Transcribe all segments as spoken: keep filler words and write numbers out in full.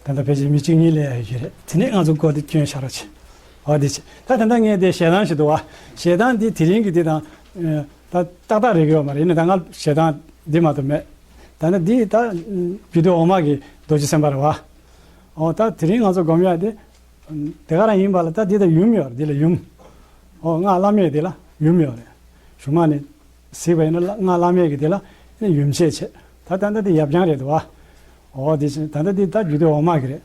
ད་ལྟ་ཕལ་ཆེར་མི་གཅིག་གཉིས་སླེབས་ཡ་ཡོད་རེད། དེ་ནས་ང་ཚོ་སྒོ་དེ་སྐྱོན་བཞག་རོགས་བྱེད། འོ་དེ་བྱེད། ད་ད་ལྟ་ངས་དེ་ཞལ་ཐང་ཞིག་འདུག་བ། ཞལ་ཐང་འདི་དེ་རིང་གི་འདི་དང་། ཨ། ད་ཏག་ཏག་རེག་གི་ཡོད་མ་རེད། ཡིན་ནའི་ད་ང་ཞལ་ཐང་འདི་མ་གཏོགས་མེད། ད་ནི་འདི་ད་རྒྱུད་སྟོད་འོག་མ་གི་རྡོ་རྗེ་སེམས་དཔའ་རེད་བ། འོ་ད་དེ་རིང་ང་ཚོ་སྒོམ་ཡ་དེ། དེ་ག་རང་ཡིན་པ་ལ་ད་འདི་ད་ཡུམ་ཡོད་རེད། འདི་ལ་ཡུམ། འོ་སྔགས་བླ་མེད་དེ་ལ་ཡུམ་ཡོད་རེད། གཞུག་མ་ནས་གཟིགས་པ་ཡིན་ན་སྔགས་བླ་མེད་ཀྱི་དེ་ལ་ནི་ཡུམ་ཆད་བྱེད། ད་ད་ལྟ་འདི་ཡབ་རྐྱང་རེད་འདུག་བ། འོ་དེ་བཞིན་ད་ལྟ་འདི་ད་རྒྱུད་སྟོད་འོག་མ་གི་རེད།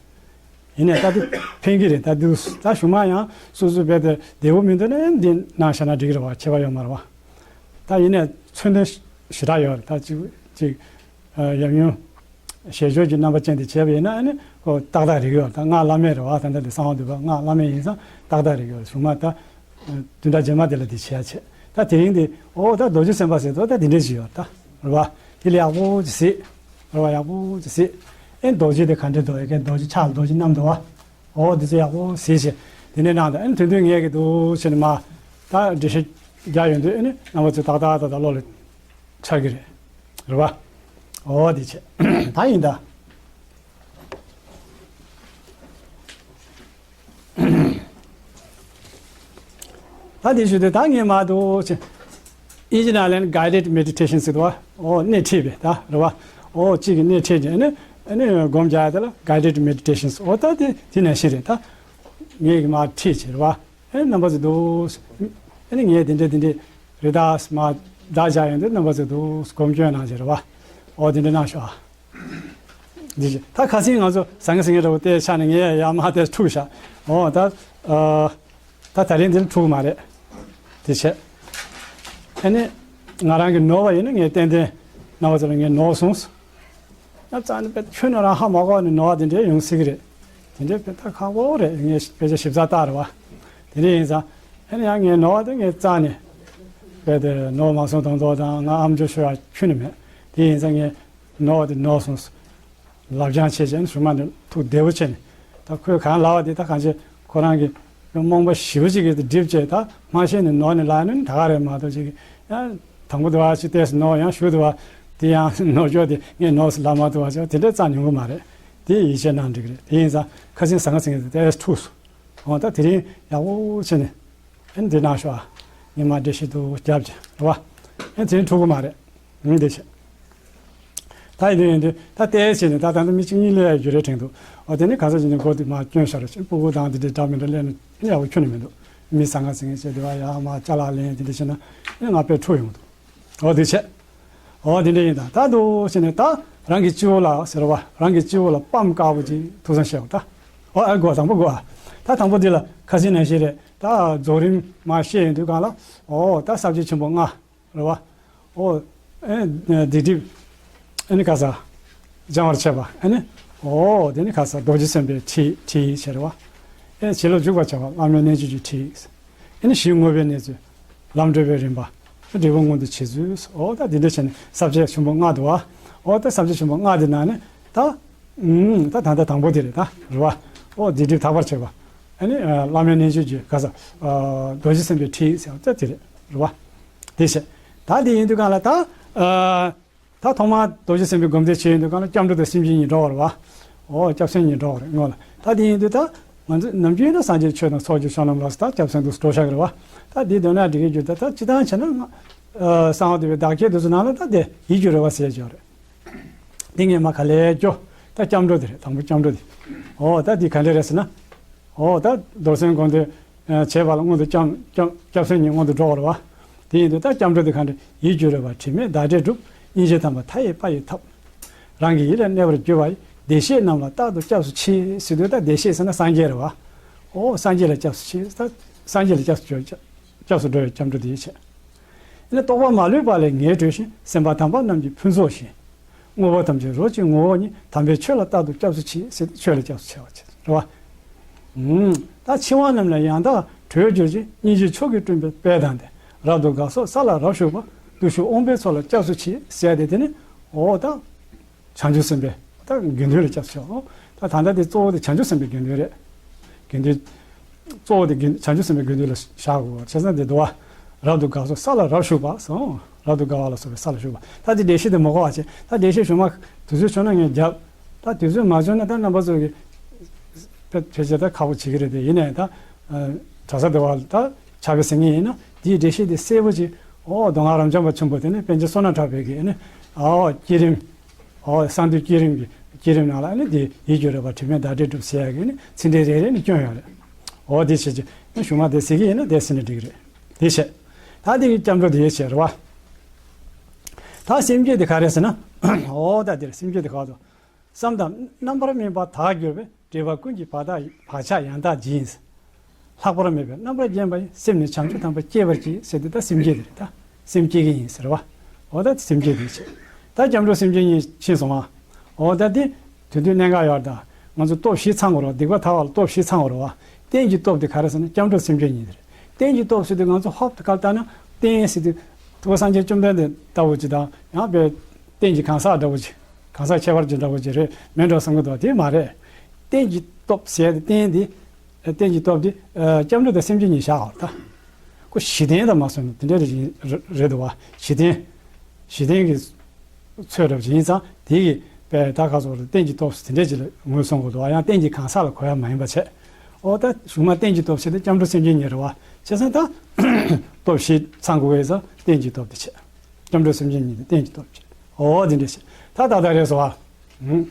ཡིན་ནའི་ད་འདི་ཕན་གི་རེད། ད་འདི་ད་གཞུག་མ་ཡང་སོ་སོའི་བེད་དེ་བདེ་པོ་མི་འདུག་ནའི་འདི་གནང་བཞག་ན་འགྲིག་གི་རེད་བ། ཁྱད་པར་ཡོད་མ་རེད་བ། ད་ཡིན་ནའི་མཚོན་དོན་ཞེ་དྲག་ཡོད་རེད། ད་གཅིག་གཅིག་ཨ། ཡབ་ཡུམ་ཞལ་སྦྱོར་གྱི་རྣམ་པ་ཅན་དེ་བྱས་པ་ཡིན་ན་ཨ་ནི་ཁོ་ཏག་ཏག་རེག་གི་ཡོད་རེད། ད་སྔགས་བླ་མེད་རེད་བ། ད་ལྟ་འདི་གསང་བ་འདུས་པ་སྔགས་བླ་མེད་ཡིན་ཙང་ཏག་ཏག་རེག་གི་ཡོད་རེད། གཞུག་མ་ད་བདུན་ཕྲག་རྗེས་མ་དེ་ལ་དེ་བྱེད་ཡ་བྱེད། ད་དེ་རིང་འདི་འོ་ད་རྡོ་རྗེ་སེམས་དཔའ་ཟེར་དུས་ད་དེ་འདྲས་ཞིག་ཡོད་རེད། ད་རེད་བ། དེ་ལ་ཡག་པོ་ཅིག་གཟིགས། རེད་བ། ཡག་པོ་ཅིག་གཟིགས། ཨེ་རྡོ་རྗེ་དེ་ག་འདྲས་འདུག་ཨེ་ཀའི་རྡོ་རྗེ་ཕྱག་ལ་རྡོ་རྗེ་བསྣམས་འདུག་བ། འོ་འདི་ཚོ་ཡག་པོ་གཟིགས་བྱས། དེ་ནས་ནང་དུ་ཨེ་དོན་དོན་ངེས་ཀྱི་འདུག་ཟེར་ནས་མ། ད་འགྲེལ་བཤད་རྒྱག་ཡོང་དུས་ཨེ་ནི་རྣམ་པ་ཚོ་ཏག་ཏག་ཏག་ཏག་བློ་ལ་འཆར་གི་རེད། རེད་བ། འོ་འདི་བྱས། ད་ཡིན་ད། ད་འདི་ཞུ་དུས་ད་ངས་མ་འདུག་ཅེས། ཨིན་ཇི་ནང་ལན་guided meditation ཟེར་བ། འོ་སྣེ་ཁྲིད་པའི་ད་རེད་བ། འོ་གཅིག་གི་སྣེ་ཁྲིད་ཀྱི་ཨ་ནི་ཨ་ནི་སྒོམ་རྒྱག་དེ་ལ་guided meditations འོ་ད་དེ་དེ་ནང་བཞིན་རེད་ད། ངས་གི་མ་ཁྲིད་ཅེས་རེད་བ། ཨ་ནི་རྣམ་པ་ཚོ་འདུག་ཨ་ནི་ངས་དེ་འདྲ་དེ་འདྲ་རེད་ད་མ་བདག་བྱ་ཡོང་དུས་རྣམ་པ་ཚོ་འདུག་སྒོམ་སྐྱོན་གནང་ཅེས་རེད་བ། འོ་དེ་འདྲ་གནང་ཤོག་ཨ། འདི་ད་ཁ་སང་ང་ཚོ་ཟང་ངེ་ཟིང་ངེ་འདྲ་བོ་དེ་ཆགས་ནས་ངས་ཡར་མར་དེ་འཁྲུགས་བཞག་འོ་ད། ཨ། ད་དེ་རིང་འདི་ལ་འཁྲུགས་མ་རེད། དེ་བྱས། ཨ་ནི། ང་རང་གིས་ནོར་བ་ཡིན་ན་ངས་ཏན་ཏན་རྣམ་པ་ཚོ་ལ་ངས་ནོར་སོང་། ཡང་རྩ་ནས་དཔེ་ཁྱོན་ནས་རང་ཧ་མ་གོ་བ་ནས་ནོར་བ་དེ་འདྲས་ཡོང་སྲིད་ཀྱི་རེད། དེ་འདྲས་དཔེ་ད་ཁག་པོ་རེད། ངས་དཔེ་ཆ་ཞིབ་ཚགས་བལྟས་རེད་བ། དེ་འདྲས་ཡིན་ཙང་། ཨ་ནི་ཡང་ངས་ནོར་བ་དེ་ངས་རྩ་ནས། དཔེ་དེ་ནོར་མ་སོང་དང་དོ་དང་ང་ཨམ་ཅོག་ཤོར་ཡ་ཁྱོན་ནས་མེད། དེ་ཡིན་ཙང་ངས། ནོར་བ་དེ་ནོར་སོང་། ལབ་རྐྱང་བྱས་བྱས་ནས་གཞུག་མ་ནས་ཐུགས་བདེ་བོ་བྱས་ནས། ད་ཁོས་གང་ལབ་པ་དེ་ད་གང་བྱས་ཁོ་རང་གི་རྨོངས་པ་ཞེ་པོ་ཅིག་གིས་དེ་སྒྲིབ་བྱས་ད་མ་ཤེས་ནས་ནོར་ནས་ལབ་ནས་ད་ག་རེད་མ་གཏོགས་ཅིག་ཡང་དང་པོ་དེ་བ་ཅིག་ཏོག་ཙམ་ནོར་ཡང་གཞུག་དེ་བ་དེ་ཡང་ནོར་འགྱོ་དེ་ངས་ནོར་ཟེར་ལབ་མ་ཐུབ་པ་ཅིག་དེ་འདྲ་རྩ་ཉུང་གི་མ་རེད། དེ་ཡིད་ཆེས་གནང་འགྲིག་གི་རེད། དེ་ཡིན་ཙང་ཁ་སང་ཟང་ངེ་ཟིང་ངེ་དེ་ཏོག་ཙམ་འཁྲུགས་སོང་། འོ་ད་དེ་རིང་ཡག་པོ་བྱས་ནས། ཨེ་འདི་ནང་ཤོག་ཨ། ངས་མ་འགྲེལ་བཤད་དུ་རྒྱབ་ཀྱི་རེད་བ། ཨེ་དེ་འཁྲུག་གི་མ་རེད། ཨེ་འདི་བྱས། ད་ཡིན་དུས་ཡིན་དུས་ད་ལྟའི་ཆེད་ནས་ད་ད་ལྟ་མི་གཅིག་གཉིས་སླེབས་ཡ་རྒྱུ་རེད་དྲན་འདུག་འོ་དེ་ནི་ག་ས་ཅིག་ནས་སྒོ་དེ་མ་སྐྱོན་ཤར་རེ་ཕྲུ་གུ་དང་དེ་འདྲའི་འདྲ་མི་འདྲ་སླེབས་ནས་ཡག་པོ་ཁྱོན་ནས་མི་འདུག་མི་ཟང་ངེ་ཟིང་ངེ་བྱས་དེ་བ་ཡ་མ་ཅ་ལག་ལེན་དེ་འདྲ་བྱས་ན་ཨེ་ང་དཔེ་འཁྲུག་ཡོང་འདུག་འོ་དེ་བྱས། འོ་དེ་འདྲ་ཡིན་ད་ད་འདུག་བྱས་ནས་ད་རང་གི་སྤྱི་བོ་ལ་ཟེར་བ་རང་གི་སྤྱི་བོ་ལ་པམ་དཀར་པོ་ཅིག་ཐུགས་བསམ་བཞེས་པ་ད། འོ་ཨ་དགོས་དང་པོ་དགོས་ཨ། ད་དང་པོ་འདི་ལ་ཁ་སང་ནང་བཞིན་རེད། ད་རྫོགས་རིམ་མ་བཤད་ཡོང་དུས་གང་ལ། འོ་ད་ས་བཅད་ཆེན་པོ་ལྔ། རེད་བ། འོ། ཨེ། སྡིག་སྒྲིབ། ཨེ་ནི་ག་ས། སྦྱང་བར་བྱེད་པ་ཨེ་ནི། འོ་དེ་ནི་ག་ས་རྡོ་རྗེ་སེམས་དཔའི་ཁྲིད་ཁྲིད་བྱེད་རེད་བ། ཨེ་བྱིན་རླབས་འཇུག་པར་བྱ་བ་བླ་མའི་རྣལ་འབྱོར་གྱི་ཁྲིད། ཨེ་ནི་གཞི་དངོས་པོའི་གནས་ཚུལ། ལམ་འགྲོ་བའི་རིམ་པ། འབྲས་བུ་མངོན་དུ་བྱེད་ཚུལ། འོ་ད་དེ་འདྲ་བྱས་ནས་ས་བཅད་ཆེན་པོ་ལྔ་འདུག་བ། འོ་ད་ས་བཅད་ཆེན་པོ་ལྔ་དེ་ནང་ནས་ད། ཨུམ། ད་ད་ལྟ་དང་པོ་དེ་རེད་ད། རེད་བ། ཨོ་སྡིག་སྒྲིབ་དག་པར་བྱེད་པ། ཨ་ནི་བླ་མའི་རྣལ་འབྱོར་གྱི་ག་ས། རྡོ་རྗེ་སེམས་དཔའི་ཁྲིད་ཟེར་བ་ད་དེ་རེད། རེད་བ། དེ་བྱས། ད་དེ་ཡིན་དུས་གང་ལ་ད། ད་ཐོག་མར་རྡོ་རྗེ་སེམས་དཔའི་སྒོམ་བཟླས་བྱེད་ཡོང་དུས་གང་ལ་སྐྱབས་འགྲོ་དང་སེམས་བསྐྱེད་གཉིས་འགྲོ་བ་རེད་བ། ཨོ་སྐྱབས་སེམས་གཉིས་འགྲོ་བ་རེད་སྔོན་ལ། ད་དེ་ཡིན་དུས་ད། ང་ཚོ་ནམ་རྒྱུན་ན་སངས་རྒྱས་ཆོས་དང་ཚོགས་ཀྱི་མཆོག་རྣམས་ལ་ད་སྐྱབས་སེམས་འདུག་འགྲོ་ཤག་གི་རེད་བ། ད་དེ་དོན་ན་འགྲིག་གི་རྒྱུ་ད་ད་སྤྱི་བཏང་བྱས་ན། གསང་བ་འདུས་པའི་བདག་བསྐྱེད་དེ་ཚོ་ནང་ལ་ད་དེ་ཡིད་ཀྱི་རོལ་པ་ཟེར་ཡག་ཅིག་ཡོད་རེད། འདི་ངས་མ་ག་ལེར་སྐྱོ། ད་སྐྱབས་འགྲོ་དེ་རེད། དང་པོ་སྐྱབས་འགྲོ་དེ། འོ་ད་འདི་ག་འདྲ་རེད་ཟེར་ན། འོ་ད་རྡོར་སེམས་སྒོམ་བཟླས་བྱས་པ་ལ་སྔོན་དུ་སྐྱབས་སྐྱབས་སྐྱབས་སེམས་གཉིས་སྔོན་དུ་འགྲོ་བ་རེད་བ། དེ་ཡིན་དུས་ད་སྐྱབས་འགྲོ་དེ་ག་འདྲ། ཡིད་ཀྱི་རོལ་པ་དྲི་མེད་བདག་འབྲས་སྒྲུབ། སྙིང་རྗེ་དམ་པ་མཐའ་ཡས་པ་ཡི་ཐབས། རང་གི་ཡིད་ལ་གནས་པར་གྱུར་པ་ཡི། བདེ་གཤེགས་རྣམས་ལ་རྟག་ཏུ་སྐྱབས་སུ་མཆི་ཟེར་དུས་ད་བདེ་གཤེགས་ཟེར་ན་སངས་རྒྱས་རེད་བ། འོ་སངས་རྒྱས་ལ་སྐྱབས་སུ་མཆི། ད་སངས་རྒྱས་ལ་སྐྱབས་སུ་འགྲོ་སྐྱབས་སུ་འགྲོ་བའི་སྐྱབས་འགྲོ་དེ་ཡིན་བྱས། ཡིན་ན་རྟོག་པ་མ་ལུས་པ་ལས་ངེས་གྲོལ་ཞིང་། སེམས་པ་དམ་པ་རྣམས་ཀྱི་ཕུན་ཚོགས་ཤིང་། དངོས་པོ་ཐམས་ཅད་རོ་གཅིག་ངོ་བོ་ཉིད། དམ་པའི་ཆོས་ལ་རྟག་ཏུ་སྐྱབས་སུ་མཆི་ཟེར་ཏེ་ཆོས་ལ་སྐྱབས་སུ་མཆི་བ་བྱེད་རེད་བ། ད་འཆི་བ་རྣམས་ལས་ཡང་དག་གྲོལ་གྱུར་ཅིང་། སྙིང་རྗེ་མཆོག་གི་སྤྲུལ་པའི་དཔལ་དང་ལྡན། རབ་ཏུ་དགའ་སོགས་ས་ལ་རབ་བཞུགས་པ། བརྟུལ་ཞུགས་དབང་པོའི་ཚོགས་ལ་སྐྱབས་སུ་མཆི་ཟེར་ཏེ་དེ་ནི་འོ་ད། བྱང་ཆུབ་སེམས་དཔའི་ད་དགེ་འདུན་ལ་སྐྱབས་སུ་མཆིའོ། ད་ད་ལྟ་དེ་གཙོ་བོ་དེ་བྱང་ཆུབ་སེམས་དཔའི་དགེ་འདུན་རེད། དགེ་འདུན། གཙོ་བོ་དེ་དགེ་བྱང་ཆུབ་སེམས་དཔའི་དགེ་འདུན་ལ་བཞག་དགོས་པ་བྱས་ཙང་དེ་འདུལ་བ། རབ་ཏུ་དགའ་སོགས་ས་ལ་རབ་བཞུགས་པ་སོང་། རབ་ཏུ་དགའ་བ་ལ་སོགས་པའི་ས་ལ་བཞུགས་པ། ད་དེ་འགྲེལ་བཤད་དེ་མ་གོ་བ་བྱས། ད་འགྲེལ་བཤད་གཞུག་མ་དུས་ཚོད་བྱུང་ན་ངས་རྒྱབ། ད་དུས་ཚོད་མ་བྱུང་ན་ད་རྣམ་པ་ཚོ་གི་ དཔེ་ཕལ་ཆེར་ད་ཁག་པོ་བྱེད་ཀྱི་རེད་དེ། ཡིན་ནའི་ད་གྲྭ་ས་དེ་བ་ད་ཕྱག་དཔེ་ཟེར་མཁན་ཡིན་ན་དེའི་འགྲེལ་བཤད་དེ་གསལ་པོ་ཅིག་ཨོ་མདོ་སྔགས་རབ་འབྱམས་པ་ཆེན་པོ་དེ་ནི་པཎ་ཆེན་བསོད་ནམས་གྲགས་པའི་གི་ནི་ཨོ་བསྐྱེད་རིམ། ཨོ་གསང་འདུས་བསྐྱེད་རིམ་གྱི་བསྐྱེད་རིམ་ནང་ལ་ནི་དེ་ཡིད་ཀྱི་རོལ་པ་དྲི་མེད་ཟླ་སྒྲིལ་སྒྲུབ་ཟེར་ཡ་གི་ནི་ཚིག་འགྲེལ་རེ་རེ་ནི་བསྐྱོན་ཡོད་རེད། ཨོ་དེ་བྱེད་ཀྱི་ནི་གཞུང་མ་དེ་ཟེར་གི་ཡིན་ན་དེ་ཟེར་ནི་འགྲིག་གི་རེད། དེ་བྱས། ད་དེ་གི་སྐྱབས་འགྲོ་དེ་བྱས་རེད་བ། ད་སེམས་བསྐྱེད་དེ་ག་རེ་ཟེར་ན། ཨོ་ད་དེར་སེམས་བསྐྱེད་དེ་ག་དོ། བསམ་དང་རྣམ་པར་སྨིན་པ་དག་གྱུར་པའི། འབྲེལ་པ་ཀུན་གྱི་བག་ཆགས་བག་ཆགས་ཡང་དག་འབྱིན། ལྷག་པར་མེད་པའི་རྣམ་པར་བརྒྱན་པ་ཡི། སེམས་ནི་བྱང་ཆུབ་དམ་པར་བསྐྱེད་པར་བགྱི། ཟེར་དུས་ད་སེམས་བསྐྱེད་དེ་རེད་ད། སེམས་བསྐྱེད་ཀྱི་ཡིན་ཟེར་བ། འོ་ད་སེམས་བསྐྱེད་དེ་བྱེད། ད་སྐྱབས་འགྲོ་སེམས་བསྐྱེད་གཉིས་ཕྱིན་སོང་ང་། འོ་ད་དེ་དུས་དུས་གནད་འགག་ཡོད་ད། ང་ཚོ་སྟོབས་བཞི་ཚང་དགོས་རེད་བ། སྡིག་པ་དག་པ་ལ་སྟོབས་བཞི་ཚང་དགོས་རེད་བ། རྟེན་གྱི་སྟོབས་དེ་ག་རེ་ཟེར་ན་སྐྱབས་འགྲོ་སེམས་བསྐྱེད་གཉིས་དེ་རེད། རྟེན་གྱི་སྟོབས་ཟེར་དུས་ང་ཚོ་ཧོབ་ཏེ་ག་ལ་ལྟ་ན་རྟེན་ཟེར་དུས་ཐུབ་པ་སངས་རྒྱས་བཅོམ་ལྡན་འདས་ལྟ་བུ་ཅིག་དང་ཡང་པའི་རྟེན་གྱི་གང་ཟག་འདྲ་བོ་ཅིག་གང་ཟག་ཁྱད་པར་ཅན་འདྲ་བོ་ཅིག་རེད་མིན་འགྲོ་བསམ་གྱི་འདུག་དེ་མ་རེད། རྟེན་གྱི་སྟོབས་ཟེར་ཏེ་རྟེན་འདི། རྟེན་གྱི་སྟོབས་འདི། སྐྱབས་འགྲོ་དང་སེམས་བསྐྱེད་གཉིས་བཞག་པ་རེད་ད། ཁོ་གཞི་རྟེན་དང་མ་སོན་ན་དེ་འདྲ་རེད་རེད་འདུག་བ། གཞི་རྟེན། གཞི་རྟེན་གྱི་ཚོད་འདྲ་བ་ཅིག་ཡིན་ཙང་དེ་གི་པའི་ད་ག་སོགས་རེད་རྟེན་གྱི་སྟོབས་དེ་འདྲ་ཅིག་ལ་ངོས་བཟུང་དགོས་འདུག་བ། ཡང་རྟེན་གྱི་གང་ཟག་ལ་གོ་ཡ་མ་ཡིན་པ་བྱས། ཨོ་ད་གཞུང་མ་རྟེན་གྱི་སྟོབས་ཟེར་ཏེ་སྐྱབས་འགྲོ་སེམས་བསྐྱེད་གཉིས་རེད་བ། བྱས་ཙང་ད་སྟོབས་བཞི་ཚང་དགོས་པས་ཙང་རྟེན་གྱི་སྟོབས་དེ་བྱས། སྐྱབས་འགྲོ་སེམས་བསྐྱེད་གཉིས་དེ་རྟེན་གྱི་སྟོབས་བྱས། ཨོ་དེ་འདྲ་བྱས། ད་ད་ད་རེད་སོ་བ། ཧུམ།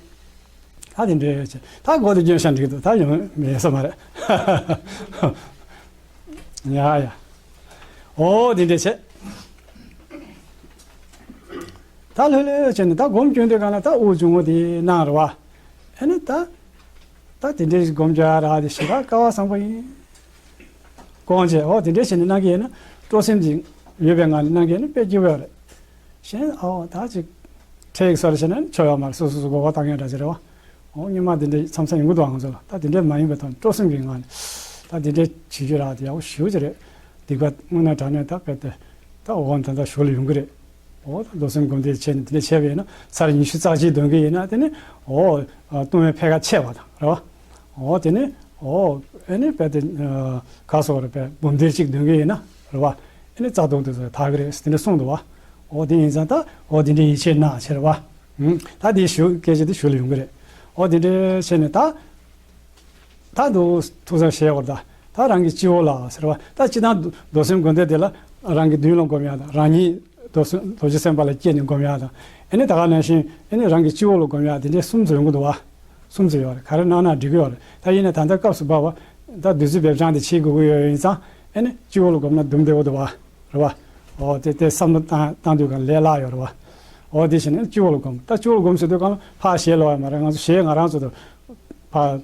ད་དེ་འདྲའི་ཆེ། ད་སྒོ་དེ་སྐྱོན་ཤ་འགྲིག་འདུག་ད་ཡོང་མེད་ས་མ་རེད། ཡ་ཡ། ཨོ་དེ་འདྲའི་ཆེ། ད་ལྷོད་ལྷོད་བྱས་ནས་ད་སྒོམ་སྐྱོན་དུས་གང་ལ་ད་དབུགས་ཆུང་ངུ་དེ་གནང་རེད་བ། ཨེ་ནི་ད། ད་དེ་འདྲའི་སྒོམ་རྒྱག་ར་དེ་ཞེ་དྲག་སྐལ་བ་བཟང་པོ་ཡིན། དགོངས་བྱས་ཨོ་དེ་འདྲའི་བྱས་ནས་གནང་གི་ཡིན་ན་སྤྲོ་སེམས་ཀྱི་ཡོད་པའི་ངང་ནས་གནང་གི་ཡིན་ན་དཔེ་སྐྱིད་པོ་ཡོད་རེད། གཞན་ཨོ་ད་ཅིག་ཁྲེལ་ཡིག་སོར་བྱས་ན་ཆོ་ཡོད་མ་རེད། སོ་སོ་སོ་གོ་བ་བཏང་ཡོད་འདྲ་ཅིག་རེད་བ། ཨོ་སྔོན་མ་དེ་འདྲའི་མཚམས་མཚམས་ཡོང་གི་འདུག་ང་ཚོ་ལ། ད་དེ་འདྲའི་མ་ཡིན་པའི་ཐོག་སྤྲོ་སེམས་ཀྱི་ངང་ནས་ད་དེ་འདྲའི་བྱེད་རྒྱུ་རག་དེ་ཡག་པོ་ཞེ་པོ་ཅིག་རེད། སྡིག་པ་དངོས་གནས་དྲང་གནས་ད་དཔེ་དེ་ད་འོ་ད་ད་ཞོར་ལ་ཡོང་གི་རེད། འོ་ད་མདོ་སེམས་སྒོམ་བཟླས་བྱས་ནས་དེ་འདྲ་བྱས་པ་ཡིན་ན་ཚར་ཉི་ཤུ་རྩ་གཅིག་འདོན་གི་ཡིན་ན་དེ་ནི་འོ་ལྟུང་བའི་ཕལ་ཁ་ཆད་པ་དང་རེད་བ། འོ་དེ་ནི་འོ་ཨེ་ནི་དཔེ་དེ་ག་སོགས་རེད་པས་འབུམ་སྡེ་གཅིག་འདོན་གི་ཡིན་ན་རེད་བ། ཨེ་ནི་རྩ་ལྟུང་དེ་ཚོ་དག་གི་རེད་དེ་འདྲ་གསུངས་འདུག་བ། འོ་དེ་ཡིན་ཙང་ད་འོ་དེ་འདྲའི་ཡིད་ཆེས་གནང་བྱས་རེད་བ། ད་དེའི་ཞུ་སྐད་ཆ་དེ་ཞུ་ལ་ཡོང་གི་རེད། འོ་དེ་འདྲའི་བྱས་ནས་ད། ད་འདུག་ཐུགས་བསམ་བཞེས་བར་ད། ད་རང་གི་སྤྱི་བོ་ལ་ཟེར་བ་ད་སྤྱི་བཏང་མདོ་སེམས་སྒོམ་བཟླས་དེ་ལ་རང་གི་མདུན་ལ་སྒོམ་ཡག་དང་རང་ཉིད་རྡོ་རྗེ་སེམས་དཔའ་ལ་སྐྱེས་ནས་སྒོམ་ཡག་དང་། ཨེ་ནི་ད་ག་ནང་བཞིན་ཨེ་ནི་རང་གི་སྤྱི་བོ་ལ་སྒོམ་ཡག་དེ་འདྲའི་གསུམ་ཙམ་ཡོང་གི་འདུག་བ། གསུམ་ཙམ་ཡོད་རེད། ག་རེ་གནང་ན་འགྲིག་གི་ཡོད་རེད། ད་ཡིན་ན་ད་ལྟ་སྐབས་སུ་བབ་པ་ད་བདུད་རྩི་སྦས་སྦྱང་དེ་བྱེད་དགོས་ཀྱི་ཡོད་ཡིན་ཙང་ཨེ་ནི་སྤྱི་བོ་ལ་སྒོམ་ན་དུམ་བདེ་བོ་འདུག་བ། རེད་བ། འོ་དེ་དེ་བསམ་བློ་བཏང་བཏང་དུས་གང་ལས་སླ་ཡོད་རེད་བ། འོ་དེ་བྱས་ནས་སྤྱི་བོ་ལ་སྒོམ་ད་སྤྱི་བོ་ལ་སྒོམ་ཟེར་དུས་གང་ལ་ཕར་ཞལ་ལོག་ཡ་མ་རེད། ང་ཚོ་ཞལ་ང་རང་ཚོ་དང་། ཕར།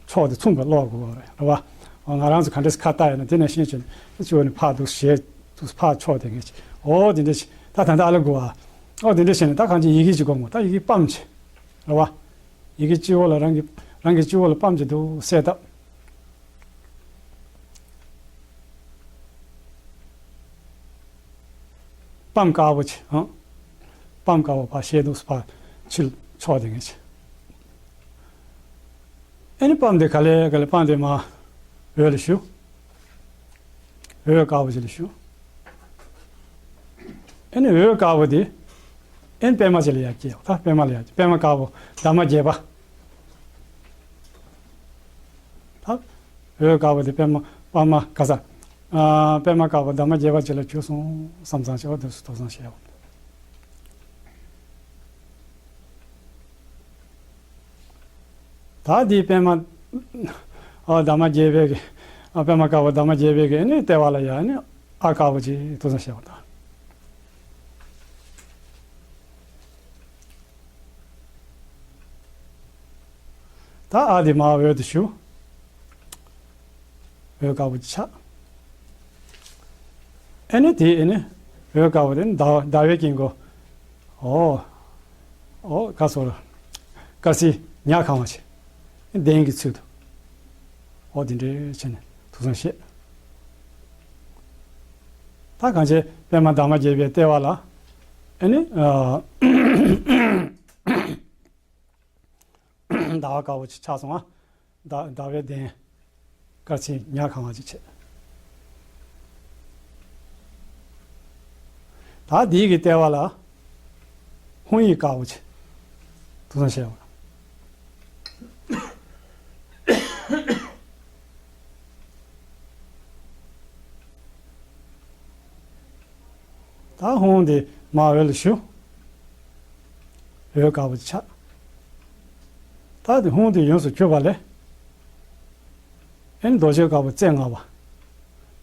ཕྱོགས་དེ་མཚུངས་པ་ཀློག་དགོས་པ་རེད་རེད་བ། ང་རང་ཚོ་ག་འདྲས་ཁ་བཏགས་ཡོད་ན་དེ་ནང་བཞིན་བྱས་ནས་ཅི་བ་ནི་ཕར་འདུག་ཞེས་འདུག་ཕར་ཕྱོགས་དེ་ངེས་ཀྱི་འོ་དེ་འདྲས་ད་ད་ལྟ་ཨ་ལ་དགོས་བ། འོ་དེ་འདྲས་བྱས་ནས་ད་གང་ཅི་ཡི་གེ་ཅིག་སྒོམ་དགོས། ད་ཡི་གེ་སྤམ་བྱས་རེད་བ། ཡི་གེ་སྤྱི་བོ་ལ་རང་གི་རང་གི་སྤྱི་བོ་ལ་སྤམ་བྱས་འདུག་གསལ་བཏབ། སྤམ་དཀར་པོ་བྱས་ཨང་། སྤམ་དཀར་པོ་ཕར་ཞལ་འདུག་སེ་ཕར་ཕྱི་ཕྱོགས་དེ་ངེས་བྱས། ཨེ་ནི་སྤམ་དེ་ག་ལེ་ག་ལེ་སྤམ་དེ་མར་འོད་ལ་ཞུ། འོད་དཀར་པོ་ཅིག་ལ་ཞུ། ཨེ་ནི་འོད་དཀར་པོ་དེ་ཨེ་ནི་པད་མ་ཅིག་ལ་ཡར་སྐྱེས་ད་པད་མ་ལ་ཡར་སྐྱེས་པད་མ་དཀར་པོ་འདབ་མ་བརྒྱད་པ། ད་འོད་དཀར་པོ་དེ་པད་མ་པད་མ་ག་ས། ཨ་པད་མ་དཀར་པོ་འདབ་མ་བརྒྱད་པ་ཅིག་ལ་གྱུར་སོང་བསམ་བསམ་བྱས་པ་དེ་སུ་ཐུགས་བསམ་བཞེས་པ། ད་འདི་པད་མ། ཨ་འདབ་མ་བརྒྱད་པའི་གི། ཨ་པད་མ་དཀར་པོ་འདབ་མ་བརྒྱད་པའི་གི་ནི་ལྟེ་བ་ལ་ཡ་ནི་ཨ་དཀར་པོ་ཅིག་ཐུགས་བསམ་བཞེས་པ་དང་། ད་ཨ་འདི་མར་འོད་དུ་ཞུ། འོད་དཀར་པོ་ཅིག་ཆགས། ཨེ་ནི་དེ་ཨེ་ནི་འོད་དཀར་པོ་དེ་ནི་ཟླ་ཟླ་བའི་དཀྱིལ་འཁོར། ཨོ། ཨོ་ག་སོ་ར། དཀར་ཚིལ་ཉ་གང་བ་ཆེ། གདན་གྱི་ཚུལ་དུ། ཨོ་དེ་འདྲའི་བྱས་ནས་ཐུགས་བསམ་བཞེས། ད་གང་བྱས་པད་མ་འདབ་མ་བརྒྱད་པའི་ལྟེ་བ་ལ། ཨེ་ནི། ཟླ་བ་དཀར་པོ་ཅིག་ཆགས་སོང་ང་། ཟླ་ཟླ་བའི་གདན། དཀར་ཚིལ་ཉ་གང་བ་ཅིག་བྱས། ད་འདི་གི་ལྟེ་བ་ལ། ཧཱུྃ་ཡིག་དཀར་པོ་ཅིག་ཐུགས་བསམ་བཞེས་པ། ད་ཧཱུྃ་དེ་མར་འོད་ལ་ཞུ། འོད་དཀར་པོ་ཆགས། ད་དེ་ཧཱུྃ་དེ་ཡོངས་སུ་གྱུར་པ་ལས། ཨེ་ནི་རྡོ་རྗེ་དཀར་པོ་རྩེ་ལྔ་པ།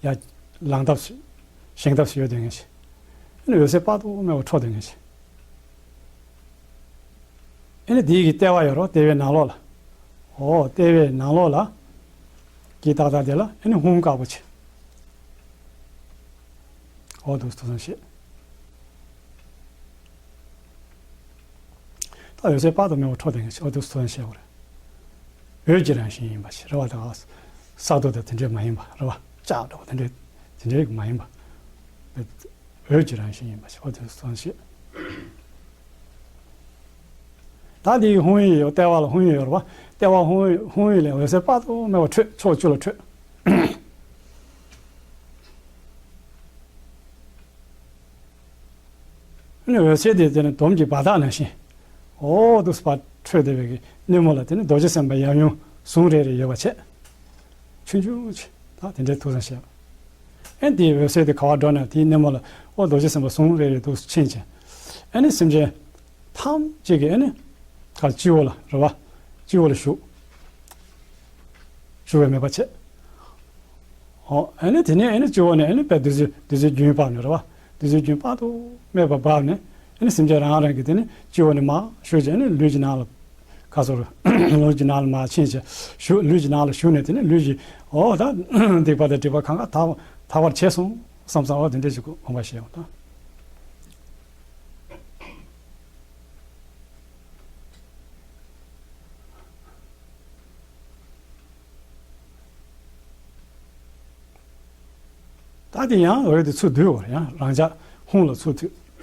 ཡར་ལངས་ཐབས་སུ། བཞེངས་ཐབས་སུ་ཡོད་དེ་ངེས་ཤེས། ཨེ་ནི་འོད་ཟེར་དཔག་ཏུ་མེད་པ་འཕྲོ་དེ་ངེས་ཤེས། ཨེ་ནི་དེའི་གི་ལྟེ་བ་ཡོད་རོ། ལྟེ་བའི་ནང་ལོགས་ལ། འོ་ལྟེ་བའི་ནང་ལོགས་ལ། གི་ཏག་ཏག་དེ་ལ་ཨེ་ནི་ཧཱུྃ་དཀར་པོ་ཆེ། འོ་འདུག་ཐུགས་བསམ་བཞེས། ད་འོད་ཟེར་དཔག་ཏུ་མེད་པ་འཕྲོ་དེ་ངེས་ཤེས། འོ་འདུག་ཐུགས་བསམ་བཞེས་པ་རེད། འོད་ཀྱི་རང་བཞིན་ཡིན་པ་ཞིག་རེད་བ། ད་ས་རྡོ་དང་དེ་འདྲས་མ་ཡིན་པ་རེད་བ། ལྕགས་འདྲ་བ་དེ་འདྲས་དེ་འདྲས་མ་ཡིན་པ། འོད་ཀྱི་རང་བཞིན་ཡིན་པ་ཞིག་འོ་དེ་ཚོ་ཞིག་ད་འདིའི་ཧཱུྃ་ཡིག་ཡོད། ལྟེ་བ་ལ་ཧཱུྃ་ཡིག་ཡོད་རེད་བ། ལྟེ་བ་ཧཱུྃ་ཡིག་ཧཱུྃ་ཡིག་ལས་འོད་ཟེར་དཔག་ཏུ་མེད་པ་འཕྲོས། ཕྱོགས་བཅུ་ལ་འཕྲོས། ཨ་ནི་འོད་ཟེར་དེ་དེ་ནི་དོམ་གྱི་སྦར་ཐག་ནང་བཞིན། འོ་འདུག་སེ་འཕྲོས་བསྡད་པའི་གི་སྣེ་མོ་ལ་དེ་ནི་རྡོ་རྗེ་སེམས་དཔའ་ཡབ་ཡུམ་ཟུང་རེ་རེ་ཡོད་པ་བྱས། ཆུང་ཆུང་ཅིག་ད་དེ་འདྲའི་ཐུགས་བསམ་བཞེས། ཨེ་དེའི་འོད་ཟེར་དེ་ག་པར་འགྲོ་ན་དེའི་སྣེ་མོ་ལ་འོ་རྡོ་རྗེ་སེམས་དཔའ་ཟུང་རེ་རེ་འདུག་སེ་ཕྱིན་བྱས། ཨེ་ནི་སེམས་ཅན་ཐམས་ཅད་ཀྱི་ཨེ་ནི་ག་སྤྱི་བོ་ལ་རེད་བ། སྤྱི་བོ་ལ་བཞུགས། བཞུགས་པའི་མོས་པ་བྱས། ཨོ་ཨེ་ནི་དེ་ནས་ཨེ་ནི་སྤྱི་བོ་ནས་ཨེ་ནི་དཔེ་བདུད་རྩི་བདུད་རྩིའི་རྒྱུན་བབས་ནས་རེད་བ། བདུད་རྩིའི་རྒྱུན་དཔག་ཏུ་མེད་པ་བབས་ནས་ཨེ་ནི་སེམས་ཅན་རང་རང་གི་དེ་ནི་སྤྱི་བོ་ནས་མར་ཞུགས་བྱས་ཨེ་ནི་ལུས་ཀྱི་ནང་ལ། ཁ་སོར། ལུས་ཀྱི་ནང་ལ་མར་ཕྱིན་བྱས་ཞུགས། ལུས་ཀྱི་ནང་ལ་ཞུགས་ནས་དེ་ནི་ལུས་ཀྱི་ཨོ་ད་སྡིག་པ་དང་སྒྲིབ་པ་གང་ག་དག་དག་པར་བྱས་སོང་བསམ་བསམ་འོ་དེ་འདྲས་ཞིག་དགོངས་པ་བཞེས་འོང་ད། ད་དེ་ཡང་འོད་དེ་ཚུར་བསྡུས་བར་ཡང་རང་ཅག་ཧཱུྃ་ལ་ཚུར་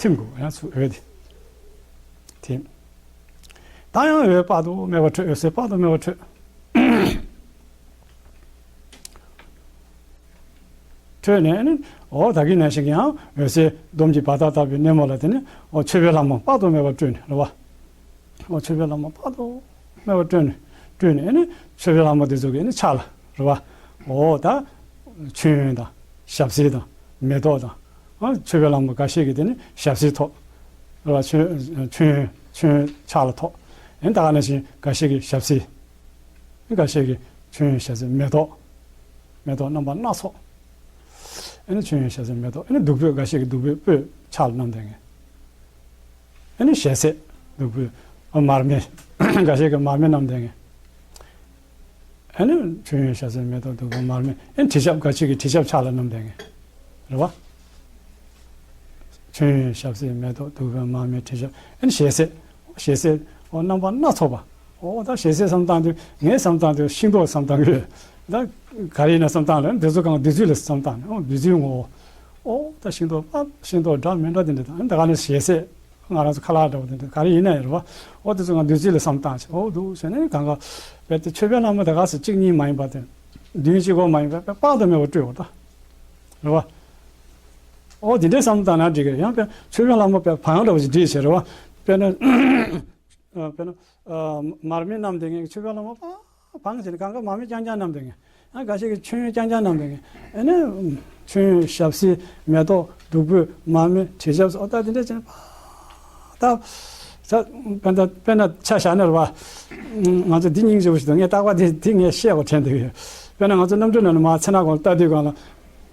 ཐིམ་དགོས། ཡང་ཚུར་འོད་དེ་ཐིམ། ད་ཡང་འོད་དཔག་ཏུ་མེད་པ་འཕྲོས། འོད་ཟེར་དཔག་ཏུ་མེད་པ་འཕྲོས། འཕྲོས་ནས་ནི་འོ་ད་གིན་ནང་བཞིན་ཡང་འོད་ཟེར་དོམ་གྱི་སྦར་ཐག་ལྟ་བུའི་སྣེ་མོ་ལ་དེ་ནི་འོ་མཆོད་པའི་ལྷ་མོ་དཔག་ཏུ་མེད་པ་སྤྲོས་ནས་རེད་བ། འོ་མཆོད་པའི་ལྷ་མོ་དཔག་ཏུ་མེད་པ་སྤྲོས་ནས་སྤྲོས་ནས་ནི་མཆོད་པའི་ལྷ་མོ་དེ་ཚོ་གི་ནི་ཕྱག་ལ་རེད་བ། འོ་ད་མཆོད་ཡོན་དང་ཞབས་བསིལ་དང་མེ་ཏོག་དང་། ཨ་མཆོད་པའི་ལྷ་མོ་འགའ་ཤས་ཀྱིས་དེ་ནི་ཞབས་བསིལ་ཐོགས། རེད་བ། མཆོད་མཆོད་ཡོན་མཆོད་ཡོན་ཕྱག་ལ་ཐོགས། ཨེ་ད་ག་ནང་བཞིན་འགའ་ཤས་ཀྱིས་ཞབས་བསིལ། འགའ་ཤས་ཀྱིས་མཆོད་ཡོན་ཞབས་བསིལ་མེ་ཏོག་མེ་ཏོག་རྣམ་པ་སྣ་ཚོགས། ཨེ་ནི་མཆོད་ཡོན་ཞབས་བསིལ་མེ་ཏོག་ཨེ་ནི་བདུག་སྤོས་འགའ་ཤས་ཀྱིས་བདུག་སྤོས་སྤོས་ཕྱག་ལ་བསྣམས་བསྡད་མཁན། ཨེ་ནི་ཞལ་ཟས་བདུག་སྤོས་མར་མེ་འགའ་ཤས་ཀྱིས་མར་མེ་བསྣམས་བསྡད་མཁན། ཨེ་ནི་མཆོད་ཡོན་ཞལ་ཟས་མེ་ཏོག་བདུག་སྤོས་མར་མེ་ཨེ་ནི་དྲི་ཆབ་འགའ་ཤས་ཀྱིས་དྲི་ཆབ་ཕྱག་ལ་བསྣམས་བསྡད་མཁན། རེད་བ། མཆོད་ཡོན་ཞབས་བསིལ་མེ་ཏོག་བདུག་སྤོས་མར་མེ་དྲི་ཆབ་ཨེ་ནི་ཞལ་ཟས། ཞལ་ཟས་འོ་རྣམ་པ་སྣ་ཚོགས་པ། འོ་ད་ཞལ་ཟས་བསམ་བཏང་དུས་ངས་བསམ་བཏང་དུས་ཤིང་ཏོག་བསམ་བཏང་གི་ཡོད། ད་ག་རེ་ཡིན་ན་བསམ་བཏང་ལ་འདི་ཚོ་གང་བདུད་རྩི་ལ་བསམ་བཏང་ནས་འོ་བདུད་རྩིའི་ངོ་བོ། འོ་ད་ཤིང་ཏོག་པ་ཤིང་ཏོག་འདྲ་མི་འདྲ་དེ་འདྲ་དང་ད་ག་ནས་ཞལ་ཟས་ང་རང་ཚོ་ཁ་ལག་འདྲ་བོ་དེ་འདྲ་ག་རེ་ཡིན་ན་ཡོད་རེད་བ། འོ་དེ་ཚོ་ང་བདུད་རྩི་ལ་བསམ་བཏང་ཆེ་འོ་འདུག་ཟེར་ནས་གང་ག་བས་ཏེ་མཆོད་པའི་ལྷ་མོ་ད་ག་སེ་གཅིག་གཉིས་མ་ཡིན་པ་དེ་བདུན་གཅིག་གོ་མ་ཡིན་པ་དཔག་ཏུ་མེད་པ་སྤྲོས་འོ་ད་རེད་བ། འོ་དེ་འདྲའི་བསམ་བཏང་ན་འགྲིག་གི་རེད། ཡང་དཔེ་མཆོད་པའི་ལྷ་མོ་དཔེ་བང་འདྲ་བོ་ཞིག་བསྒྲིགས་བྱས་རེད་བ། དཔེར་ན། ཨ་དཔེར་ན། ཨ་མར་མེ་བསྣམས་བསྡད་མཁན་གྱི་མཆོད་པའི་ལྷ་མོ་པ་བང་བྱས་ནས་གང་ག་མར་མེ་རྐྱང་རྐྱང་བསྣམས་བསྡད་མཁན། ཡང་འགའ་ཤས་ཀྱིས་མཆོད་ཡོན་རྐྱང་རྐྱང་བསྣམས་བསྡད་མཁན། ཨ་ནི། མཆོད་ཡོན་ཞབས་བསིལ་མེ་ཏོག་བདུག་སྤོས་མར་མེ་དྲི་ཆབ་སོགས་ད་དེ་འདྲ་བྱས་ནས་པ། ད། ད། དཔེར་ན་དཔེར་ན་ཆ་བཞག་ན་རེད་བ། ང་ཚོ་འདི་སྙིང་རྗེ་པོ་ཞིག་འདུག་ངས་རྟག་པར་འདི་འདི་ངས་བཤད་དགོས་དྲན་བསྡད་ཡོད། དཔེར་ན་ང་ཚོ་གནམ་གྲུ་ནང་ནས་མར་མཚན་ནག་གོང་ལ་ལྟ་དུས་སྒང་ལ།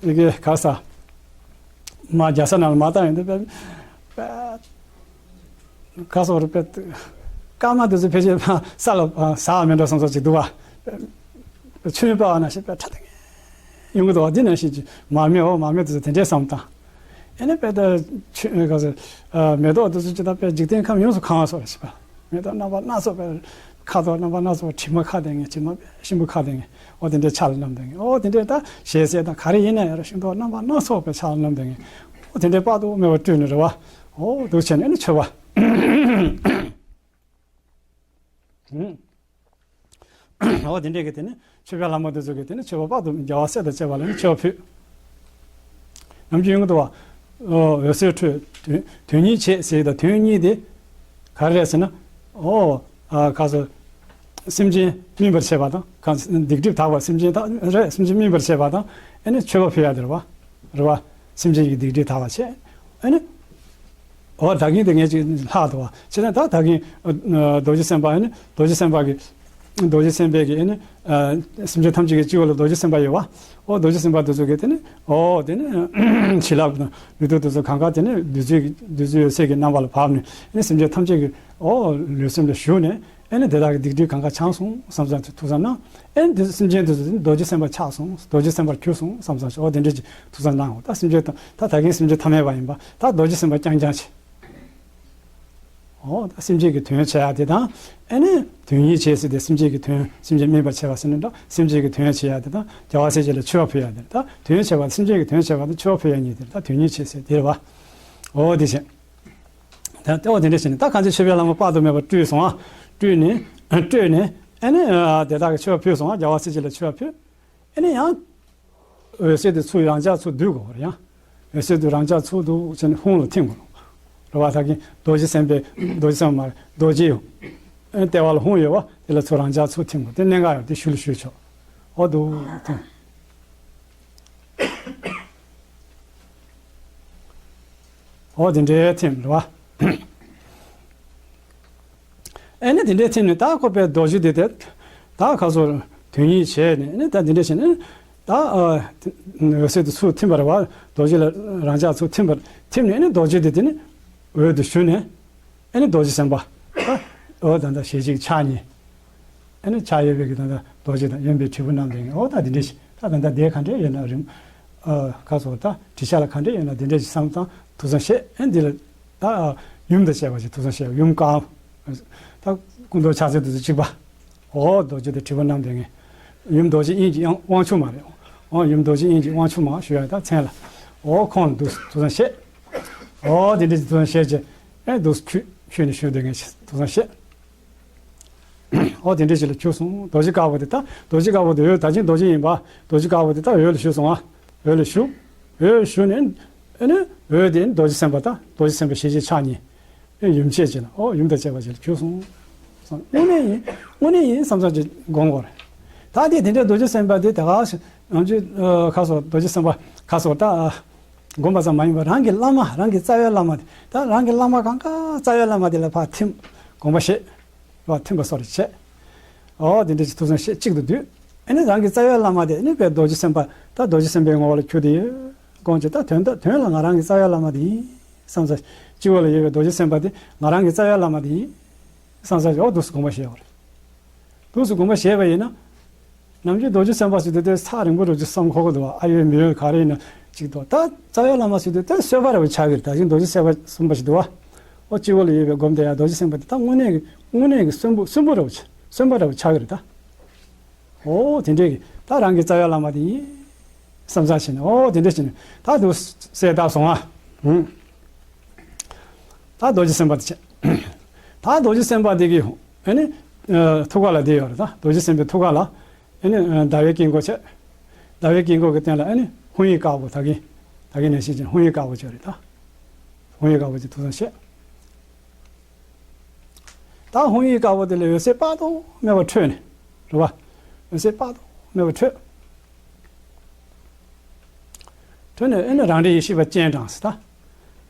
ཡི་གེ་ག་ས། མར་རྒྱལ་ས་ནང་ལ་མར་ལྟ་ཡོང་དུས་དཔེ། དཔེ། ག་སོགས་རུ་དཔེ། སྐར་མ་དེ་ཚོ་ཕལ་ཆེར་ས་ལ་ཟག་མེད་འགྲོ་བསམ་སོགས་ཅིག་འདུག་བ། ཆུ་ཡོན་པ་བ་ན་ཞིག་དཔེ་ཁྲ་ཐག་ཡོང་གི་འདུག་བ། འདི་ནང་བཞིན་གྱི་མར་མེ་འོ་མར་མེ་དེ་ཚོ་དེ་འདྲའི་བསམ་སྟངས། ཨེ་ནི་དཔེ་ད་ཆུ་ག་ཚོད་མེ་ཏོག་དེ་ཚོ་ཅི་ད་དཔེ་འཇིག་རྟེན་ཁམས་ཡོངས་སུ་གང་བ་སོགས་རེད་ཞིག་པ། མེ་ཏོག་རྣམ་པ་སྣ་ཚོགས་པའི་ཁ་དོག་རྣམ་པ་སྣ་ཚོགས་པ་དྲི་མ་ཁ་ལྡན་ངེས་དྲི་མ་ཤིང་བུ་ཁ་ལྡན་ངེས་འོ་དེ་འདྲའི་ཆ་ལ་བསྣམས་ལྡན་ངེས་འོ་དེ་འདྲའི་ད་ཞལ་ཟས་དང་ག་རེ་ཡིན་ན་ཡང་ར་ཤིང་ཏོག་རྣམ་པ་སྣ་ཚོགས་པའི་ཆ་ལ་བསྣམས་ལྡན་ངེས་འོ་དེ་འདྲའི་དཔག་ཏུ་མེད་པ་སྤྲུལ་ནས་རེད་བ། འོ་འདུག་བྱས་ནས་ནི་མཆོད་པ། འོ་དེ་འདྲས་ཀྱི་དེ་ནི་མཆོད་པའི་ལྷ་མོ་དེ་ཚོ་གི་དེ་ནི་མཆོད་པ་དཔག་ཏུ་རྒྱལ་བ་སྲས་དང་བཅས་པ་ལ་ནི་མཆོད་པ་ཕུལ། ནམ་རྒྱུན་ཡོང་གི་འདུག་བ། འོད་ཟེར་འཕྲོས་དོན་དོན་གཉིས་བྱེད་ཟེར་གྱི་དང་དོན་གཉིས་དེ་ག་རེ་རེད་ཟེར་ན། འོ། ཨ་ག་ཚོད། སེམས་ཅན་སྨིན་པར་བྱེད་པ་དང་གང་སྡིག་སྒྲིབ་དག་པ་སེམས་ཅན་དག་རེད་སེམས་ཅན་སྨིན་པར་བྱེད་པ་དང་ཨེ་ནི་མཆོད་པ་ཕུལ་ཡ་དེ་རེད་བ། རེད་བ། སེམས་ཅན་གྱི་སྡིག་སྒྲིབ་དག་པ་བྱེད། ཨ་ནི། འོ་ད་གིན་དེ་ངས་ཅིག་ལྷག་འདུག་བ། བྱས་ན་ད་ད་གིན་ཨ་རྡོ་རྗེ་སེམས་དཔའ། ཨ་ནི་རྡོ་རྗེ་སེམས་དཔའ་གི། རྡོ་རྗེ་སེམས་དཔའ་གི་ཨ་ནི་ཨ་སེམས་ཅན་ཐམས་ཅད་ཀྱི་སྤྱི་བོ་ལ་རྡོ་རྗེ་སེམས་དཔའ་ཡོད་བ། འོ་རྡོ་རྗེ་སེམས་དཔའ་དེ་ཚོ་གིས་དེ་ནི་འོ་དེ་ནི་བྱིན་རླབས་དང་ལུས་རྟེན་དེ་ཚོ་གང་ག་དེ་ནི་བདུད་རྩི་བདུད་རྩི་འོད་ཟེར་གྱི་རྣམ་པ་ལ་བབས་ནས། ཨ་ནི་སེམས་ཅན་ཐམས་ཅད་ཀྱི་འོ་ལུས་སེམས་ལ་ཞུགས་ནས། ཨེ་ནི་དེ་དག་གི་སྡིག་སྒྲིབ་གང་ག་བྱང་སོང་བསམ་བསམ་ཅིག་ཐུགས་བསམ་གནང་། ཨེ་ནི་དེ་སེམས་ཅན་དེ་ཚོ་རྡོ་རྗེ་སེམས་དཔའ་ཆགས་སོང་། རྡོ་རྗེ་སེམས་དཔར་གྱུར་སོང་བསམ་བསམ་ཅིག་འོ་དེ་འདྲ་ཅིག་ཐུགས་བསམ་གནང་འོ། ད་སེམས་ཅན་ད་ད་གིན་སེམས་ཅན་ཐ་མལ་པ་ཡིན་པ། ད་རྡོ་རྗེ་སེམས་དཔའ་རྐྱང་རྐྱང་བྱས། འོ་ད་སེམས་ཅན་གྱི་དོན་བྱེད་ཡ་དེ་དང་། ཨེ་ནི་དོན་གཉེར་བྱེད་ཟེར་ཏེ་སེམས་ཅན་གྱི་དོན། སེམས་ཅན་སྨིན་པར་བྱེད་པ་ཟེར་ནི་འདྲ། སེམས་ཅན་གྱི་དོན་བྱེད་ཡ་དེ་དང་། རྒྱལ་བ་སྲས་བཅས་ལ་མཆོད་པ་ཕུལ་ཡ་དེ། ད་དོན་བྱེད་པ། སེམས་ཅན་གྱི་དོན་བྱེད་པ་དང་མཆོད་པ་ཕུལ་ཡ་གཉིས་དེ་ད་དོན་གཉེར་བྱེད་ཟེར་དེ་རེད་བ། འོ་དེ་བྱས། ད་ལྟ་བ་དེ་འདྲ་བྱས་ནས་ད་གང་ཚེ་མཆོད་པའི་ལྷ་མོ་དཔག་ཏུ་མེད་པ་སྤྲུལ་སོང་ང་། སྤྲུལ་ནས་སྤྲུལ་ནས། ཨ་ནི་དེ་དག་གི་མཆོད་པ་ཕུལ་སོང་ང་། རྒྱལ་བ་སྲས་བཅས་ལ་མཆོད་པ་ཕུལ། ཨ་ནི་ཡང་འོད་ཟེར་དེ་ཚུར་རང་ཅག་ཚུར་བསྡུས་དགོས་པ་རེད། ཡང་འོད་ཟེར་དེ་རང་ཅག་ཚུར་བསྡུས་བྱས་ནས་ཧཱུྃ་ལ་ཐིམ་དགོས། རེད་བ། ད་གིན་རྡོ་རྗེ་སེམས་དཔའི། རྡོ་རྗེ་སེམས་དཔའ་མ་རེད། རྡོ་རྗེ་ཡོད། ཨ་ནི་ལྟེ་བ་ལ་ཧཱུྃ་ཡོད་བ། དེ་ལ་ཚུར་རང་ཅག་ཚུར་ཐིམ་དགོས། དེ་གནད་འགག་ཡོད། དེ་ཞུ་ལ་ཞུ་ཆོག་འོ་འདུག་ཐིམ། འོ་དེ་འདྲའི་ཐིམ་རེད་བ། ཨེ་ནི་དེ་འདྲའི་ཐིམ་ནས་ད་ཁོ་པའི་རྡོ་རྗེ་དེ་དེ་ད་ག་ཚོད་དོན་གཉེར་བྱས་ནས། ཨེ་ནི་ད་དེ་འདྲ་བྱས་ནས་ད་ཨ་འོད་ཟེར་དེ་ཚུར་ཐིམ་པ་རེད་བ། རྡོ་རྗེ་ལ་རང་ཅག་ཚུར་ཐིམ་པ། ཐིམ་ནས་ཨེ་ནི་རྡོ་རྗེ་དེ་དེ་ནི་འོད་དུ་ཞུ་ནས། ཨེ་ནི་རྡོ་རྗེ་སེམས་དཔའ། ཨ་འོ་ད་ལྟ་ཞལ་གཅིག་ཕྱག་གཉིས། ཨེ་ནི་ཕྱག་གཡས་པའི་གི་ད་ལྟ་རྡོ་རྗེ་དང་། གཡོན་པའི་དྲིལ་བུ་བསྣམས་པའི་གི། འོ་ད་འདི་འདྲ་ཞིག་ད་ད་ལྟ་དེ་ག་འདྲས་ཡོད་ན་རིམ། ཨ་ག་ཚོད་ད་བྲིས་ཤག་ལ་ག་འདྲས་ཡོད་ན་དེ་འདྲས་ཞིག་བསམ་བཏང་། ཐུགས་བསམ་བཞེས། ཨེ་འདི་ལ་ད་ཡུམ་དང་བཅས་པ་ཞིག་ཐུགས་བསམ་བཞེས། ཡུམ་དཀར་ད་སྐུ་མདོག་ཕྱག་མཚན་དེ་ཚོ་གཅིག་པ། འོ་རྡོ་རྗེ་དང་དྲིལ་བུ་བསྣམས་པའི་གི། ཡུམ་རྡོ་རྗེ་དབྱིངས་ཀྱི་དབང་དབང་ཕྱུག་མ་རེད། འོ་ཡུམ་རྡོ་རྗེ་དབྱིངས་ཀྱི་དབང་ཕྱུག་མ་ཞུ་ཡ་ད་མཚན་ལ། འོ་ཁོང་ལ་འདུག་ཐུགས་བསམ་བཞེས། འོ་དེ་འདྲས་ཞིག་ཐུགས་བསམ་བཞེས་བྱས། ཨེ་འདུག་ཁྱོད་ཁྱོད་ནས་ཞུ་དེ་ངས་ཐུགས་བསམ་བཞེས། འོ་དེ་འདྲ་ཞིག་ལ་གྱུར་སོང་། རྡོ་རྗེ་དཀར་པོ་དེ། ད་རྡོ་རྗེ་དཀར་པོ་དེ་འོད་ད་ཅིང་རྡོ་རྗེ་ཡིན་པ། རྡོ་རྗེ་དཀར་པོ་དེ་ད་འོད་ལ་ཞུགས་སོང་ང་། འོད་ལ་ཞུགས། འོད་ཞུགས་ནས་ཨེ་ནི་འོད་དེ་རྡོ་རྗེ་སེམས་དཔའ། ད་རྡོ་རྗེ་སེམས་དཔའ་ཞལ་གཅིག་ཕྱག་གཉིས། ཨེ་ཡུམ་ཆེ་ཅིག་ལ། ཨོ་ཡུམ་དང་བཅས་པ་ཅིག་ལ་གྱུར་སོང་། དངོས་གནས་ཡིན། དངོས་གནས་ཡིན་བསམ་བསམ་ཅིག་སྒོམ་དགོས་རེད། ད་དེ་དེ་འདྲ་རྡོ་རྗེ་སེམས་དཔའ་དེ་ད་ག་ང་ཚོས་ཁ་སོ་རྡོ་རྗེ་སེམས་དཔའ་ཁ་སོ་ད་སྒོམ་པ་ཙམ་མ་ཡིན་པར་རང་གི་བླ་མ། རང་གི་རྩ་བའི་བླ་མ་དེ། ད་རང་གི་བླ་མ་གང་ག་རྩ་བའི་བླ་མ་དེ་ལ་ཕར་ཐིམ། དགོངས་པ་བཞེས། ལ་ཐིམ་པ་སོགས་རེ་བྱས། ཨོ་དེ་འདྲ་ཅིག་ཐུགས་བསམ་བཞེས། གཅིག་ཏུ་བསྡུས། ཨེ་ནི་རང་གི་རྩ་བའི་བླ་མ་དེ་ཨེ་ནི་དཔལ་རྡོ་རྗེ་སེམས་དཔའ། ད་རྡོ་རྗེ་སེམས་དཔའི་ངོ་བོ་ལ་གྱུར་ཏེ་ཡོད། དགོངས་བྱས། ད་དོན་དག་དོན་ལ་ང་རང་གི་རྩ་བའི་བླ་མ་དེ་ཡིན་བསམ་ས། སྤྱི་བོ་ལ་ཡོད་པའི་རྡོ་རྗེ་སེམས་དཔའ་དེ་ང་རང་གི་རྩ་བའི་བླ་མ་དེ་ཡིན་བསམ་ས་ཅིག་ཨོ་འདུག་སེ་དགོངས་པ་བཞེས་པ་རེད། འདུག་སེ་དགོངས་པ་བཞེས་པ་ཡིན་ན། ནམ་རྒྱུན་རྡོ་རྗེ་སེམས་དཔའ་ཟེར་དུས་དེ་ཐག་རིང་པོ་རུ་ཅིག་བསམ་ཁོ་གི་འདུག་བ། ཨ་ཡོད་མི་ཡོད་ག་རེ་ཡིན་ན་ཅིག་འདུག་ད་རྩ་བའི་བླ་མ་ཟེར་དུས་དེ་གསོལ་བ་རེ་བ་ཆགས་ཀྱི་རེད། ད་གིན་རྡོ་རྗེ་སེམས་དཔའ་གསུངས་པ་ཞིག་འདུག་བ། ཨོ་སྤྱི་བོ་ལ་ཡོད་པའི་སྒོམ་བསྡད་ཡ་རྡོ་རྗེ་སེམས་དཔའ་དེ་ད་དངོས་གནས་ཀྱི་དངོས་གནས་ཀྱི་གསོན་པོ་གསོན་པོ་རེ་བ་ཆགས། གསོན་པོ་རེ་བ་ཆགས་ཀྱི་རེད་ད། ཨོ་དེ་འདྲས་ཀྱི་ད་རང་གི་རྩ་བའི་བླ་མ་དེ་ཡིན་བསམ་བསམ་བྱས་ནས། ཨོ་དེ་འདྲས་བྱས་ནས་ད་འདུག་སེ་བཏབ་སོང་ང་། ཧུམ། ད་རྡོ་རྗེ་སེམས་དཔའ་དེ་བྱས། ད་རྡོ་རྗེ་སེམས་དཔའ་དེ་གི་ཨེ་ནི་ཐུགས་ཀ་ལ་དེ་ཡོད་རེད་ད། རྡོ་རྗེ་སེམས་དཔའི་ཐུགས་ཀ་ལ་ཨེ་ནི་ཟླ་བའི་དཀྱིལ་འཁོར་བྱས། ཟླ་བའི་དཀྱིལ་འཁོར་གྱི་སྟེང་ལ་ཨེ་ནི་ཧཱུྃ་ཡིག་དཀར་པོ། ད་གིན་ད་གིན་ནས་བཤད་ཅིང་ཧཱུྃ་ཡིག་དཀར་པོ་བྱས་རེད་ད། ཧཱུྃ་ཡིག་དཀར་པོ་བྱས་ཐུགས་བསམ་བཞེས། ད་ཧཱུྃ་ཡིག་དཀར་པོ་དེ་ལས་འོད་ཟེར་དཔག་ཏུ་མེད་པ་འཕྲོས་ནས། རེད་བ། འོད་ཟེར་དཔག་ཏུ་མེད་པ་འཕྲོས། འཕྲོས་ནས་ཨེ་ནི་རང་འབྲས་ཡེ་ཤེས་པ་སྤྱན་དྲངས་ཟེར་ད།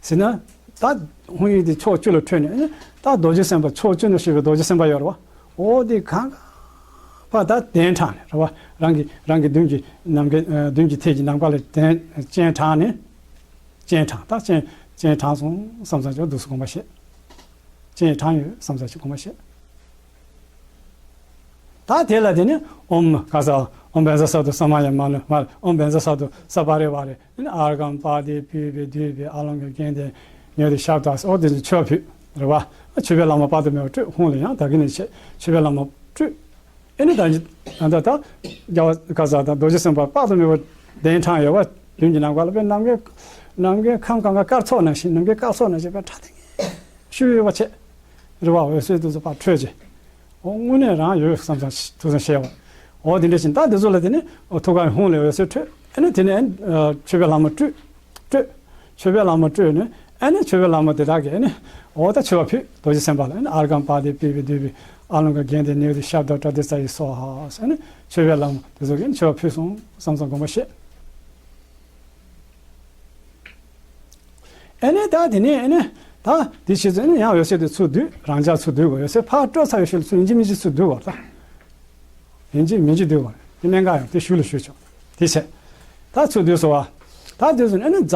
ཟེར་ན། ད་ཧཱུྃ་ཡིག་དེ་ཕྱོགས་བཅུ་ལ་འཕྲོས་ནས་ཨེ་ནི་ད་རྡོ་རྗེ་སེམས་དཔའ་ཕྱོགས་བཅུ་ན་བཞུགས་པའི་རྡོ་རྗེ་སེམས་དཔའ་ཡོད་རེད་བ། འོ་དེ་གང་ག་ཕར་ད་གདན་དྲངས་ནས། རེད་བ། རང་གི་རང་གི་མདུན་གྱི་ནམ་མཁའི་མདུན་གྱི་ཐད་ཀྱི་ནམ་མཁའ་ལ་གདན་སྤྱན་དྲངས་ནས། སྤྱན་དྲངས། ད་སྤྱན་སྤྱན་དྲངས་སོང་བསམ་བསམ་ཅིག་འདུག་སེ་དགོངས་པ་བཞེས། སྤྱན་དྲངས་ཡོད་བསམ་བསམ་ཅིག་དགོངས་པ་བཞེས། ད་དེ་ལ་དེ་ནི་ཨོཾ་ག་ས་ཨོཾ་བཛྲ་སཏྭ་ས་མ་ཡ་མ་ནུ་མ། ཨོཾ་བཛྲ་སཏྭ་ས་པ་རི་ཝཱ་རེ། ཨརྒྷཾ་པཱ་དྱཾ་བྷཱུ་ཏེ་བདུད་བྷཱུ་ཨ་ལོ་ཀ་གནྡྷེ་ནཻ་ཝི་དྱ་ཤབྡ། ཨོ་དེ་ནི་མཆོད་པ་ཕུལ། རེད་བ། མཆོད་པའི་ལྷ་མོ་དཔག་ཏུ་མེད་པ་སྤྲུལ། ཧཱུྃ་ལ་ཡང་ད་གིན་ནས་བྱས། མཆོད་པའི་ལྷ་མོ་སྤྲུལ། ཨེ་ནི་ད་ད་ད་རྒྱལ་བ་ག་ས་ད་རྡོ་རྗེ་སེམས་དཔའ་དཔག་ཏུ་མེད་པ་གདན་དྲངས་ཡོད་བ། མདུན་གྱི་ནམ་མཁའ་ལ་དཔེ་ནམ་མཁའི་ནམ་མཁའི་ཁམས་གང་ག་སྐར་ཚོགས་ནང་བཞིན། ནམ་མཁའི་སྐར་ཚོགས་ནང་བཞིན་དཔེ་ཁྲ་ཐིང་ངེ་ཤུ་ཡོད་པ་བྱས། རེད་བ། འོད་ཟེར་དེ་ཚོ་ཕར་འཕྲོས་བྱས། འོ་དངོས་གནས་རང་ཡོད་བསམ་བསམ་ཐུགས་བསམ་བཞེས་པ། འོ་དེ་འདྲ་བཞིན་ད་དེ་ཚོ་ལ་དེ་ནི་འོ་ཐུགས་ཀའི་ཧཱུྃ་ལས་འོད་ཟེར་འཕྲོས། ཨེ་ནི་དེ་ནས་ཨེ་མཆོད་པའི་ལྷ་མོ་སྤྲུལ། སྤྲུལ། མཆོད་པའི་ལྷ་མོ་སྤྲུལ་ནས་ཨེ་ནི་མཆོད་པའི་ལྷ་མོ་དེ་དག་གིས་ཨེ་ནི་འོ་ད་མཆོད་པ་ཕུལ། རྡོ་རྗེ་སེམས་དཔའ་ལ་ཨེ་ནི་ཨརྒྷཾ་པཱ་དྱཾ་བྷཱུ་ཏེ་བདུད་བྷཱུ་ཨ་ལོ་ཀ་གནྡྷེ་ནཻ་ཝི་དྱ་ཤབྡ་པྲ་ཏཱིཙྪ་ཡེ་སྭཱ་ཧཱ་ཟེར་ནས་མཆོད་པའི་ལྷ་མོ་དེ་ཚོ་གིས་ཨེ་ནི་མཆོད་པ་ཕུལ་སོང་བསམ་བསམ་དགོངས་པ་བཞེས། ཨེ་ནས་ད་དེ་ནས་ཨེ་ནས་ད་དེ་བྱས་ཚུལ་ནི་ཡང་འོད་གསལ་དེ་ཚུར་བསྡུས། རང་འཇགས་ཚུར་བསྡུས་དགོས། འོད་གསལ་ཕར་སྤྲོ་ཚར་བའི་ཤུལ་ལ་ཚུར་ཡིན་གཅིག་མིན་གཅིག་ཚུར་བསྡུས་དགོས་ད། ཡིན་གཅིག་མིན་གཅིག་བསྡུས་དགོས། དེ་གནད་འགག་ཡང་དེ་ཤུལ་ལ་ཞུས་ཆོག་དེ་བྱས། ད་ཚུར་བསྡུས་སོང་བ། ད་དེ་ཚུར་ཨེ་ནས་ཛ་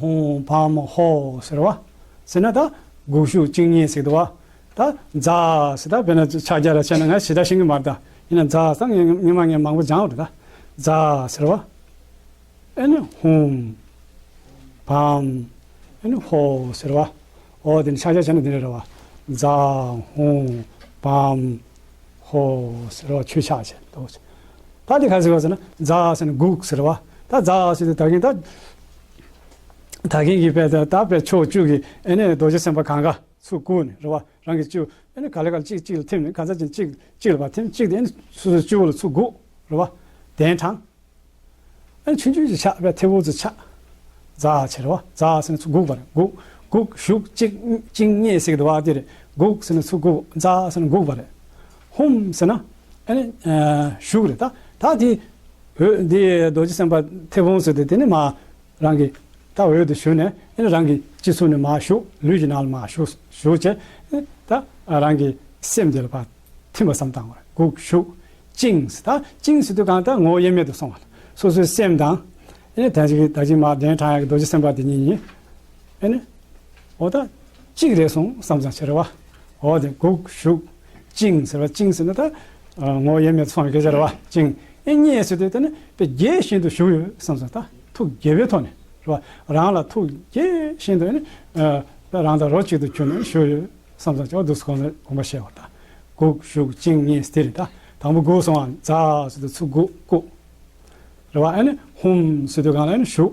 ཧུམ་བམ་ཧོ་ཟེར་བ། ཟེར་ན་ད་འགུགས་གཞུག་བཅིངས་མཉེས་ཟེར་འདུག་བ། ད་ཛ་ཟེར་ད་དཔེར་ན་ཕྱག་རྒྱ་ལ་བྱས་ན་ང་ཞེ་དྲག་ཤེས་ཀྱི་མ་རེད་ད། ཡིན་ན་ཛ་ཟེར་ངས་སྔོན་མ་ངས་མང་པོ་སྦྱངས་པ་རེད་ད། ཛ་ཟེར་བ། ཨེ་ནི་ཧུམ། བམ། ཨེ་ནི་ཧོ་ཟེར་བ། འོ་དེ་ནི་ཕྱག་རྒྱ་བྱས་ན་དེ་འདྲ་རེད་བ། ཛ་ཧུམ། བམ། ཧོ་ཟེར་བ་ཆོས་ཕྱག་བྱས་འདུག་ད་དེ་ག་ཟེར་བ་ཟེར་ན་ཛ་ཟེར་ན་འགུགས་ཟེར་བ། ད་ཛ་ཟེར་དུས་ད་གིན་ད། ད་གིན་གྱི་དཔེ་ད་ད་དཔེ་ཕྱོགས་བཅུ་གི་ཨེ་ནི་རྡོ་རྗེ་སེམས་དཔའ་གང་ག་ཚུར་བཀུག་ནས་རེད་བ། རང་གི་ལྕེ་ཨེ་ནི་ག་ལེ་ག་ལེ་གཅིག་གཅིག་ལ་ཐིམ་ནས་ག་ཚ་ཅན་གཅིག་གཅིག་ལ་བ་ཐིམ་གཅིག་དེ་ཨེ་ནི་སོ་སོའི་སྤྱི་བོ་ལ་ཚུར་བཀུག་རེད་བ། གདན་དྲངས། ཨ་ཆུང་ཆུང་ཅིག་ཆགས་པས་མཐེ་བོ་ཙི་ཆགས། ཛ་ཆེ་རེད་བ། ཛ་ཟེར་ན་ཚུར་འགུགས་པ་རེད། འགུགས། འགུགས་གཞུག་བཅིངས་བཅིངས་མཉེས་ཟེར་གི་འདུག་བ་དེ་རེད། འགུགས་ཟེར་ན་ཚུར་འགུགས། ཛ་ཟེར་ན་འགུགས་པ་རེད། ཧུམ་ཟེར་ན་ཨ་ནི་གཞུག་རེད་ད། ད་དེ་འོད་འདི་རྡོ་རྗེ་སེམས་དཔའ་མཐེ་བོང་ཟེར་དེ་དེ་ནི་མ་རང་གི་ད་འོད་དུ་ཞུ་ནས་ཨ་ནི་རང་གི་སྤྱི་གཙུག་ནས་མ་ཞུགས། ལུས་ཀྱི་ནང་ལ་མ་ཞུགས་ཞུགས་བྱས་ད་རང་གི་སེམས་དེ་ལ་ཕར་ཐིམ་པ་བསམ་བཏང་བ་རེད། འགུགས་གཞུག་བཅིངས་ཟེར། ད་བཅིངས་ཟེར་དུས་གང་ལྟར་ངོ་བོ་དབྱེར་མེད་དུ་སོང་བ་ལ་སོ་སོའི་སེམས་དང་། ཨེ་ནི་ད་ཅིག་ད་ཅིག་མ་གདན་དྲངས་ཡག་གི་རྡོ་རྗེ་སེམས་དཔའ་དེ་གཉིས་གཉིས། ཨེ་ནི། འོ་ད། གཅིག་རེད་སོང་བསམ་བསམ་བྱེད་རེད་བ། འོ་དེ་འགུགས་གཞུག་བཅིངས་ཟེར་བ། བཅིངས་ཟེར་ན་ད། ངོ་བོ་དབྱེར་མེད་དུ་སོང་བའི་སྐད་ཆ་རེད་བ། བཅིངས། ཨེ་མཉེས་ཟེར་དུས་ད་ནི་དཔེ་རྒྱས་ཤིན་ཏུ་བཞུགས་ཡོད་བསམ་བསམ་ད་ཐུགས་དགྱེས་པའི་ཐོག་ནས་རེད་བ། རང་ལ་ཐུགས་དགྱེས་ཤིན་ཏུ་ཨེ་ནི། ད་རང་དང་རོ་གཅིག་ཏུ་གྱུར་ནས་བཞུགས་ཡོད། བསམ་བསམ་ཅོག་འདུག་སེ་གོང་ལ་དགོངས་པ་བཞེས་པ་དང་། འགུགས་གཞུག་བཅིངས་མཉེས་དེ་རེད་ད། དང་པོ་འགུགས་སོང་བ་ཛ་ཟེར་དུས་ཚུར་འགུགས་བཀུག་རེད་བ། ཨ་ནི་ཧུམ་ཟེར་དུས་གང་ལ་ཨ་ནི་གཞུག་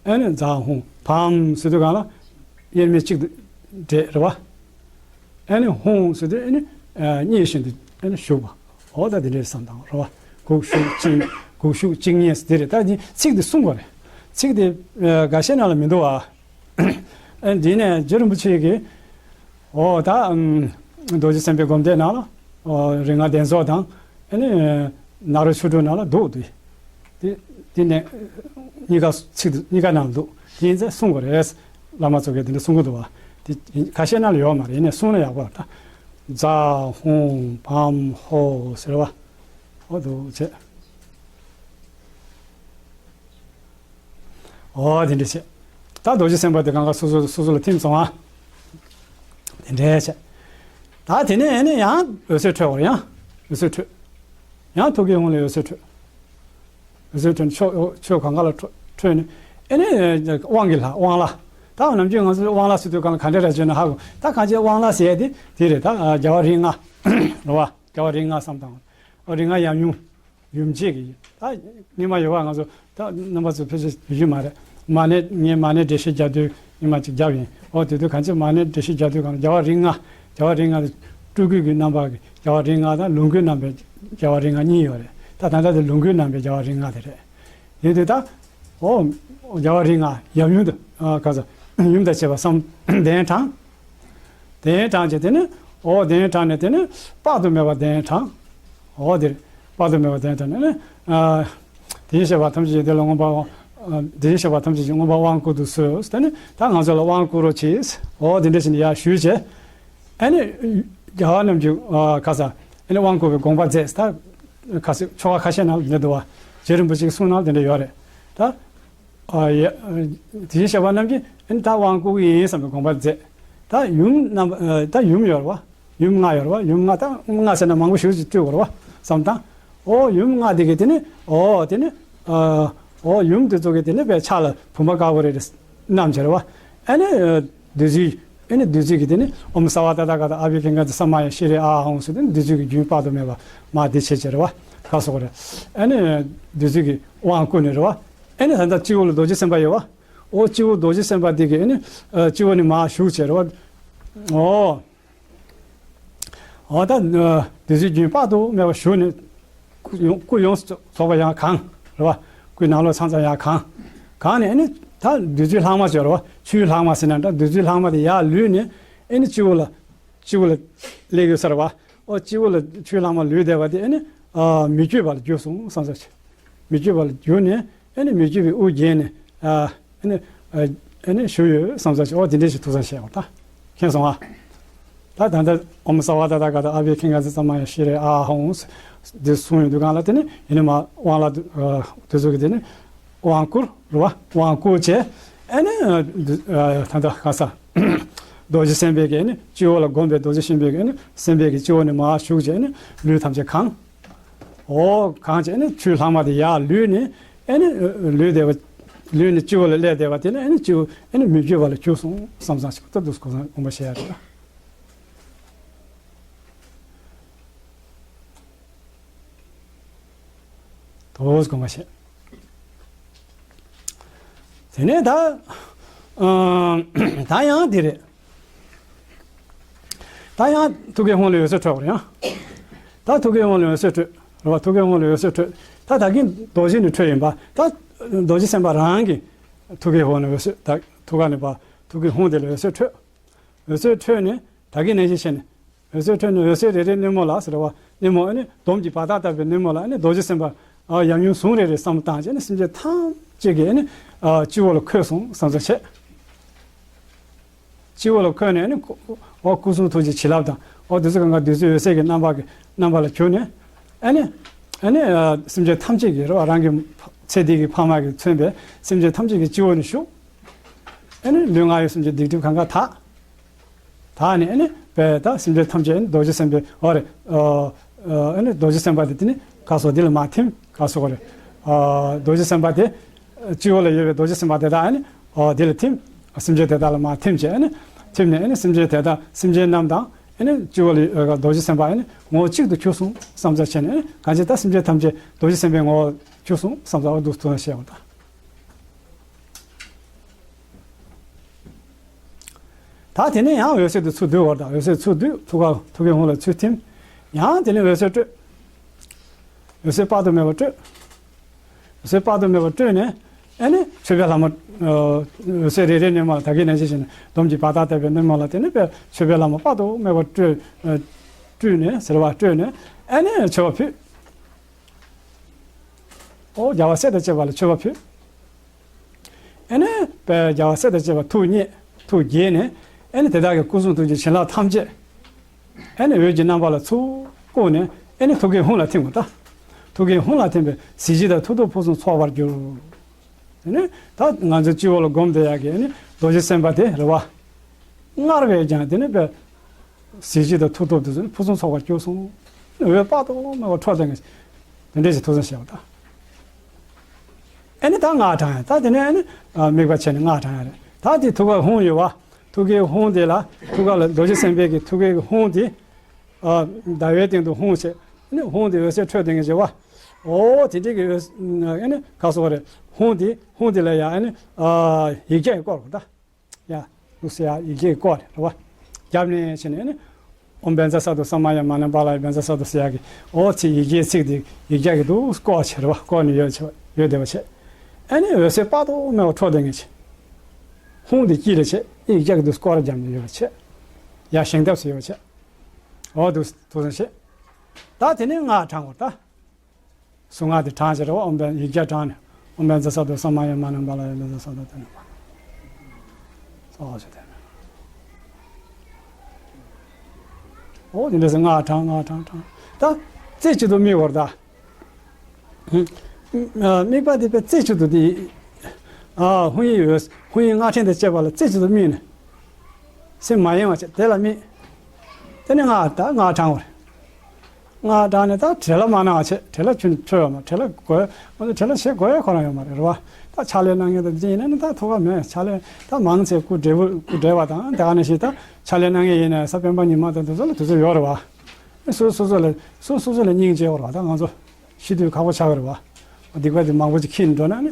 ཨ་ནི་ཛ་ཧུམ། བམ་ཟེར་དུས་གང་ལ་དབྱེར་མེད་གཅིག་ཏུ་འདྲེས་རེད་བ། ཨ་ནི་ཧུམ་ཟེར་དུས་ཨ་ནི་མཉེས་བཞིན་དུ་ཨ་ནི་གཞུག་པ། འོ་ད་དེ་འདྲའི་བསམ་སྟངས་རེད་བ། འགུགས་གཞུག་བཅིངས། འགུགས་གཞུག་བཅིངས་མཉེས་དེ་རེད། ད་ནི་ཚིག་དེ་གསུང་དགོས་རེད། ཚིག་དེ་འགའ་ཤས་ནང་ལ་མི་འདུག་བ། ཨ་འདི་ནས་རྗེ་རིན་པོ་ཆེ་གིས། འོ་ད་ཨམ། རྡོ་རྗེ་སེམས་དཔའི་སྒོམ་བཟླས་ནང་ལ། འོ་རིགས་ལྔ་གདན་རྫོགས་དང་། ཨ་ནི། ནཱ་རོ་ཆོས་དྲུག་ནང་ལ་འདུག་དེ། དེ་དེ་ནས་གཉིས་ཀ་ཚིག་དེ་གཉིས་ཀ་ནང་ལ་འདུག་དེ་ཡིན་ཚེ་གསུང་དགོས་རེད། བླ་མ་ཚོ་གིས་དེ་འདྲ་གསུང་གི་འདུག་བ། དེ་ཁ་ཤས་ནང་ལ་ཡོད་མ་རེད། ཡིན་ནས་གསུང་ན་ཡག་པོ་རེད་ད། ཛ་ཧུམ་བམ་ཧོ་ཟེར་བ། འོ་འདུག་བྱས། འོ་དེ་འདྲ་བྱས། ད་རྡོ་རྗེ་སེམས་དཔའ་དེ་གང་ག་སོ་སོ་སོ་སོ་ལ་ཐིམ་སོང་ཨ། དེ་འདྲ་བྱས། ད་དེ་ནས་ཨེ་ནས་ཡང་འོད་ཟེར་འཕྲོས་པར་ཡང་འོད་ཟེར་འཕྲོས། ཡང་ཐུགས་ཀའི་ཧཱུྃ་ལས་འོད་ཟེར་འཕྲོས། འོད་ཟེར་འཕྲོས་ནས་ཕྱོགས་ཕྱོགས་གང་ག་ལ་འཕྲོས་ནས་ཨེ་ནས་དབང་གི་ལྷ་དབང་ལྷ། ད་ནམ་རྒྱུན་ང་ཚོས་དབང་ལྷ་ཟེར་དུས་གང་ལ་ག་འདྲ་རེད་བྱས་ན་ཧ་གོ། ད་གང་ཅི་དབང་ལྷ་ཟེར་ཡས་དེ་དེ་རེད། ད་རྒྱལ་བ་རིགས་ལྔ་རེད་བ། རྒྱལ་བ་རིགས་ལྔ་བསམ་དང་། རིགས་ལྔ་ཡབ་ཡུམ། ཡུམ་བརྒྱད་ཀྱི་ད་སྔོན་མ་ཡོད་པ་ང་ཚོ་ད་རྣམ་པ་ཚོ་ཕལ་ཆེར་ཡོད་ཀྱི་མ་རེད། མ་ཎི་ངས་མ་ཎི་འགྲེལ་བཤད་རྒྱག་དུས་སྔོན་མ་ཅིག་བརྒྱབ་ཡིན། འོ་དེ་དུས་གང་ཅི་མ་ཎི་འགྲེལ་བཤད་རྒྱག་དུས་གང་རྒྱལ་བ་རིགས་ལྔ། རྒྱལ་བ་རིགས་ལྔ་དེ་སྤྲུལ་སྐུའི་གི་རྣམ་པ་གི་རྒྱལ་བ་རིགས་ལྔ་དང་ལོངས་སྐུའི་རྣམ་པའི་རྒྱལ་བ་རིགས་ལྔ་གཉིས་ཡོད་རེད། ད་ད་ལྟ་དེ་ལོངས་སྐུའི་རྣམ་པའི་རྒྱལ་བ་རིགས་ལྔ་དེ་རེད། ཡིན་དུས་ད། འོ། རྒྱལ་བ་རིགས་ལྔ་ཡབ་ཡུམ་དུ། ཨ་ག་ས། ཡུམ་དང་བཅས་པ་བསམ། གདན་དྲངས། གདན་དྲངས་བྱས་དེ་ནི། འོ་གདན་དྲངས་ནས་དེ་ནི། དཔག་ཏུ་མེད་པ་གདན་དྲངས། འོ་དེ་རེད། དཔག་ཏུ་མེད་པ་གདན་དྲངས་ནས་ནི། ཨ། དེ་བཞིན་གཤེགས་པ་ཐམས་ཅད་ཀྱི་དེ་ལ་མངོན་པར། ཨ། དེ་བཞིན་གཤེགས་པ་ཐམས་ཅད་ཀྱི་མངོན་པར་དབང་བསྐུར་དུ་གསོལ། དེ་ནི་ད་ང་ཚོ་ལ་དབང་བསྐུར་རོགས་གྱིས། འོ་དེ་འདྲ་བྱས་ནས་ཡར་ཞུས་བྱས། ཨ་ནི། རྒྱལ་བ་རྣམས་ཀྱི། ཨ། ཁ་ས། ཨ་ནི་དབང་བསྐུར་བའི་དགོངས་པ་མཛད། ད། ཁ་སང་ཆོ་ག་ཁ་ཤས་ནང་ལ་འདི་འདུག་བ། རྗེ་རིན་པོ་ཆེའི་གསུང་ནང་ལ་དེ་འདྲ་ཡོད་རེད། ད། ཨ་ཡ། དེ་བཞིན་གཤེགས་པ་རྣམས་ཀྱིས་ཨ་ནི་ད་དབང་བསྐུར་གྱི་ཡིན་བསམ་པའི་དགོངས་པ་མཛད། ད་ཡུམ་རྣམས། ཨ། ད་ཡུམ་ཡོད་རེད་བ། ཡུམ་ལྔ་ཡོད་རེད་བ། ཡུམ་ལྔ་ད་ལྔ་ཟེར་ན་མང་པོ་ཞེ་པོ་ཅིག་སྤྲོད་དགོས་རེད་བ། བསམ་དང་། འོ་ཡུམ་ལྔ་དེ་གིས་དེ་ནི། འོ་དེ་ནི། ཨ། འོ་ཡུམ་དེ་ཚོ་གིས་དེ་ནི་དཔེ་ཕྱག་ལ་བུམ་པ་དཀར་པོ་རེ་རེ་བསྣམས་བྱས་རེད་བ། ཨ་ནི། བདུད་རྩི། ཨེ་ནི་བདུད་རྩི་གིས་དེ་ནི་ཨོཾ་སརྦ་ཏ་ཐཱ་ག་ཏ་ཨ་བྷི་ཝྷ་ཀྲ་ཤ་ས་མ་ཡ་ཤྲཱི་ཨཱ་ཧཱུྃ་ཟེར་དེ་ནི་བདུད་རྩི་གི་རྒྱུན་དཔག་ཏུ་མེད་པ་མ་དེ་བྱས་བྱས་རེད་བ། ག་སོགས་རེད། ཨེ་ནི་བདུད་རྩི་གི་དབང་བསྐུར་ནས་རེད་བ། ཨེ་ནི་ད་ལྟ་སྤྱི་བོ་ལ་རྡོ་རྗེ་སེམས་དཔའ་ཡོད་བ། ཨོ་སྤྱི་བོ་རྡོ་རྗེ་སེམས་དཔའ་དེ་གི་ཨེ་ནི་སྤྱི་བོ་ནས་མར་ཞུགས་བྱས་རེད་བ། ཨོ། འོ་ད་བདུད་རྩིའི་རྒྱུན་དཔག་ཏུ་མེད་པ་ཞུགས་ནས། སྐུ་ཡོངས་སུ་རྫོགས་པ་ཡང་གང་། རེད་བ། སྐུའི་ནང་ལོགས་ཚང་ཚང་ཡང་གང་། གང་ནས་ཨེ་ནི་ད་བདུད་རྩིའི་ལྷག་མ་ཟེར་བ། ཆུའི་ལྷག་མ་ཟེར་ན་འདྲ། བདུད་རྩིའི་ལྷག་མ་དེ་ཡར་ལུད་ནས་ཨེ་ནི་སྤྱི་བོ་ལ། སྤྱི་བོ་ལ་སླེབས་ཡོད་ས་རེད་བ། ཨོ་སྤྱི་བོ་ལ་ཆུའི་ལྷག་མ་ལུད་བསྡད་པ་དེ་ཨེ་ནི། མི་བསྐྱོད་པ་ལ་གྱུར་སོང་བསམ་ས་ཆེ། མི་བསྐྱོད་པ་ལ་གྱུར་ནས་ཨེ་ནི་མི་བསྐྱོད་པའི་དབུ་རྒྱན་ནས། ཨེ་ནི། ཨ་ནི་བཞུགས་ཡོད་བསམ་ས་ཞིག་འོ་དེ་འདྲས་ཞིག་ཐུགས་བསམ་བཞེས་པ་ད་མཁྱེན་སོང་ཨ། ད་ད་ལྟ་ཨོཾ་སརྦ་ཏ་ཐཱ་ག་ཏ་ཨ་བྷྱ་ཥིག་གྷ་ཛ་ཏ་མ་ཡ་ཤྲཱི་ཨཱ་ཧཱུྃ་འདི་གསུངས་ཡོང་དུས་གང་ལ་དེ་ནི་ཡིན་ནི་མ་དབང་ལ་དུ་ཚོད་ཀྱི་དེ་ནི་དབང་བསྐུར་རེད་བ། དབང་བསྐུར་བྱས་ཨ་ནི་ད་ལྟ་ག་ས་རྡོ་རྗེ་སེམས་དཔའི་གི་ཨ་ནི་སྤྱི་བོ་ལ་བསྒོམས་པའི་རྡོ་རྗེ་སེམས་དཔའི་གི་ཨ་ནི་སེམས་དཔའི་གི་སྤྱི་བོ་ནས་མར་ཞུགས་བྱས་ཨ་ནི་ལུས་ཐམས་ཅད་གང་། འོ་གང་བྱས་ནས་ཆུ་ལྷག་མ་དེ་ཡར་ལུས་ནས་ཨེ་ནི་ལུས་བསྡད་པ། ལུས་ནས་སྤྱི་བོ་ལ་སླེབས་བསྡད་པ་དེ་ནི་ཨེ་ནི་སྤྱི་བོ་ཨེ་ནི་མི་བསྐྱོད་པ་ལ་གྱུར་སོང་བསམ་བསམ་ཞིག་ད་འདུག་གོ་སོང་དགོངས་པ་བཞེས་ཡ་རེད། དོ་དགོངས་པ་བཞེས། དེ་ནས་ད་ཨ་ད་ཡང་དེ་རེད། ད་ཡང་ཐུགས་ཀའི་ཧཱུྃ་ལས་འོད་ཟེར་འཕྲོས་པ་རེད་ཡང་། ད་ཐུགས་ཀའི་ཧཱུྃ་ལས་འོད་ཟེར་འཕྲོས་རེད་བ། ཐུགས་ཀའི་ཧཱུྃ་ལས་འོད་ཟེར་འཕྲོས། ད་ད་གིན་རྡོ་རྗེ་ནས་འཕྲོས་ཡིན་པ། ད་རྡོ་རྗེ་སེམས་དཔའ་རང་གི་ཐུགས་ཀའི་ཧཱུྃ་ལས་འོད་ཟེར་ད་ཐུགས་ཀ་ནས་པ་ཐུགས་ཀའི་ཧཱུྃ་དེ་ལས་འོད་ཟེར་འཕྲོས། འོད་ཟེར་འཕྲོས་ནས་ད་གིན་ནས་ཞེས་བྱས་ནས་འོད་ཟེར་འཕྲོས་ནས་འོད་ཟེར་རེ་རེ་སྣེ་མོ་ལ་ཟེར་བ། སྣེ་མོ་ཨ་ནི་དོམ་གྱི་བ་དག་བཏབ་པའི་སྣེ་མོ་ལ་ཨ་ནི་རྡོ་རྗེ་སེམས་དཔའ་ཨ་ཡབ་ཡུམ་ཟུང་རེ་རེ་བསམ་བློ་བཏང་བྱས་ནས་སེམས་ཅན་ཐམས་ཅད་ཀྱི་ཨ་ནི་ཨ་སྤྱི་བོ་ལ་འཁོད་སོང་བསམ་བློ་བྱས། སྤྱི་བོ་ལ་འཁོད་ནས་ཨ་ནི་ཁོ་འོ་སྐུ་གསུང་ཐུགས་ཀྱི་བྱིན་རླབས་དང་འོ་དེ་ཚོ་གང་ག་བདུད་རྩི་འོད་ཟེར་གྱི་རྣམ་པ་གི་རྣམ་པ་ལ་གྱུར་ནས་ཨ་ནི་ཨ་ནི་ཨ་སེམས་ཅན་ཐམས་ཅད་ཀྱི་རེ་བ་རང་གི་ཚེ་འདི་གི་ཕ་མ་གིས་མཚོན་པའི་སེམས་ཅན་ཐམས་ཅད་ཀྱི་སྤྱི་བོ་ནས་ཞུགས། ཨ་ནི་ལུས་ངག་ཡིད་གསུམ་གྱི་སྡིག་སྒྲིབ་གང་ག་དག་དག་ནས་ཨ་ནི་དཔེ་ད་སེམས་ཅན་ཐམས་ཅད་ཨ་ནི་རྡོ་རྗེ་སེམས་དཔའི་འོ་རེད། ཨ་ནི་རྡོ་རྗེ་སེམས་དཔའ་དེ་དེ་ནི་ག་སོགས་འདི་ལ་མ་ཐིམ་ག་སོགས་རེད། རྡོ་རྗེ་སེམས་དཔའ་དེ་སྤྱི་བོ་ལ་ཡོད་པའི་རྡོ་རྗེ་སེམས་དཔའ་དེ་དག་ཨ་ནི་འོ་འདི་ལ་ཐིམ། སེམས་ཅན་དེ་དག་ལ་མ་ཐིམ་བྱས་ཨ་ནི་ཐིམ་ནས་ཨ་ནི་སེམས་ཅན་དེ་དག་སེམས་ཅན་རྣམས་དང་ཨ་ནི་སྤྱི་བོ་ལ་ཡོད་རྡོ་རྗེ་སེམས་དཔའ་ཨ་ནི་ངོ་བོ་གཅིག་ཏུ་གྱུར་སོང་བསམ་ཚུལ་བྱས་ནས་ཨ་ནི་གང་ཅི་ད་སེམས་ཅན་ཐམས་ཅད་རྡོ་རྗེ་སེམས་དཔའི་ངོ་བོ་གྱུར་སོང་བསམ་ཚུལ་འོ་འདུག་ཐུགས་བཞེས་པ་དང་། ད་དེ་ནས་ཡང་འོད་ཟེར་དུ་ཚུར་བསྡུ་བར་དང་འོད་ཟེར་ཚུར་བསྡུ་ཐུགས་ཀ་ཐུགས་ཀའི་ཧཱུྃ་ལ་ཚུར་ཐིམ། ཡང་དེ་ནས་འོད་ཟེར་སྤྲོས། འོད་ཟེར་དཔག་ཏུ་མེད་པ་སྤྲོས། འོད་ཟེར་དཔག་ཏུ་མེད་པ་སྤྲོས་ནས་ཨ་ནི་མཆོད་པའི་ལྷ་མོ། འོད་ཟེར་རེ་རེ་སྣེ་མོ་ལ་ད་གིན་ནས་ཅི་བྱས་ནས་དོམ་གྱི་བ་དག་བཏབ་པའི་སྣེ་མོ་ལ་དེ་ནས་པའི་མཆོད་པའི་ལྷ་མོ་དཔག་ཏུ་མེད་པ་སྤྲོས། སྤྲོས་ནས་ཟེར་བ་སྤྲོས་ནས་ཨ་ནི་མཆོད་པ་ཕུལ། ཨོ་རྒྱལ་བ་སྲས་དང་བཅས་པ་ལ་མཆོད་པ་ཕུལ། ཨེ་ནས་པའི་རྒྱལ་བ་སྲས་དང་བཅས་པ་ཐུགས་མཉེས་ཐུགས་དགྱེས་ནས་ཨེ་ནས་དེ་དག་གི་སྐུ་གསུང་ཐུགས་ཀྱི་བྱིན་རླབས་ཐམས་ཅད་ཨེ་ནས་འོད་ཀྱི་རྣམ་པ་ལ་ཚུར་བཀུག་ནས་ཨེ་ནས་ཐུགས་ཀའི་ཧཱུྃ་ལ་ཐིམ་དགོས་ད། ཐུགས་ཀའི་ཧཱུྃ་ལ་ཐིམ་པས་གཟི་བརྗིད་དང་མཐུ་སྟོབས་ཕུན་སུམ་ཚོགས་པར་གྱུར། དེ་ནས་ད་ང་ཚོའི་སྤྱི་བོ་ལ་བསྒོམས་བསྡད་ཡག་གི་ཨེ་ནས་རྡོ་རྗེ་སེམས་དཔའ་དེ་རེད་བ། སྔར་བས་ཀྱང་དེ་ནས་པའི་གཟི་བརྗིད་དང་མཐུ་སྟོབས་དེ་ཚོ་ནི་ཕུན་སུམ་ཚོགས་པར་གྱུར་སོང་། འོད་དཔག་ཏུ་མེད་པ་འཕྲོ་དང་ངེས། དེ་འདྲས་ཀྱི་ཐུགས་བསམ་བཞེས་པ་དང་། ཨེ་ནི་ད་སྔགས་བགྲང་ཡ་ད་དེ་ནས་ཨེ་ནི་དམིགས་པ་བྱས་ནས་སྔགས་བགྲང་ཡ་རེད། ད་དེ་ཐུགས་ཀའི་ཧཱུྃ་ཡོད་བ། ཐུགས་ཀའི་ཧཱུྃ་དེ་ལ་ཐུགས་ཀ་ལ་རྡོ་རྗེ་སེམས་དཔའི་གི་ཐུགས་ཀའི་ཧཱུྃ་དེ། ཟླ་བའི་སྟེང་དུ་ཧཱུྃ་བྱས་ཨེ་ནི་ཧཱུྃ་དེ་འོད་ཟེར་འཕྲོས་དེ་ངེས་བྱེད་བ། ཨོ་དེ་འདྲས་ཀྱི་འོད་ཨེ་ནི་ག་སོགས་རེད། ཧཱུྃ་དེ་ཧཱུྃ་དེ་ལ་ཡ་ཨེ་ནི་ཡིག་བརྒྱ་ཡི་སྐོར་གོ་ད། ཡ། འདུག་སེ་ཡ་ཡི་གེ་བཀོག་རེད་བ། རྒྱབ་ནས་བྱས་ནས་ནི། ཨོཾ་བཛྲ་ས་ཏྭ་ས་མ་ཡ་མ་ཎི་བཱ་ལ་ཡ་བཛྲ་ས་ཏྭ་ཟེར་ཡ་གི་འོ་ཚིག་ཡི་གེའི་ཚིག་དེ་ཡིག་བརྒྱ་གི་འདུག་བཀོག་བྱས་རེད་བ། བཀོག་ནས་ཡོད་བྱས་ཡོད་བསྡད་པ་བྱས། ཨ་ནི་འོད་ཟེར་དཔག་ཏུ་མེད་པ་འཕྲོ་བསྡད་ངེས་བྱས། ཧཱུྃ་དེ་དཀྱིལ་ལ་བྱས་ཡིག་བརྒྱ་གི་འདུག་བཀོག་ར་རྒྱབ་ནས་ཡོད་པ་བྱས། ཡ་བཞེངས་ཐབས་སུ་ཡོད་བྱས། འོ་འདུག་ཐུགས་བསམ་བྱས། ད་དེ་ནས་སྔགས་བགྲང་དགོས་ད། གཟུངས་སྔགས་དེ་བགྲང་བྱས་རེད་བ། ཨོཾ་བཛྲ་ཡིག་བརྒྱ་བགྲངས་ནས་ཨོཾ་བཛྲ་ས་ཏྭ་ས་མ་ཡ་མ་ཎི་བཱ་ལ་ཡ་བཛྲ་ས་ཏྭ་དེ་ནས་བ། སོགས་བྱས་དེ་ནས། འོ་དེ་འདྲ་སེ་སྔགས་བགྲང་སྔགས་བགྲང་བགྲང་། ད་རྩེ་གཅིག་ཏུ་དམིགས་པར་གདའ། དམིགས་པ་དེ་པའི་རྩེ་གཅིག་ཏུ་དེ། ཨ་ཧཱུྃ་ཡིག་འོད་ཧཱུྃ་ཡིག་སྔགས་ཕྲེང་དང་བཅས་པ་ལ་རྩེ་གཅིག་ཏུ་དམིགས་ནས། སེམས་མ་གཡེང་བ་བྱས་དེ་ལ་དམིགས། དེ་ནས་སྔགས་ད་སྔགས་བགྲང་བར། སྔགས་བགྲངས་ནས་ད་བྲེལ་བ་མ་གནང་བ་བྱས། བྲེལ་བ་ཁྱོན་འཕྲོད་ཡོད་མ་རེད། བྲེལ་བ་དགོས་ང་ཚོ་བྲེལ་བ་བྱེད་དགོས་ཡ་ཁོ་རང་ཡོད་མ་རེད་རེད་བ། ད་ཕྱག་ལས་གནང་མཁན་དང་འདི་ཡིན་ན་ནི་ད་ཐུགས་ཁ་མེད། ཕྱག་ལས་ད་མང་ཚེ་སྐུ་བགྲེས་པོ་སྐུ་བགྲེས་པ་དང་དེ་ག་ནང་བཞིན་ད་ཕྱག་ལས་གནང་མཁན་ཡིན་ན་གཟའ་སྤེན་པ་ཉི་མ་དང་དེ་ཚོ་ལ་དུས་ཚོད་ཡོད་རེད་བ། སོ་སོ་སོ་ལ་སོ་སོ་སོ་ལ་སྙིང་རྗེ་བོ་རེད་བ། ད་ང་ཚོ་ཤི་དུས་ཁག་པོ་ཆགས་ཀྱི་རེད་བ། སྡིག་པ་དེ་མང་པོ་ཅིག་འཁྱེར་འགྲོ་ན་ནི།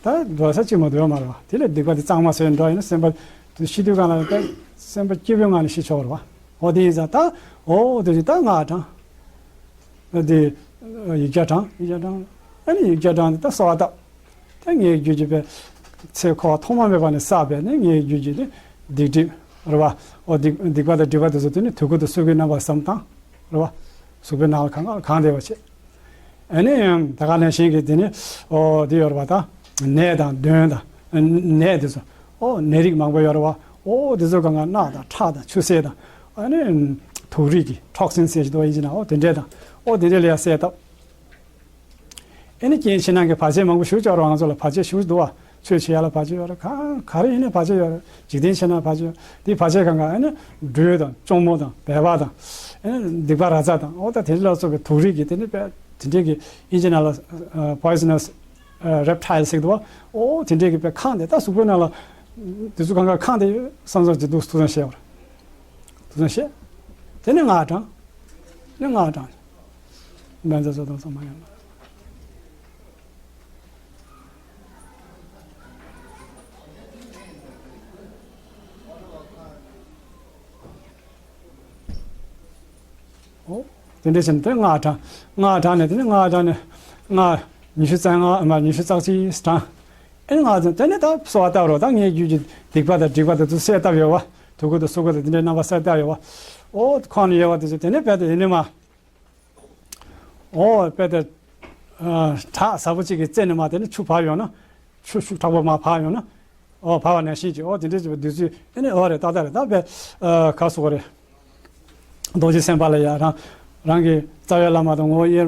ད་འགྲོ་ས་གཅིག་མ་གཏོགས་ཡོད་མ་རེད་བ། དེ་ལས་སྡིག་པ་དེ་གཙང་མ་བཟོས་འགྲོ་ཡིན་ན་སེམས་པ་དེ་ཤི་དུས་གང་ལ་ད་སེམས་པ་སྐྱིད་པོའི་ངང་ནས་ཤི་ཆོག་རེད་བ། འོ་དེ་ཡིན་ཙང་ད་འོ་དེ་ད་སྔགས་བགྲང་། དེ་ཡིག་བརྒྱ་བགྲང་ཡིག་བརྒྱ་བགྲང་། ཨ་ནི་ཡིག་བརྒྱ་བགྲང་དེ་ད་གསོལ་བ་བཏབ། ད་ངའི་རྒྱུད་ཀྱི་པའི་ཚེ་འཁོར་བ་ཐོག་མ་མེད་པ་ནས་བསགས་པའི་ནི་ངའི་རྒྱུད་ཀྱི་ནི་སྡིག་སྒྲིབ་རེད་བ། འོ་སྡིག་སྡིག་པ་དང་སྒྲིབ་པ་དེ་ཚོ་དེ་ནི་དུས་ཀུན་ཏུ་གསོད་པའི་རྣམ་པ་བསམ་བཏང་རེད་བ། གཟུགས་པོའི་ནང་ལ་གང་གང་བསྡད་པ་བྱེད། ཨ་ནི་ད་ག་ནང་བཞིན་གྱི་དེ་ནི་འོ་དེ་ཡོད་རེད་བ། ད་ནད་དང་གདོན་དང་ནད་དེ་ཚོ། ཨོ་ནད་རིགས་མང་པོ་ཡོད་རེད་བ། ཨོ་དེ་ཚོ་གང་ག་རྣག་དང་ཁྲག་དང་ཆུ་སེར་དང་། ཨ་ནི་དུག་རིགས་ཀྱི་ཊོག་སིན་ཟེར་གྱི་འདུག་བ། ཡིན་གྱི་ན་ཨོ་དེ་འདྲས་དང་། ཨོ་དེ་འདྲས་ལ་ཡ་སེལ་ཐབས། ཨེ་ནི་རྐྱེན་ཕྱི་ནང་གི་བར་ཆད་མང་པོ་ཞེ་པོ་ཅིག་ཡོད་རེད་བ། ང་ཚོ་ལ་བར་ཆད་ཞེ་པོ་ཅིག་འདུག་བ། ཆོས་བྱེད་ཡ་ལ་བར་ཆད་ཡོད་རེད། ག་ག་རེ་ཡིན་ནའི་བར་ཆད་ཡོད་རེད། འཇིག་རྟེན་ཕྱི་ནང་བར་ཆད་ཡོད། དེའི་བར་ཆད་གང་ག་ཨེ་ནི་སྦྲུལ་དང་གཅུང་མོ་དང་སྦལ་པ་དང་། ཨེ་ནི་སྡིག་པ་ར་ཛ་དང་། ཨོ་ད་དེ་ལ་སོགས་པའི་དུག་རིགས་ཀྱི་དེ་ནི་དཔེ་དེ་འདྲས་ཀྱི་ཨིན་ཇི་ནང་ལ་poisonous reptile ཟེར་གྱི་འདུག་བ། ཨོ་དེ་འདྲས་ཀྱི་དཔེ་ཁེངས་ཏེ་ད་གཟུགས་པོའི་ནང་ལ་དེ་ཚོ་གང་ག་ཁེངས་ཏེ་ཡོད་བསམ་བསམ་གྱི་འདུག་ཐུགས་བསམ་བཞེས་པར། དེ་ཚོ་བཤད། དེ་ནས་སྔགས་བགྲང་། ནས་སྔགས་བགྲང་། བཛྲ་ཟླ་དང་ས་མ་ཡ་མ། ཨོ། དེ་འདྲས་བྱས་ནས་དེ་སྔགས་བགྲང་། སྔགས་བགྲང་ནས་དེ་ནས་སྔགས་བགྲང་ནས་སྔགས་ཉི་ཤུ་རྩ་ལྔ་མ་ཉི་ཤུ་རྩ་གཅིག་བགྲང་། ཨེ་ང་ཚོ་དེ་ནས་ད་གསོལ་བ་བཏབ་རོགས། ད་ངའི་རྒྱུད་ཀྱི་སྡིག་པ་དང་སྒྲིབ་པ་དེ་ཚོ་བསལ་བཏབ་ཡོད་བ། དུག་ཁུ་དང་སོ་ཁུ་དང་དེ་འདྲའི་རྣམ་པ་བསལ་བཏབ་ཡོད་བ། ཨོ་ཁོང་ནས་ཡོད་བ་དེ་ཚོ་དེ་ནས་དཔེ་དེ་ཡིན་ནི་མ། ཨོ་དཔེ་དེ། བྲག་ཟབ་པོ་གཅིག་གི་རྩེ་ནས་མ་དེ་ནས་ཆུ་བབས་ཡོང་ན། ཆུ་ཤུགས་དྲག་པོ་མ་བབས་ཡོང་ན། ཨོ་བབས་པ་ནང་བཞིན་གྱི་ཨོ་དེ་འདྲའི་བདུད་རྩི་ཨེ་ནས་ཨོ་རེད་ཏག་ཏག་རེད། ད་དཔེ་ག་སོ་རེད། རྡོ་རྗེ་སེམས་དཔའ་ལ་ཡ་རང་རང་གི་རྩ་བའི་བླ་མ་དང་ངོ་བོ་དབྱེར་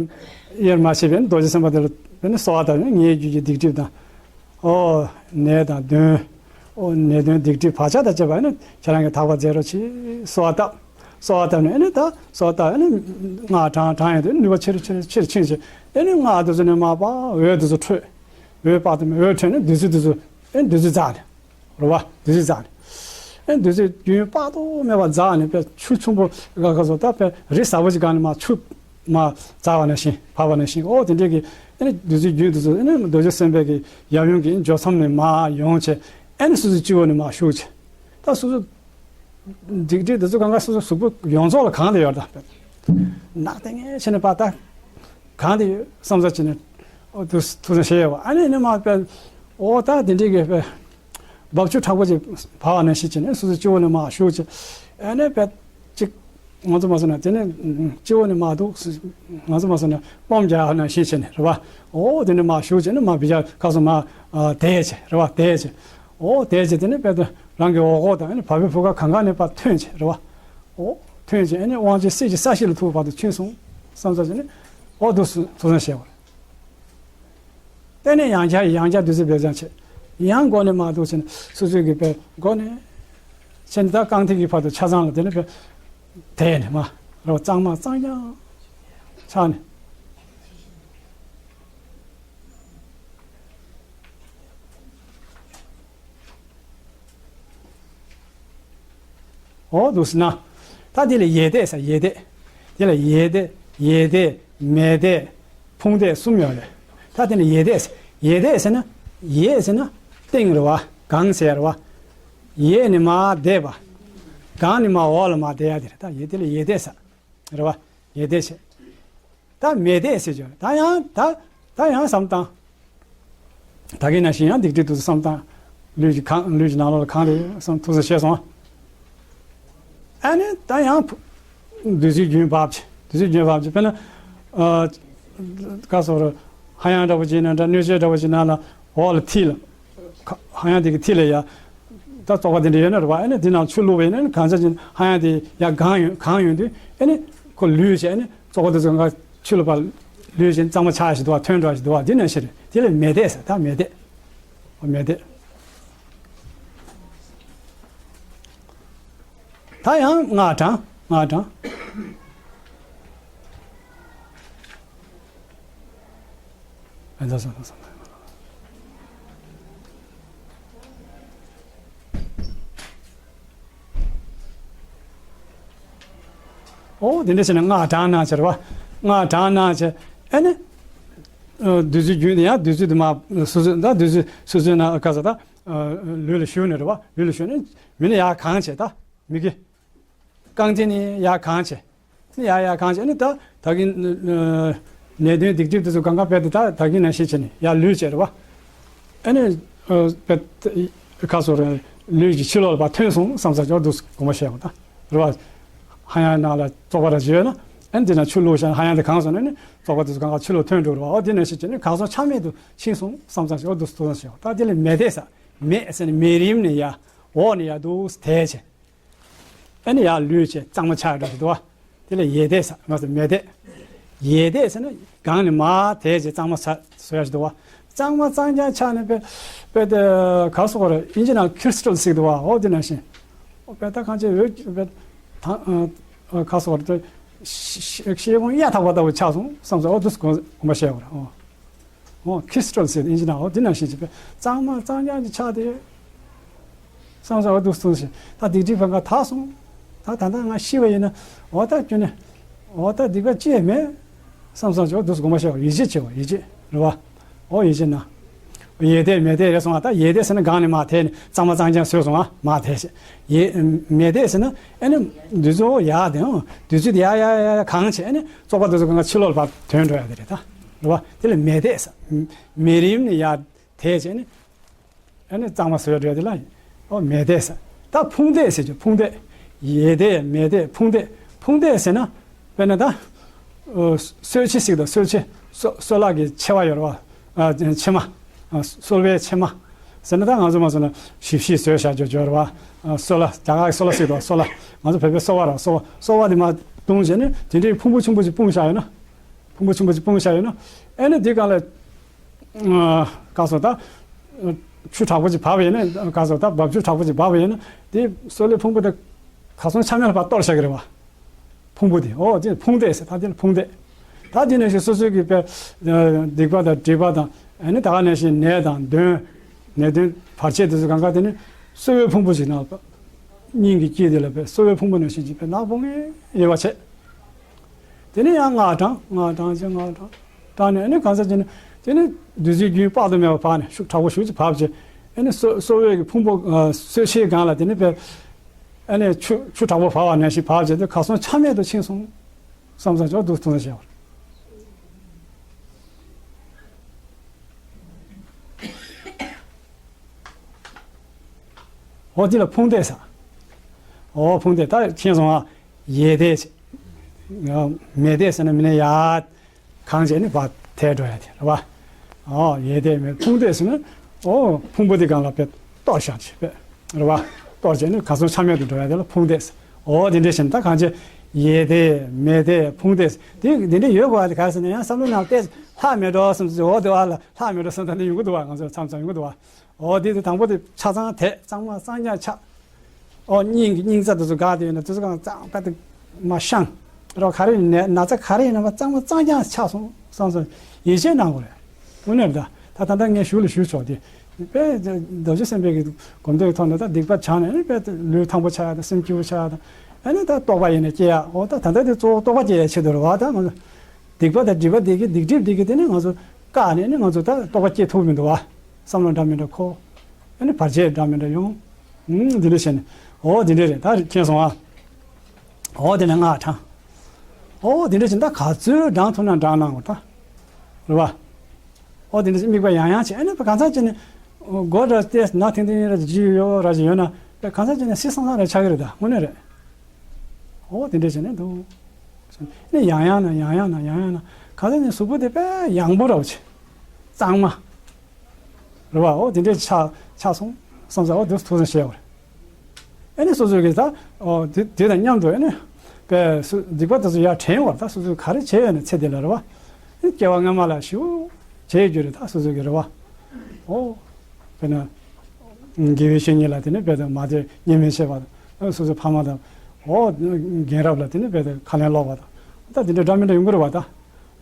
དབྱེར་མ་ཕྱེ་བའི་རྡོ་རྗེ་སེམས་དཔའ་དེ་ལ་དཔེ་ནི་གསོལ་བ་བཏབ་ནས་ངའི་རྒྱུད་ཀྱི་སྡིག་སྒྲིབ་དང་། ཨོ་ནད་དང་གདོན། ཨོ་ནད་གདོན་སྡིག་སྒྲིབ་བག་ཆགས་དང་བཅས་པ་ནི་ཁྱེད་རང་གིས་དག་པར་མཛད་རོགས་གྱིས་གསོལ་བ་བཏབ། གསོལ་བ་བཏབ་ནས་ཨ་ནི་ད་གསོལ་བ་བཏབ་ཨ་ནི་སྔགས་བགྲང་བགྲང་ཡོང་དུས་ནུས་པ་ཆེ་རུ་ཆེ་རུ་ཆེ་རུ་ཕྱིན་ཆེ་ཨ་ནི་སྔགས་དེ་ཚོ་ནས་མར་འབབ། འོད་དེ་ཚོ་འཕྲོས། འོད་དཔག་ཏུ་མེད་འོད་འཕྲོས་ནས་བདུད་རྩི་དེ་ཚོ་ཨ་ནི་བདུད་རྩི་འཛགས་ནས། རེད་བ། བདུད་རྩི་འཛགས་ནས། ཨེ་བདུད་རྩི་རྒྱུན་དཔག་ཏུ་མེད་པ་འཛགས་ནས་དཔེ་ཆུ་ཆེན་པོ་ག་ག་ཚོ་ད་དཔེ་རི་ཟབ་པོ་ཅིག་སྒང་ནས་མར་ཆུ་མར་འཛགས་པ་ནང་བཞིན་འབབ་པ་ནང་བཞིན། ཨོ་དེ་འདྲས་ཀྱི་ཨེ་ནི་བདུད་རྩི་རྒྱུན་དེ་ཚོ་ཨེ་ནི་རྡོ་རྗེ་སེམས་དཔའི་གི་ཡབ་ཡུམ་གྱི་འབྱོར་མཚམས་ནས་མར་ཡོང་བྱས་ཨེ་ནི་སོ་སོའི་སྤྱི་བོ་ནས་མར་ཞུགས་བྱས། ད་སོ་སོ་སྡིག་སྒྲིབ་དེ་ཚོ་གང་ག་སོ་སོ་གཟུགས་པོ་ཡོངས་རྫོགས་ལ་གང་དེ་ཡོད་ད། ནག་ཏིང་ངེ་བྱས་ནས་པ་ད་གང་དེ་ཡོད་བསམ་ས་བྱས་ནས་ཨོ་དུ་ཐུགས་བསམ་བཞེས་ཡོད་པ། ཨ་ནི་ནི་མར་དཔེ་ཨོ་ད་དེ་འདྲས་ཀྱི་དཔེ། འབབ་ཆུ་དྲག་པོ་ཅིག་བབས་པ་ནང་བཞིན་བྱས་ནས་སོ་སོའི་སྤྱི་བོ་ནས་མར་ཞུགས་བྱས། ཨ་ནི་དཔེ་ཅིག་ང་ཚོ་མ་སོང་ན་དེ་ནས་སྤྱི་བོ་ནས་མར་འདུག་ང་ཚོ་མ་སོང་ན་སྤོམ་རྒྱག་ནང་བཞིན་བྱས་ནས་རེད་བ། ཨོ་དེ་ནས་མར་ཞུགས་བྱས་ནས་མར་བི་ཇ་ཁ་སོ་མར་དེད་བྱས་རེད་བ། དེད་བྱས། ཨོ་དེད་བྱས་དེ་ནས་དཔེ་དེ་རང་གི་འོག་སྒོ་དང་ཨ་ནི་བ་སྤུའི་བུ་ག་གང་ག་ནས་ཕར་ཐོན་བྱས་རེད་བ། ཨོ་ཐོན་བྱས་ཨ་ནི་དབང་ཆེན་གསེར་གྱི་ས་གཞི་ལ་ཐུག་པ་བར་དུ་ཕྱིན་སོང་བསམ་ས་བྱས་ནས་ཨོ་འདུག་སེ་ཐུགས་བསམ་བཞེས་པ་རེད། དེ་ནས་ཡང་བསྐྱར་ཡང་བསྐྱར་བདུད་རྩི་འབེབས་སྦྱང་བྱེད། ཡང་མགོ་ནས་མར་འདུག་བྱས་ནས་སོ་སོའི་གི་དཔེ་མགོ་ནས་བྱས་ནས་ད་རྐང་མཐིལ་གྱི་བར་དུ་ཆ་ཚང་ལ་དེ་ནས་དཔེ་དེད་ནས་མར་རོ་གཙང་མ་གཙང་རྐྱང་ཆགས་ནས། འོ་འདུག་སེ་ན། ད་དེ་ལ་ཡས་དེད་ཟེར། ཡས་དེད། དེ་ལ་ཡས་དེད། ཡས་དེད། མས་དེད། ཕུང་དེད་གསུམ་ཡོད་རེད། ད་དེ་ལ་ཡས་དེད་ཟེར། ཡས་དེད་ཟེར་ན། ཡས་ཟེར་ན་སྟེང་རེད་བ། གང་ཟེར་རེད་བ། ཡས་ནས་མར་དེད་པ། གང་ནས་མར་འོག་ལ་མར་དེད་ཡ་དེ་རེད། ད་ཡས་དེ་ལ་ཡས་དེད་ཟེར། རེད་བ། ཡས་དེད་ཟེར། ད་མས་དེད་ཟེར་གྱི་ཡོད། ད་ཡང་ད་ད་ཡང་བསམ་བཏང་། ད་གིན་ནང་བཞིན་ཡང་སྡིག་སྒྲིབ་དེ་ཚོ་བསམ་བཏང་། ལུས་ཀྱི་གང་ལུས་ཀྱི་ནང་ལོགས་ལ་གང་རེད་བསམ་ཐུགས་བསམ་བཞེས་སོང་། ཨ་ནི་ད་ཡང་བདུད་རྩིའི་རྒྱུན་བབས་ཀྱི། བདུད་རྩིའི་རྒྱུན་བབས་ཀྱི་དཔེར་ན། ཨ་ག་སོགས་རེད། ཧ་ཡང་འདྲ་པོ་ཅིག་ན་འདྲ། སྣོད་སྤྱད་འདྲ་པོ་ཅིག་ནང་ལ་འོག་ལ་མཐིལ་ལ། ཧ་ཡང་དེ་གི་མཐིལ་ལ་ཡ། ད་བཙོག་པ་དེ་འདྲ་ཡོད་ན་རེད་བ། ཨ་ནི་དེ་ནང་ཆུ་བླུགས་པ་ཡིན་ན་གང་ཆ་ཅིག་ཧ་ཡང་དེ་ཡར་གང་ཡོང་གང་ཡོང་དུས་ཨ་ནི་ཁོ་ལུས་བྱས་ཨ་ནི་བཙོག་པ་དེ་ཚོ་གང་ཆུ་ལ་ཕར་ལུས་བྱས་གཙང་མ་ཆགས་ཞིག་འདུག་བ། ཐོན་འགྲོ་ཞིག་འདུག་བ། འདི་ནང་བཞིན་རེད། དེ་ལ་མས་དེད་ཟེར། ད་མས་དེད། མས་དེད། ད་ཡང་སྔགས་བགྲང་། སྔགས་བགྲང་། ཨོ་དེ་འདྲ་བྱས་ནས་སྔགས་བགྲང་གནང་བྱས་རེད་བ། སྔགས་བགྲང་གནང་བྱས་ཨ་ནི། བདུད་རྩིའི་རྒྱུན་དེ་ཡང་བདུད་རྩི་དེ་མར་སོ་སོའི་ད་བདུད་རྩི་སོ་སོའི་ནང་ག་ས་ད། ལུས་ལ་ཞུགས་ནས་རེད་བ། ལུས་ལ་ཞུགས་ནས་མི་ནི་ཡར་གང་བྱས་ད་མི་གི། རྐང་མཐིལ་ནས་ཡར་གང་བྱས། ནི་ཡར་ཡར་གང་བྱས་ནི་ད་ད་གིན་ནད་གདོན་སྡིག་སྒྲིབ་དེ་ཚོ་གང་ག་བས་ཏེ་ད་ད་གིན་ནང་བཞིན་བྱས་ནས་ཡར་ལུས་བྱས་རེད་བ། ཨ་ནི་བས་ཁ་སོ་རེ་ལུས་ཀྱི་ཕྱི་ལོགས་ལ་ཕར་ཐོན་སོང་བསམ་ས་ཅོག་འདུག་དགོངས་པ་བཞེས་པ་ད་རེད་བ། ཧ་ཡང་ནང་ལ་བཙོག་པ་ར་བྱས་ཡོད་ན་ཨ་ནི་དེ་ན་ཆུ་བླུགས་བཞག་ན་ཧ་ཡང་དེ་གང་སོང་ན་ནི་བཙོག་པ་དེ་ཚོ་གང་ག་ཕྱི་ལོགས་ཐོན་འགྲོ་རེད་བ། ཨོ་དེ་ནང་བཞིན་བྱས་ནས་གང་སོང་ཆ་མེད་དུ་ཕྱིན་སོང་བསམ་ས་ཅོག་འདུག་དགོངས་པ་བཞེས་པ་ད་དེ་ལས་མས་དེད་ཟེར། མེ་ཟེར་ནས་མེ་རིམ་ནས་ཡར་འོག་ནས་ཡར་འདུག་དེད་བྱས། ཨ་ནི་ཡར་ལུད་བྱས་གཙང་མ་ཆགས་འགྲོ་གི་འདུག་བ། དེ་ལ་ཡེ་དེད་ཟེར། ང་ཚོ་མེ་དེད། ཡེ་དེད་ཟེར་ན་སྒང་ནས་མར་དེད་བྱས་གཙང་མ་ཆགས་བཟོ་ཡ་ཞིག་འདུག་བ། གཙང་མ་གཙང་རྐྱང་ཆགས་ནས་དཔེ་དཔེ་དེ་ག་སོགས་རེད། ཨིན་ཇི་ནང་ཁྲི་སི་ཊལ་ཟེར་གི་འདུག་བ། འོ་དེ་ནང་བཞིན། འོ་དཔེ་ད་གང་ཅི་འོད་དཔེ་ད་ག་སོགས་རེད། ཤེལ་སྒོང་གཡའ་དག་པ་ལྟ་བུ་ཆགས་སོང་བསམ་སོང་། འོ་དུས་སུ་དགོངས་པ་བཞེས་པ་རེད། འོ། འོ་ཁྲི་སི་ཊལ་ཟེར་ཨིན་ཇི་ནང་འོ་འདི་ནང་བཞིན་གྱི་དཔེ་གཙང་མ་གཙང་རྐྱང་གི་ཆགས་ཏེ། བསམ་བསམ་འོ་འདུག་སོང་ཞིག་ད་སྡིག་སྒྲིབ་བར་ཀ་དག་སོང་། ད་ད་ལྟ་ང་ཤི་བ་ཡིན་ན་འོ་ད་ཁྱོད་ནི་འོ་ད་སྡིག་པ་ཅི་ཡང་མེད་བསམ་བསམ་ཞིག་འོ་འདུག་སོང་། དགོངས་པ་བཞེས་པ་ཡིད་ཆེས་བྱེད་པ་ཡིད་ཆེས་རེད་བ། འོ་ཡིད་ཆེས་ན། ཡེ་དེད་མེ་དེད་རེད་སོང་ང་། ད་ཡེ་དེད་ཟེར་ན་སྒང་ནས་མར་དེད་ནས་གཙང་མ་གཙང་རྐྱང་བཟོས་སོང་ང་མར་དེད་ཞེས། ཡེ་མེ་དེད་ཟེར་ན་ཨ་ནི་དུས་ཚོད་ཡར་དེ་འོ་དུས་ཚོད་ཡར་ཡར་ཡར་ཡར་གང་བྱས་ཨ་ནི་བཙོག་པ་དེ་ཚོ་གང་ག་ཕྱི་ལོགས་ལ་ཕར་ཐོན་འགྲོ་ཡ་དེ་རེད་ད། རེད་བ། དེ་ལ་མེ་དེད་ཟེར། མེ་རིམ་ནས་ཡར་དེད་བྱས་ནས་ཨ་ནི་གཙང་མ་བཟོས་འགྲོ་ཡ་དེ་ལ་ཨོ་མེ་དེད་ཟེར། ད་ཕུང་དེད་ཟེར་གྱི། ཕུང་དེད། ཡེ་དེད་མེ་དེད་ཕུང་དེད། ཕུང་དེད་ཟེར་ན་དཔེར་ན་ད་ཨོ་གསོལ་ཕྱེ་ཟེར་གི་འདུག་གསོལ་ཕྱེ། གསོལ་གསོལ་ལག་གི་ཕྱེ་མ་ཡོད་རེད་བ། ཨ་ཕྱེ་མ། ཨ་གསོལ་བའི་ཕྱེ་མ་ཟེར་ན་ད་ང་ཚོ་མ་སོང་ན་ཞིབ་ཞིབ་བཟོས་བཞག་ཅོག་ཅོག་རེད་བ། ཨ་གསོལ་ལ་རྒྱ་གར་གྱི་གསོལ་ལ་ཟེར་གི་འདུག་གསོལ་ལ། ང་ཚོ་བོད་པའི་གསོལ་བ་རེད་བ། གསོལ་བ། གསོལ་བ་དེ་མར་བརྡུངས་བྱས་ནས་དེ་འདྲའི་ཕུང་པོ་ཆུང་པོ་ཅིག་སྤུངས་བཞག་ཡོད་ན། ཕུང་པོ་ཆུང་པོ་ཅིག་སྤུངས་བཞག་ཡོད་ན། ཨེ་ནི་དེ་གང་ལ། ཨ་ག་སོ་ད། ཆུ་དྲག་པོ་ཅིག་བབས་ཡིན་ན་ག་སོ་ད་འབབ་ཆུ་དྲག་པོ་ཅིག་བབས་ཡིན་ན་དེ་གསོལ་ལེ་ཕུང་པོ་དེ་ག་སོང་ཆ་མེད་ལ་ཕར་གཏོར་བཞག་གི་རེད་བ། ཕུང་པོ་དེ་ཨོ་དེ་ཕུང་དེད་ཟེར། ད་དེ་ལ་ཕུང་དེད། ད་དེ་ནས་ཞིག་སོ་སོའི་གི་དཔེ་སྡིག་པ་དང་སྒྲིབ་པ་དང་ཨ་ནི་ད་ག་ནས་ཞིག་ནད་དང་གདོན། ནད་གདོན་བར་ཆད་དེ་ཚོ་གང་ག་དེ་ནི་གསོལ་བའི་ཕུང་པོ་ཞིག་ནང་སྙིང་གི་དཀྱིལ་དེ་ལ་དཔེ་གསོལ་བའི་ཕུང་པོ་ནང་བཞིན་གྱི་དཔེ་ནག་པོ་ངེས་ཡོད་པ་བྱས། དེ་ནས་ཡང་སྔགས་བགྲང་། སྔགས་བགྲང་བྱས་སྔགས་བགྲང་། བགྲང་ནས་ཨ་ནི་གང་ཟག་ཅིག་ནི་དེ་ནི་བདུད་རྩིའི་རྒྱུན་དཔག་ཏུ་མེད་པ་བབས་ནས་ཤུགས་དྲག་པོ་ཞེ་པོ་ཅིག་བབས་བྱས། ཨ་ནི་གསོ་གསོལ་བའི་གི་ཕུང་པོ་ཨ་གསོལ་ཕྱེའི་སྒང་ལ་དེ་ནི་དཔེ་ཨ་ནི་ཆུ་ཆུ་དྲག་པོ་བབས་པ་ནང་བཞིན་བབས་བྱས་ཏེ་ག་སོང་ཆ་མེད་དུ་ཕྱིན་སོང་། བསམ་བསམ་ཅོག་འདུག་ཐུག་ན་བྱས་པ། འོ་དེ་ལ་ཕུང་དེད་ཟེར། འོ་ཕུང་དེད་ད་མཁྱེན་སོང་ང་། ཡེ་དེད། མེ་དེད་ཟེར་ན་མེ་ནས་ཡར་གང་བྱས་ནས་ཕར་དེད་འགྲོ་ཡ་དེ་རེད་བ། འོ་ཡེ་དེད་མེ་ཕུང་དེད་ཟེར་ན་འོ་ཕུང་པོ་དེ་སྒང་ལ་དཔེ་གཏོར་བཞག་བྱས་པས་རེད་བ། གཏོར་བྱས་ནས་ག་སོང་ཆ་མེད་དུ་འགྲོ་ཡ་དེ་ལ་ཕུང་དེད་ཟེར། འོ་དེ་འདྲ་བྱས་ནས་ད་གང་བྱས་ཡེ་དེད་མེ་དེད་ཕུང་དེད་ཟེར། དེ་དེ་འདྲ་ཡོད་དགོས་པ་དེ་ག་རེ་ཟེར་ན་ཡང་བསམ་བློ་ནང་བལྟས་ལྷག་མེད་འགྲོ་བསམ་ཚུལ་འོ་དེ་བ་ལ་ལྷག་མེད་འགྲོ་བསམ་ད་ནི་ཡོང་གི་འདུག་བ། ང་ཚོ་མཚམས་མཚམས་ཡོང་གི་འདུག་བ། འོ་དེ་དེ་དང་པོ་དེ་ཆ་ཚང་དེད་གཙང་མ་གཙང་རྐྱང་ཆགས། ཨོ་སྙིང་གི་སྙིང་རྩ་དེ་ཚོ་འགག་དེ་ཡོད་ན་དེ་ཚོ་གང་གཙང་པ་དེ་མ་བཤང་། རོ་ག་རེ་ཡིན་ན་ན་ཚ་ག་རེ་ཡིན་ན་མ་གཙང་མ་གཙང་རྐྱང་ཆགས་སོང་བསམ་སོང་ཡིད་ཆེས་གནང་དགོས་རེད། དངོས་གནས་རེད་ད། ད་ད་ལྟ་ངས་ཞུ་ལ་ཞུ་ཆོག་དེ། དཔེ་རྡོ་རྗེ་སེམས་དཔའི་གི་སྒོམ་བཟླས་ཀྱི་ཐོག་ནས་ད་སྡིག་པ་བྱང་ནས་ཨ་ནི་དཔེ་ལུས་ཐང་པོ་ཆགས་ཡ་དང་སེམས་སྐྱིད་པོ་ཆགས་ཡ་དང་ཨ་ནི་ད་རྟོགས་པ་ཡིན་ན་སྐྱེ་ཡ། འོ་ད་ད་ལྟ་དེ་གཙོ་བོ་རྟོགས་པ་སྐྱེ་ཡ་ཆེད་དུ་རེད་བ། ད་ང་ཚོ་སྡིག་པ་དང་སྒྲིབ་པ་དེ་གི་སྡིག་སྒྲིབ་དེ་གི་དེ་ནི་ང་ཚོ་བཀག་ནས་ནི་ང་ཚོ་ད་རྟོགས་པ་སྐྱེ་ཐུབ་མི་འདུག་བ། བསམ་བློ་འདྲ་མི་འདྲ་འཁོར། ཨ་ནི་བར་ཆད་འདྲ་མི་འདྲ་ཡོང་། ཨུམ་འདི་འདྲ་བྱས་ནས་འོ་འདི་འདྲ་རེད་ད་མཁྱེན་སོང་ཨ། འོ་དེ་ནས་སྔགས་བགྲང་། འོ་འདི་འདྲ་བྱས་ད་ག་ཚོད་བགྲང་ཐུབ་ན་བགྲང་གནང་དགོས་ད། རེད་བ། འོ་འདི་འདྲ་བྱས་དམིགས་པ་ཡང་ཡང་བྱས་ཨ་ནི་གང་ཟག་ཅིག་ནི་མགོ་འདྲ་བལྟས་ན་ཐིང་ཐིང་ར་ཅིག་ཡོད་ར་ཅིག་ཡོད་ན་གང་ཟག་ཅིག་ནི་སྲིད་སང་སང་ར་ཆགས་ཀྱི་རེད་ད་དངོས་གནས་རེད། འོ་དེ་འདྲ་བྱས་ནས་འདུག་ནི་ཡང་ཡང་ན་ཡང་ཡང་ན་ཡང་ཡང་ན་ག་ཚོད་ནས་གཟུགས་པོ་དེ་དཔེ་ཡང་པོ་ར་བ་ཆེ། གཙང་མ། རེད་བ། འོ་དེ་འདྲས་ཆགས་ཆགས་སོང་བསམ་ས་འོ་དེ་ཐུགས་བསམ་བཞེས་པ་རེད། ཨ་ནི་སོ་སོ་གིས་ད་འོ་དེ་དེ་དང་མཉམ་དུ་ཨ་ནི་དཔེ་སྡིག་པ་དེ་ཚོ་ཡར་དྲན་བར་ད་སོ་སོས་ག་རེ་བྱས་ཡོད་ན་ཚེ་འདི་ལ་རེད་བ། ཨ་ནི་སྐྱེ་བ་སྔ་མ་ལ་ཞུ་བྱས་རྒྱུ་རེད་ད་སོ་སོ་གིས་རེད་བ། འོ། དཔེར་ན། དགེ་བའི་བཤེས་གཉེན་ལ་དེ་ནི་དཔེ་དང་མ་དེ་བརྙས་སྨད་བྱས་པ་དང་སོ་སོའི་ཕ་མ་དང་། འོ། རྒན་རབས་ལ་དེ་ནི་དཔེ་དང་ཁ་ལན་སློག་པ་དང་། ད་དེ་འདྲ་འདྲ་མི་འདྲ་ཡོང་གི་རེད་བ་ད།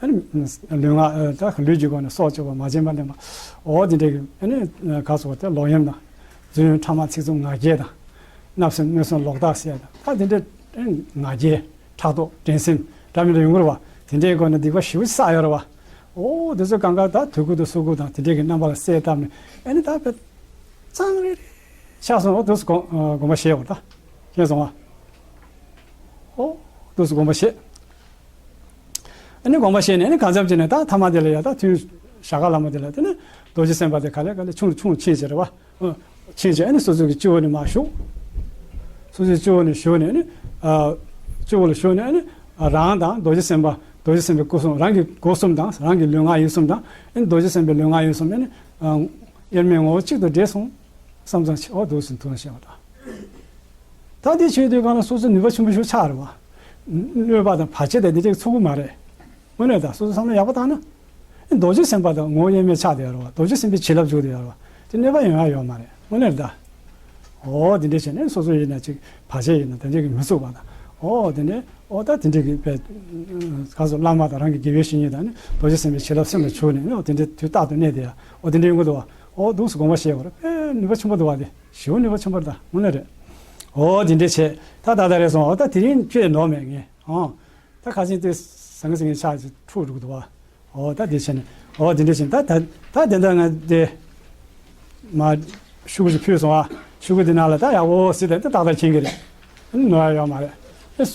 ཨ་ནི། ལུས་ངག་ད་ལུས་ཀྱི་སྒོ་ནས་སྲོག་གཅོད་པ་མ་བྱིན་པ་ལེན་པ། འོ་དེ་འདྲ་གི་ཨ་ནི། ག་སོགས་དེ་ལོག་གཡེམ་དང་། རྫུན་ཕྲ་མ་ཚིག་རྩུབ་ངག་འཁྱལ་དང་། བརྣབ་སེམས་གནོད་སེམས་ལོག་ལྟ་ཟེར་ཡ་དང་ད་དེ་འདྲ། ངག་འཁྱལ། ཕྲག་དོག་འགྲན་སེམས་འདྲ་མི་འདྲ་ཡོང་གི་རེད་བ། དེ་འདྲའི་སྒོ་ནས་སྡིག་པ་ཞེ་པོ་བསགས་ཡོད་རེད་བ། འོ་དེ་ཚོ་གང་ག་ད་དུས་ཀུན་ཏུ་གསོག་གུ་དང་དེ་འདྲའི་གི་རྣམ་པ་ལ་གསལ་བཏབ་ནས་ཨ་ནི་ད་དཔེ་གཙང་རེ་རེ་ཆགས་སོང་། འོ་དུས་སུ་དགོངས་པ་བཞེས་བར་ད་མཁྱེན་སོང་བ། འོ་དུས་སུ་དགོངས་པ་བཞེས། ཨ་ནི་དགོངས་པ་བཞེས་ནས་ཨ་ནི་གང་འཚམ་བྱས་ནས་ད་ཐ་མ་དེ་ལ་ཡ་ད་ཐུན་ཞྭ་སྒ་ལ་མོ་དེ་ལ་དེ་ནི་རྡོ་རྗེ་སེམས་དཔའ་དེ་ག་ལེ་ག་ལེ་ཆུང་ཆུང་ཕྱིན་བྱས་རེད་བ། ཕྱིན་བྱས་ཨ་ནི་སོ་སོ་གི་སྤྱི་བོ་ནས་མར་ཞུགས། སོ་སོའི་སྤྱི་བོ་ནས་ཞུགས་ནས་ཨ་ནི། སྤྱི་བོ་ལ་ཞུགས་ནས་ཨ་ནི། རང་དང་རྡོ་རྗེ་སེམས་དཔའ་རྡོ་རྗེ་སེམས་དཔའི་སྐུ་གསུམ་རང་གི་སྒོ་གསུམ་དང་རང་གི་ལུས་ངག་ཡིད་གསུམ་དང་ཨ་ནི་རྡོ་རྗེ་སེམས་དཔའི་ལུས་ངག་ཡིད་གསུམ་ཨ་ནི། དབྱེར་མེད་ངོ་བོ་གཅིག་ཏུ་འདྲེས་སོང་། བསམ་བསམ་བྱས། འོ་འདུག་སེ་འདུག་སེ་བཤད་པ་དང་། ད་འདི་བྱེད་དུས་སྒང་ལ་སོ་སོ་ནུས་པ་ཆེན་པོ་ཞིག་ཆགས་རེད་བ། གནོད་པ་དང་བར་ཆད་དང་འདི་འདྲ་ཚུགས་ཀྱི་མ་རེད། དངོས་གནས་ད་སོ་སོ་བསམ་བློ་ཡག་པོ་བཏང་ན། རྡོ་རྗེ་སེམས་དཔའ་དང་ངོ་བོ་དབྱེར་མེད་ཆགས་བསྡད་ཡོད་རེད་བ། རྡོ་རྗེ་སེམས་དཔའི་བྱིན་རླབས་འཇུག་བསྡད་ཡོད་རེད་བ། དེ་གནོད་པ་ཡོང་ཡ་ཡོད་མ་རེད། དངོས་གནས་ད། འོ་དེ་འདྲ་བྱས་ནས་སོ་སོ་ཡིན་ན་ཅིག་བར་ཆད་ཡིན་ན་དེ་འདྲ་གི་མི་ཚུགས་པ་དང་། འོ་དེ་འདྲ། འོ་ད་དེ་འདྲ་གི་དཔེ། ག་སོ་བླ་མ་དང་རང་གི་དགེ་བའི་བཤེས་གཉེན་དང་ནི་རྡོ་རྗེ་སེམས་དཔའི་བྱིན་རླབས་སེམས་ལ་བྱུང་ནས་ནི། འོ་དེ་འདྲ་དུས་རྟག་ཏུ་གནས་བསྡད་ཡ། འོ་དེ་འདྲ་ཡོང་གི་འདུག་བ། འོ་འདུག་སེ་དགོངས་པ་བཞེས་དགོས་རེད། དཔེ་ནུས་པ་ཆེན་པོ་འདུག་བ། དེ་ཞེ་པོ་ནུས་པ་ཆེན་པོ་རེད། ད་དངོས་གནས་རེད། འོ་དེ་འདྲ་བྱས། ད་ད་ད་རེད་སོང་། འོ་ད་དེ་རིང་ཁྱོད་ནོར་མེད་ངས། ཨང་། ད་ཁ་ཆེན་དེ་ཟང་ངེ་ཟིང་ངེ་ཆགས་ཀྱི་འཁྲུག་འགྲོ་གི་འདུག་བ། འོ་ད་དེ་བྱས་ནས། འོ་དེ་འདྲ་བྱས་ནས་ད་ད་ད་དེ་འདྲ་ང་དེ་མ་ཤོག་གུ་ཞིག་ཕུལ་སོང་ཨ། ཤོག་གུ་དེ་ནང་ལ་ད་ཡག་པོ་གཟིགས་དང་། ད་ཏག་ཏག་མཁྱེན་གྱི་རེད། ནོར་ཡ་ཡོད་མ་རེད། ཨེ།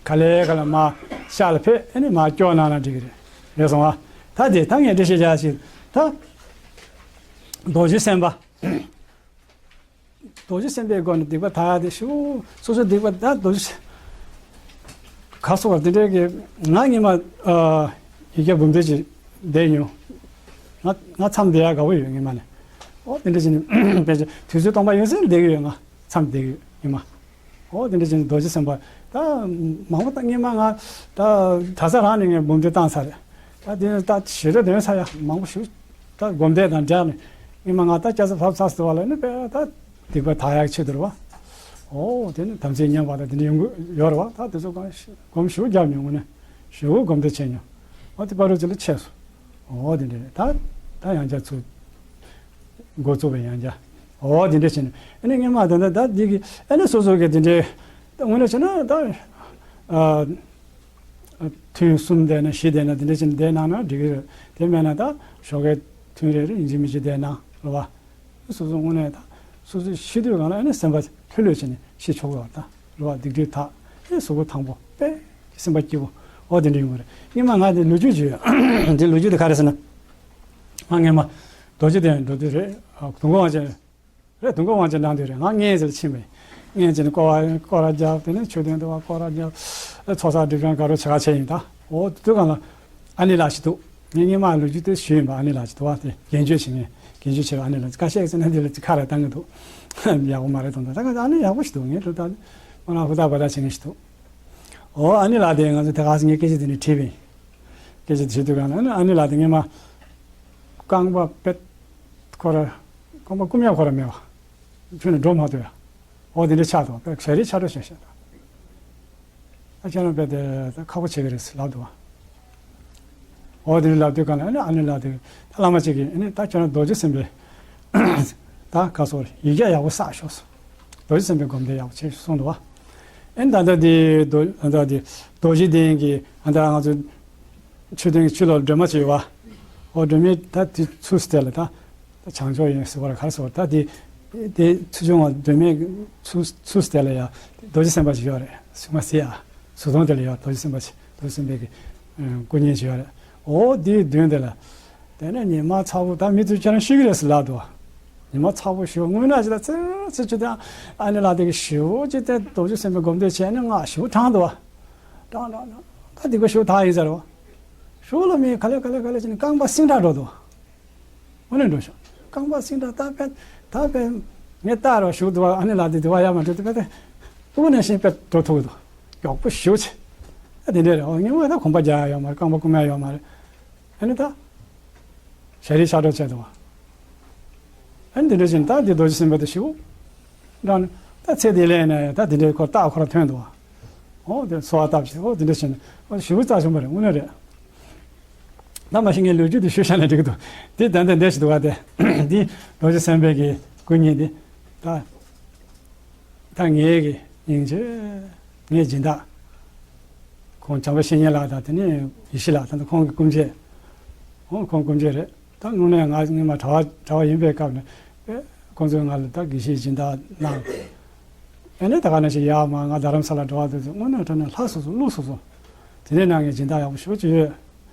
ག་ལེ་ག་ལེ་མར་ཤར་ལ་ཕེབས། ཨ་ནི་མར་སྐྱོར་གནང་ན་འགྲིག་གི་རེད། རེད་སོང་ཨ། ད་དེ་ད་ངས་འགྲེལ་བཤད་རྒྱག་ཞིག་ད། རྡོ་རྗེ་སེམས་དཔའ། རྡོ་རྗེ་སེམས་དཔའི་སྒོ་ནས་སྡིག་པ་དག་ཡ་དེ་ཞུ། སོ་སོའི་སྡིག་པ་ད་རྡོ་རྗེ་ག་སོགས་པ་དེ་འདྲའི་གི། ང་སྔོན་མ་ཨ་ཡིག་བརྒྱ་འབུམ་སྡེ་ཅིག་བསྡད་མྱོང་། ང་ང་མཚམས་བསྡད་ཡ་དགའ་པོ་ཡོད་སྔོན་མ་ནས། འོ་དེ་འདྲ་བྱས་ནས་དཔེ་ཆ་དུས་ཚོད་སྟོང་པ་ཡོད་ཚད་བསྡད་ཀྱི་ཡོད། ང་མཚམས་བསྡད་ཀྱི་ཡོད་སྔོན་མ། འོ་དེ་འདྲ་བྱས་ནས་རྡོ་རྗེ་སེམས་དཔའ་ད་མང་པོ་ད་སྔོན་མ་ང་ད་གྲྭ་ས་རང་ནས་ངས་འབུམ་སྡེ་བཏང་ཚར་རེད། ད་དེ་ནས་ད་ཞེ་དྲག་འདོན་ཚར་ཡ་མང་པོ་ཞིག་ད་སྒོམ་བཟླས་དང་སྦྲགས་ནས་སྔོན་མ་ང་ད་སྐྱ་ཚ་བབས་ཚར་སོང་བ་ལ་ནི་དཔེ་ད་སྡིག་པ་དག་ཡག་ཆེད་དུ་རེད་བ། འོ་དེ་ནི་དམ་ཚིག་ཉམས་པ་དང་དེ་འདྲ་ཡོང་གི་ཡོད་རེད་བ། ད་དེ་ཚོ་གང་སྒོམ་ཞེ་པོ་བརྒྱབ་མྱོང་། དངོས་གནས་ཞེ་པོ་སྒོམ་བཟླས་བྱས་མྱོང་། འོ་དེ་བར་དུ་ཅིག་ལ་ཆད་སོང་། འོ་དེ་འདྲ་ད་ད་ཡང་བསྐྱར་ཚུར་འགོ་བཙུགས་པའི་ཡང་བསྐྱར། འོ་དེ་འདྲ་བྱས་ནས་ཨ་ནི་སྔོན་མ་ད་ད་ད་འདི་གི་ཨ་ནི་སོ་སོ་གི་དེ་འདྲའི་ད་དངོས་གནས་བྱས་ན་ད་ཨ། ཐུན་གསུམ་བསྡད་ན་བཞི་བསྡད་ན་དེ་འདྲ་བྱས་ནས་བསྡད་གནང་ན་འགྲིག་གི་རེད། དེ་མེད་ན་ད་ཞོགས་ཀའི་ཐུན་རེ་རེ་ཡིན་གཅིག་མིན་གཅིག་བསྡད་གནང་རེད་བ། སོ་སོ་དངོས་གནས་ད་སོ་སོ་ཤི་དུས་གང་ལ་ཨ་ནི་སེམས་པ་ལྷོད་ལྷོད་བྱས་ནས་ཤི་ཆོག་གི་རེད་བ། ད་རེད་བ། སྡིག་སྒྲིབ་དག་ཨེ་གཟུགས་པོ་ཐང་པོ་དཔེ་སེམས་པ་སྐྱིད་པོ། འོ་དེ་འདྲ་ཡོང་གི་རེད། སྔོན་མ་ང་དེ་ལོ་རྒྱུས་ཅིག་ཡོད། དེ་ལོ་རྒྱུས་དེ་ག་རེ་ཟེར་ན། ང་སྔོན་མ་རྡོ་རྗེ་གདན་འགྲོ་དུས་རེད། དུས་འཁོར་དབང་ཆེན་རེད། དུས་འཁོར་དབང་ཆེན་གནང་དུས་རེད། ང་མངལ་ཟེར་ཕྱིན་པས། མངལ་ཟེར་ནས་སྐོར་བ་སྐོར་ར་རྒྱབ། དེ་ནས་མཆོད་རྟེན་དུ་བ་སྐོར་ར་རྒྱབ། ཚོགས་བསགས་སྒྲིབ་སྦྱང་དགའ་རབ་བྱེད་ག་བྱས་ཡིན། ད་འོ་དུས་གང་ལ་ཨ་ནེ་ལགས་ཤིག་འདུག་ངས་སྔོན་མ་ལོ་རྒྱུས་དེ་ཞུས་ཡིན་པ། ཨ་ནེ་ལགས་ཤིག་འདུག་བ། དེ་རྒྱན་མཆོད་བྱེད་མཁན། རྒྱན་མཆོད་བྱེད་པ་ཨ་ནེ་ལགས་ཁ་ཤས་ཟེར་ན་འདི་ལ་ཅིག་ཁ་ར་བཏང་གི་འདུག་ཡག་པོ་མ་རེད་དོན་དག་ད་ག་ཨ་ནེ་ཡག་པོ་ཞིག་འདུག་ངས་ལོ་ད་ཁོ་ན་ཧུར་ཐག་འབད་ཐག་བྱེད་མཁན་ཞིག་འདུག་འོ་ཨ་ནེ་ལགས་དེ་ང་ཚོ་དེ་ག་ཟེར་ངས་སྐད་ཆ་དེ་ནས་དྲིས་པས། སྐད་ཆ་དྲིས་དུས་གང་ལ་ཨ་ནེ་ལགས་དེ་སྔོན་མ་རྐང་པ་པད་ཁོ་ར་རྐང་པ་རྐུབ་ཡ་ཁོ་ར་མེད་པ། ཁྱོད་ནི་འགྲོ་མ་ཐུབ་ཡ། འོ་དེ་འདྲ་ཆགས་འདུག་དཔེ་ཞ་རིའི་ཆགས་འགྲོ་བྱས་བྱས་འདུག་ཨ་ཁྱེད་རང་དཔེ་དེ་ཁག་པོ་བྱེད་ཀྱི་རེད་ཟེར་ལབ་འདུག་འོ་དེ་འདྲ་ལབ་དུས་གང་ལ་ཨ་ནི་ཨ་ནེ་ལགས་དེ་ད་བླ་མ་གཅིག་གིས་ཨ་ནི་ད་ཁྱོད་རང་རྡོ་རྗེ་སེམས་དཔའི་ད་ག་སོ་ཡིག་བརྒྱ་ཡག་པོ་བསགས་ཤོག་ཟེར། རྡོ་རྗེ་སེམས་དཔའི་སྒོམ་བཟླས་ཡག་པོ་བྱས་ཤོག་གསུངས་འདུག་བ། ཨ་ནི་ད་ལྟ་དེ་རྡོ་ད་ལྟ་དེ་རྡོ་རྗེ་གདན་གྱི་ཨ་ད་ང་ཚོ་མཆོད་རྟེན་གྱི་ཕྱི་ལོགས་སྒྲོལ་མ་ཅིག་ཡོད་པ། འོ་སྒྲོལ་མའི་ད་དེ་ཚུར་སྟེ་ལ་ད་ད་བྱང་ཕྱོགས་ཡིན་ཟེར་བ་ལ་ག་རེ་ཟེར་བ། ད་དེ་དེ་ཚུར་བྱུང་བ་སྒྲོལ་མའི་ཚུར་ཚུར་སྟེ་ལ་ཡ་རྡོ་རྗེ་སེམས་དཔའ་ཅིག་ཡོད་རེད། གཟིགས་མ་ཟེར་ཡ། གཟུགས་མཐོང་དེ་ལ་ཡ་རྡོ་རྗེ་སེམས་དཔའ་ཅིག་རྡོ་རྗེ་སེམས་དཔའི་གི་སྐུ་བརྙན་ཅིག་ཡོད་རེད། འོ་དེའི་མདུན་དེ་ལ། དེ་ནས་ཉི་མ་ཚ་པོ་ད་མི་ཚོས་ཁྱེད་རང་ཤི་གི་རེད་ཟེར་ལབ་འདུག་ཉི་མ་ཚ་པོ་ཞེ་པོ་སྔོན་ན་ཅིག་ད་ཚེ་ཚེ་ཆུ་དང་ཨ་ནེ་ལགས་དེ་གི་ཞེ་པོ་ཅིག་དེ་རྡོ་རྗེ་སེམས་དཔའི་སྒོམ་བཟླས་བྱས་ནས་ང་ཞེ་པོ་དྲངས་འདུག་བ། དྲངས་དྲངས་དྲངས་ད་སྡིག་པ་ཞེ་པོ་དག་ཡིན་ཟེར་བ། ཞོགས་ལ་མི་ག་ལེ་ག་ལེ་ག་ལེ་བྱས་ནས་རྐང་པ་སིང་དྲག་འགྲོ་འདུག་དངོས་གནས་འགྲོ་ཤོག་རྐང་པ་སིང་དྲག་ད་དཔེ་ད་དཔེ་ངས་ལྟ་རོགས་ཞུ་འདུག་བ། ཨ་ནེ་ལགས་དེ་དུ་བ་ཡ་མ་འགྲོ་དུ་དཔེ་དེ་སྤུ་གུ་ནང་བཞིན་དཔེ་འགྲོ་ཐུབ་ཀྱི་འདུག་མགྱོགས་པོ་ཞེ་པོ་ཅིག་ཨ་དེ་འདྲས་རེད། འོ་ངས་མ་ད་གོམ་པ་རྒྱག་ཡ་ཡོད་མ་རེད། རྐང་པ་རྐུ་མ་ཡ་ཡོད་མ་རེད། ཨ་ནི་ད། ཞ་རིའི་ཆགས་འགྲོ་བྱས་འདུག་བ། ཨ་ནི་འདི་འདྲ་བཞིན་ད་འདི་རྡོ་རྗེ་སེམས་དཔའ་དེ་ཞེ་པོ། འདྲ་ནི་ད་ཚེ་འདི་ལས་ནས་ད་འདི་འདྲའི་ཁོ་རྟགས་ཁོ་ར་ཐོན་འདུག་བ། འོ་དེ་གསོལ་བ་བཏབ་བྱས་འོ་འདི་འདྲ་བཞིན་འོ་ཞེ་པོ་རྩ་ཆེན་པོ་རེད། དངོས་གནས་རེད། ད་མ་གཞི་ངས་ལོ་རྒྱུས་འདི་ཞུ་བཞག་ན་འགྲིག་གི་འདུག་འདི་ད་འདི་འདྲ་ཞིག་འདུག་བ། དེ་འདི་རྡོ་རྗེ་སེམས་དཔའི་གི་སྐུ་བརྙན་འདི་ད། ད་ངའི་གི་སྙིང་རྗེ། ངའི་སྦྱིན་བདག་ཁོང་བྱམས་པ་བཤེས་གཉེན་ལགས་དང་དེ་ནས་ཡེ་ཤེས་ལགས་ད་ལྟ་ཁོང་གི་སྐུ་མཆེད། ཁོང་ཁོང་སྐུ་མཆེད་རེད། ད་དངོས་གནས་ང་སྔོན་མ་གྲྭ་པ་གྲྭ་པ་ཡིན་པའི་སྐབས་ནས་དཔེ་ཁོང་ཚོས་ང་ལ་ད་དགེ་བཤེས་སྦྱིན་བདག་གནང་། ཨ་ནི་ད་ག་ནང་བཞིན་ཡར་མར་ང་རྡ་རམ་ས་ལ་འགྲོ་བ་དེ་ཚོ་དངོས་གནས་དྲང་གནས་ལྷག་སོང་སོང་བླུགས་སོང་སོང་། དེ་ནས་ནང་ངས་སྦྱིན་བདག་ཡག་པོ་ཞེ་པོ་ཅིག་ཡོད།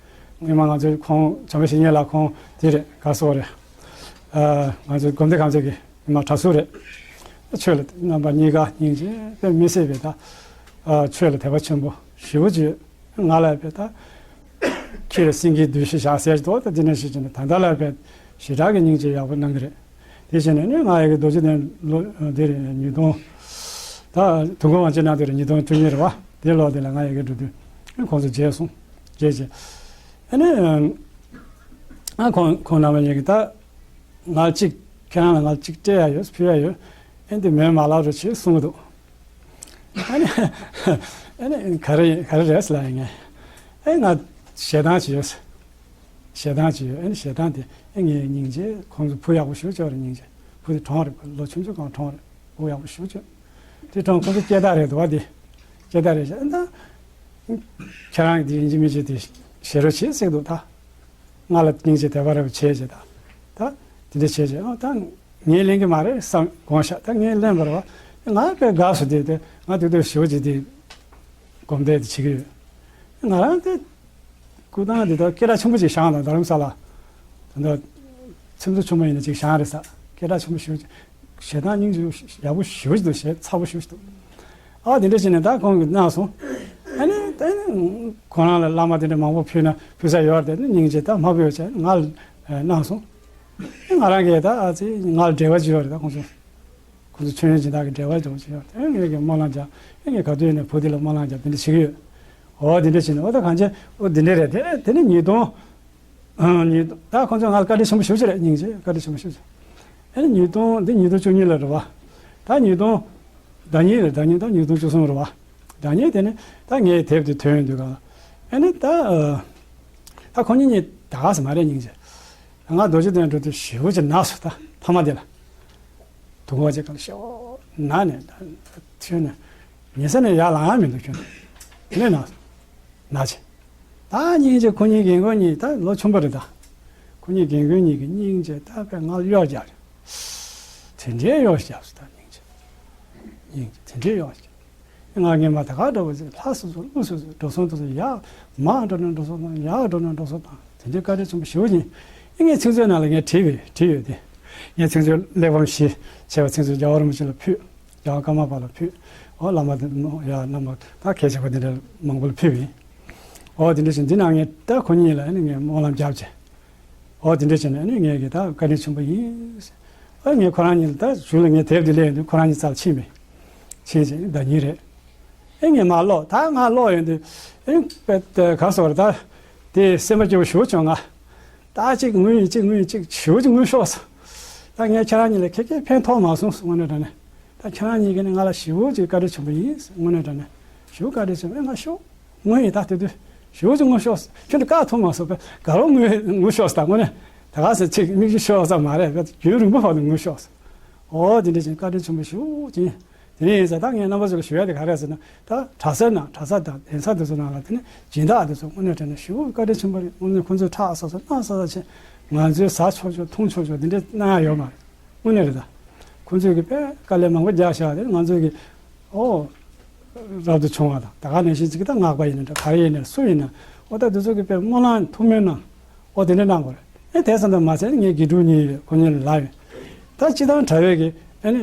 སྔོན་མ་ང་ཚོས་ཁོང་བྱམས་པ་བཤེས་གཉེན་ལགས་ཁོང་དེ་རེད། ག་སོགས་རེད། ཨ་ང་ཚོའི་དགོན་སྡེ་ཁང་ཚན་གྱི་མ་གྲྭ་ཟུར་རེད། ཆོས་ལ་རྣམ་པ་གཉིས་ཀ་སྙིང་རྗེ་དཔེ་མི་སྲིད་པའི་ད། ཨ་ཆོས་ལ་དད་པ་ཆེན་པོ་ཞེ་པོ་ཅིག་ང་ལ་དཔེ་ད། ཁྱེད་ལ་སེང་གེའི་འདུ་ཤེས་བཞག་ཟེར་གྱི་འདུག་ད་འདི་འདྲ་ཞིག་བྱས་ནས་ད་ལྟ་ལ་དཔེ་ཞེ་དྲག་གི་སྙིང་རྗེ་ཡག་པོ་གནང་གི་རེད། དེ་བྱས་ནས་ནི་ང་ཡ་གི་རྡོ་རྗེ་གདན་ལོ་འདི་རེད། ཉིས་སྟོང་། ད་དུས་འཁོར་དབང་ཆེན་གནང་དུས་རེད། ཉིས་སྟོང་བཅུ་གཉིས་རེད་བ། དེ་ལོ་དེ་ལ་ང་ཡ་གི་འགྲོ་དུས་ཁོང་ཚོ་མཇལ་སོང་། མཇལ་རྗེས་ཨ་ནི་ཨ་ཁོང་ཁོང་རྣམ་པ་གཉིས་ཀྱིས་ད་ང་གཅིག་ཁྱེད་རང་ལ་ང་གཅིག་སྤྲད་ཡ་ཡོད། ཕུལ་ཡ་ཡོད། ཨེ་འདི་མེད་མ་ལབ་རོགས་བྱེད་གསུང་གི་འདུག་ཨ་ནི་ཨ་ནི་ག་རེ་ག་རེ་རེད་ཟེར་ལབ་ཡིན་ངས། ཨེ་ང་ཞལ་ཐང་ཅིག་ཡོད་ཟེར། ཞལ་ཐང་ཅིག་ཡོད། ཨེ་ནི་ཞལ་ཐང་དེ་ཨེ་ངས་སྙིང་རྗེ་ཁོང་ཚོ་བུ་ཡག་པོ་ཞེ་པོ་ཅིག་ཡོད་རེད། སྙིང་རྗེ་བུ་དེ་གྲོངས་རེད། ལོ་ཆུང་ཆུང་སྒང་གྲོངས་རེད། བུ་ཡག་པོ་ཞེ་པོ་ཅིག་ཡོད། དེ་གྲོངས་ཁོང་ཚོ་སྐྱེ་རྟགས་རེད་འདུག་བ། དེ་སྐྱེ་རྟགས་རེད་ཤག་ཨེ་ད་ཁྱེད་རང་གིས་དེ་ཡིན་གཅིག་མིན་གཅིག་དེ་བཞེས་རོགས་བྱེད་ཟེར་གི་འདུག་ད་ང་ལ་སྙིང་རྗེ་དད་པ་རེ་བྱས་བྱས་ད་ད་དེ་འདྲ་བྱས་བྱས། ཨ་ད་ངས་ལེན་གི་མ་རེད་བསམ་དགོངས་ཤག་ད་ངས་ལེན་པ་རེད་བ། ང་དཔེ་དགའ་སོང་། དེ་དེ་ང་དུས་དུས་ཞེ་པོ་ཅིག་དེ་སྒོམ་བཟླས་དེ་བྱེད་ཀྱི་ཡོད། ང་རང་དེ་སྐུ་ཐང་དེ་དག་སྐད་གྲགས་ཆེན་པོ་ཅིག་བཞེངས་དང་། རྡ་རམ་ས་ལ་ད་ལྟ་ཚེམ་བཟོ་ཆུང་མ་ཡིན་ན་ཅིག་བཞེངས་རེད་ཟེར། སྐད་གྲགས་ཆེན་པོ་ཞེ་པོ་ཅིག་ཞལ་ཐང་སྙིང་རྗེ་ཡག་པོ་ཞེ་པོ་ཅིག་འདུག་ཞལ་ཚ་པོ་ཞེ་པོ་ཅིག་འདུག་ཨ་དེ་འདྲ་བྱས་ནས་ད་ཁོང་གིས་གནང་སོང་། ཨ་ནི་ད་ནི་ཁོ་རང་ལ་བླ་མ་དེ་འདྲ་མང་པོ་ཕུལ་ན་ཕུལ་ས་ཡོད་རེད། དེ་ནི་སྙིང་རྗེ་ད་མ་ཕུལ་བྱས་ང་ལ་གནང་སོང་། ཨ་ང་རང་གིས་ད་ཨ་ཙི་ང་ལ་འབྲེལ་བ་ཅིག་ཡོད་རེད། ད་ཁོང་ཚོ་ཁོང་ཚོ་མཆོད་ཡོན་སྦྱིན་བདག་གི་འབྲེལ་བ་ཅིག་ཡོད་རེད། ཨ་ངས་ཀྱི་སྨོན་ལམ་རྒྱག་ཨ་ངས་ག་དུས་ནས་བུ་དེ་ལ་སྨོན་ལམ་རྒྱག་དེ་འདྲ་བྱེད་ཀྱི་ཡོད། འོ་དེ་འདྲ་བྱས་ནས་འོ་ད་གང་བྱས་འོ་དེ་འདྲ་རེད། དེ་དེ་ནི་ཉིས་སྟོང་། ཨ་ནི་ད་ཁོང་ཚོས་ང་ལ་བཀའ་དྲིན་ཆེན་པོ་ཞེ་པོ་ཅིག་རེད། སྙིང་རྗེ་བཀའ་དྲིན་ཆེན་པོ་ཞེ་པོ་ཅིག་ཨ་ནི་ཉིས་སྟོང་འདི་ཉིས་སྟོང་བཅུ་གཉིས་ལ་རེད་བ། ད་ཉིས་སྟོང་ཟླ་གཉིས་རེད། ཟླ་གཉིས་ད་ཉིས་སྟོང་བཅུ་གསུམ་རེད་བ། ཟླ་གཉིས་དེ་ནི་ད་ངའི་དེབ་དེ་ཐོན་ཡོང་དུས་ག་ཨ་ནི་ད་ད་ཁོང་གཉིས་གཉིས་ད་ག་ས་མ་རེད། སྙིང་རྗེ་ང་རྡོ་རྗེ་གདན་འགྲོ་དུས་ཞེ་པོ་ཅིག་ན་སོང་། ད་མཐའ་མ་དེ་ལ་དུས་འཁོར་ཅིག་ག་ལ་ཞེ་པོ་ན་ནས་ད་ཐོན་ནས་ཉལ་ས་ནས་ཡར་ལངས་ཡ་མི་འདུག་ཁྱོད་ནས་ན་ན་ཅིག་ད་སྙིང་རྗེ་ཁོ་གཉིས་རྒན་རྒོན་གཉིས་ད་ལོ་ཆུང་པ་རེད་ད། ཁོ་གཉིས་རྒན་རྒོན་གཉིས་ཀྱི་སྙིང་རྗེ་ད་དཔེ་ང་ལ་གཡོག་རྒྱག་རེད། དེ་འདྲའི་གཡོག་རྒྱག་སོང་། ད་སྙིང་རྗེ་སྙིང་རྗེ་དེ་འདྲའི་གཡོག་རྒྱག་ང་སྔོན་མ་ད་ག་འགྲོ་བ་ཟེར། ལྷ་སོ་སོ་ཀླུ་སོ་སོ་འགྲོ་སོང་དུ་སོང་། ཡར་མར་འགྲོ་ན་འགྲོ་སོང་དང་ཡར་འགྲོ་ན་འགྲོ་སོང་དང་དེ་འདྲའི་བཀའ་དྲིན་ཆེན་པོ་ཞེ་པོ་ཅིག་ཨེ་ངས་ཚིག་མཛོད་ནང་ལ་ངས་བྲིས་པའི་བྲིས་ཡོད་དེ། ངས་ཚིག་མཛོད་གླེགས་བམ་བཞི་བྱས་པ་ཚིག་མཛོད་རྒྱལ་བ་རིན་པོ་ཆེ་ལ་ཕུལ། རྒྱལ་བ་ཀརྨ་པ་ལ་ཕུལ། འོ་བླ་མ་དེ་ཡ་བླ་མ་ད་གལ་ཆེ་བ་དེ་འདྲ་མང་པོ་ལ་ཕུལ་བས། འོ་དེ་འདྲ་བྱས་འདི་ནང་ངས་ད་ཁོ་གཉིས་ལ་ཨ་ནི་ངས་སྨོན་ལམ་བརྒྱབ་བྱས། འོ་དེ་འདྲ་བྱས་ནས་ཨ་ནི་ངས་ཀྱི་ད་བཀའ་དྲིན་ཆེན་པོ་ཡིན། ཨ་ངས་ཁོ་རང་གཉིས་ལ་ད་གཞུག་ལ་ངས་དེབ་འདི་ལེན་ཡོང་དུས་ཁོ་རང་གཉིས་རྩ་ལ་ཕྱིན་པས། ཕྱིན་བྱས་ཟླ་ཉིན་རེད། ཨེ་ངས་མར་ཀློག་ད་ང་ཀློག་ཡོང་དུས་ཨེ་དཔེ་ག་སོགས་རེད་ད། དེ་སེམས་པ་སྐྱོ་བོ་ཞེ་པོ་བྱུང་ང་། ད་གཅིག་ངུས་ཡིན་གཅིག་ངུས་ཡིན་གཅིག་ཞེ་པོ་ཅིག་ངུས་ཤོག་ཟེར། ད་ངས་ཁྱེད་རང་གཉིས་ལ་ཁྱེད་ཀྱིས་ཕན་ཐོགས་མ་སོང་ཟེར་དངོས་གནས་དྲང་གནས། ད་ཁྱེད་རང་གཉིས་ཀྱིས་ནི་ང་ལ་ཞེ་པོ་ཅིག་བཀའ་དྲིན་ཆེན་པོ་ཡིན་ཟེར་དངོས་གནས་དྲང་གནས། ཞེ་པོ་བཀའ་དྲིན་ཆེན་པོ་ཨེ་ང་ཤོག་ངུས་ཡིན་ད་དེ་དུས་ཞེ་པོ་ཅིག་ངུས་ཤོག་ཟེར། ཁྱོད་ཀྱིས་བཀག་ཐུབ་མ་སོང་བས་དགའ་རོགས་ངུས་ངུས་ཤོག་ཟེར། ད་དངོས་གནས་ད་ག་ཟེ་ཅིག་མིག་ཆུ་ཤོར་ས་མ་རེད་བས་རྒྱུན་རིང་པོ་བར་དུ་ངུས་ཤོག་ཟེར། འོ་དེ་འདྲ་ཅིག་བཀའ་དྲིན་ཆེན་པོ་ཞེ་པོ་ཅིག་ཡིན། དེ་ནས་ཡིན་ཙང་ད་ངས་རྣམ་པ་ཚོ་ལ་ཞུ་ཡ་དེ་ག་རེ་རེད་ཟེར་ན། ད་གྲྭ་ས་ནང་གྲྭ་ས་དང་གདན་ས་དེ་ཚོ་ནང་ལ་དེ་ནས་སྦྱིན་བདག་དེ་ཚོ་དངོས་གནས་དྲང་གནས་ཞེ་པོ་བཀའ་དྲིན་ཆེན་པོ་རེད། དངོས་གནས་ཁོང་ཚོས་ཁྲག་ཟ་ས་གནག་ཟ་ས་བྱས་ང་ཚོས་ཟ་ཆོག་ཆོག་འཐུང་ཆོག་ཆོག་དེ་འདྲས་གནང་ཡ་ཡོད་མ་རེད། དངོས་གནས་རེད་ད། ཁོང་ཚོས་ཀྱི་དཔེ་དཀའ་ལས་མང་པོ་རྒྱག་བཞག་དེ་ང་ཚོས་ཀྱི་ཨོ་རབ་ཏུ་བྱུང་བ་དང་ད་ག་ནང་བཞིན་ཅིག་ད་སྔགས་པ་ཡིན་ན་འདྲ་ག་རེ་ཡིན་ན་སུ་ཡིན་ན་ཨོ་ད་དེ་ཚོ་གི་དཔེ་སྨོན་ལམ་ཐུགས་སྨོན་གནང་། ཨོ་དེ་འདྲ་གནང་དགོས་རེད། ཨེ་དེ་ཙམ་དུ་མ་ཟད་ངས་དགེ་ཕྲུག་གཉིས་ཡོད། ཁོ་གཉིས་ལ་ལབ་ཡོད། ད་སྤྱི་བཏང་གྲྭ་བས་ཀྱི་ཨ་ནི་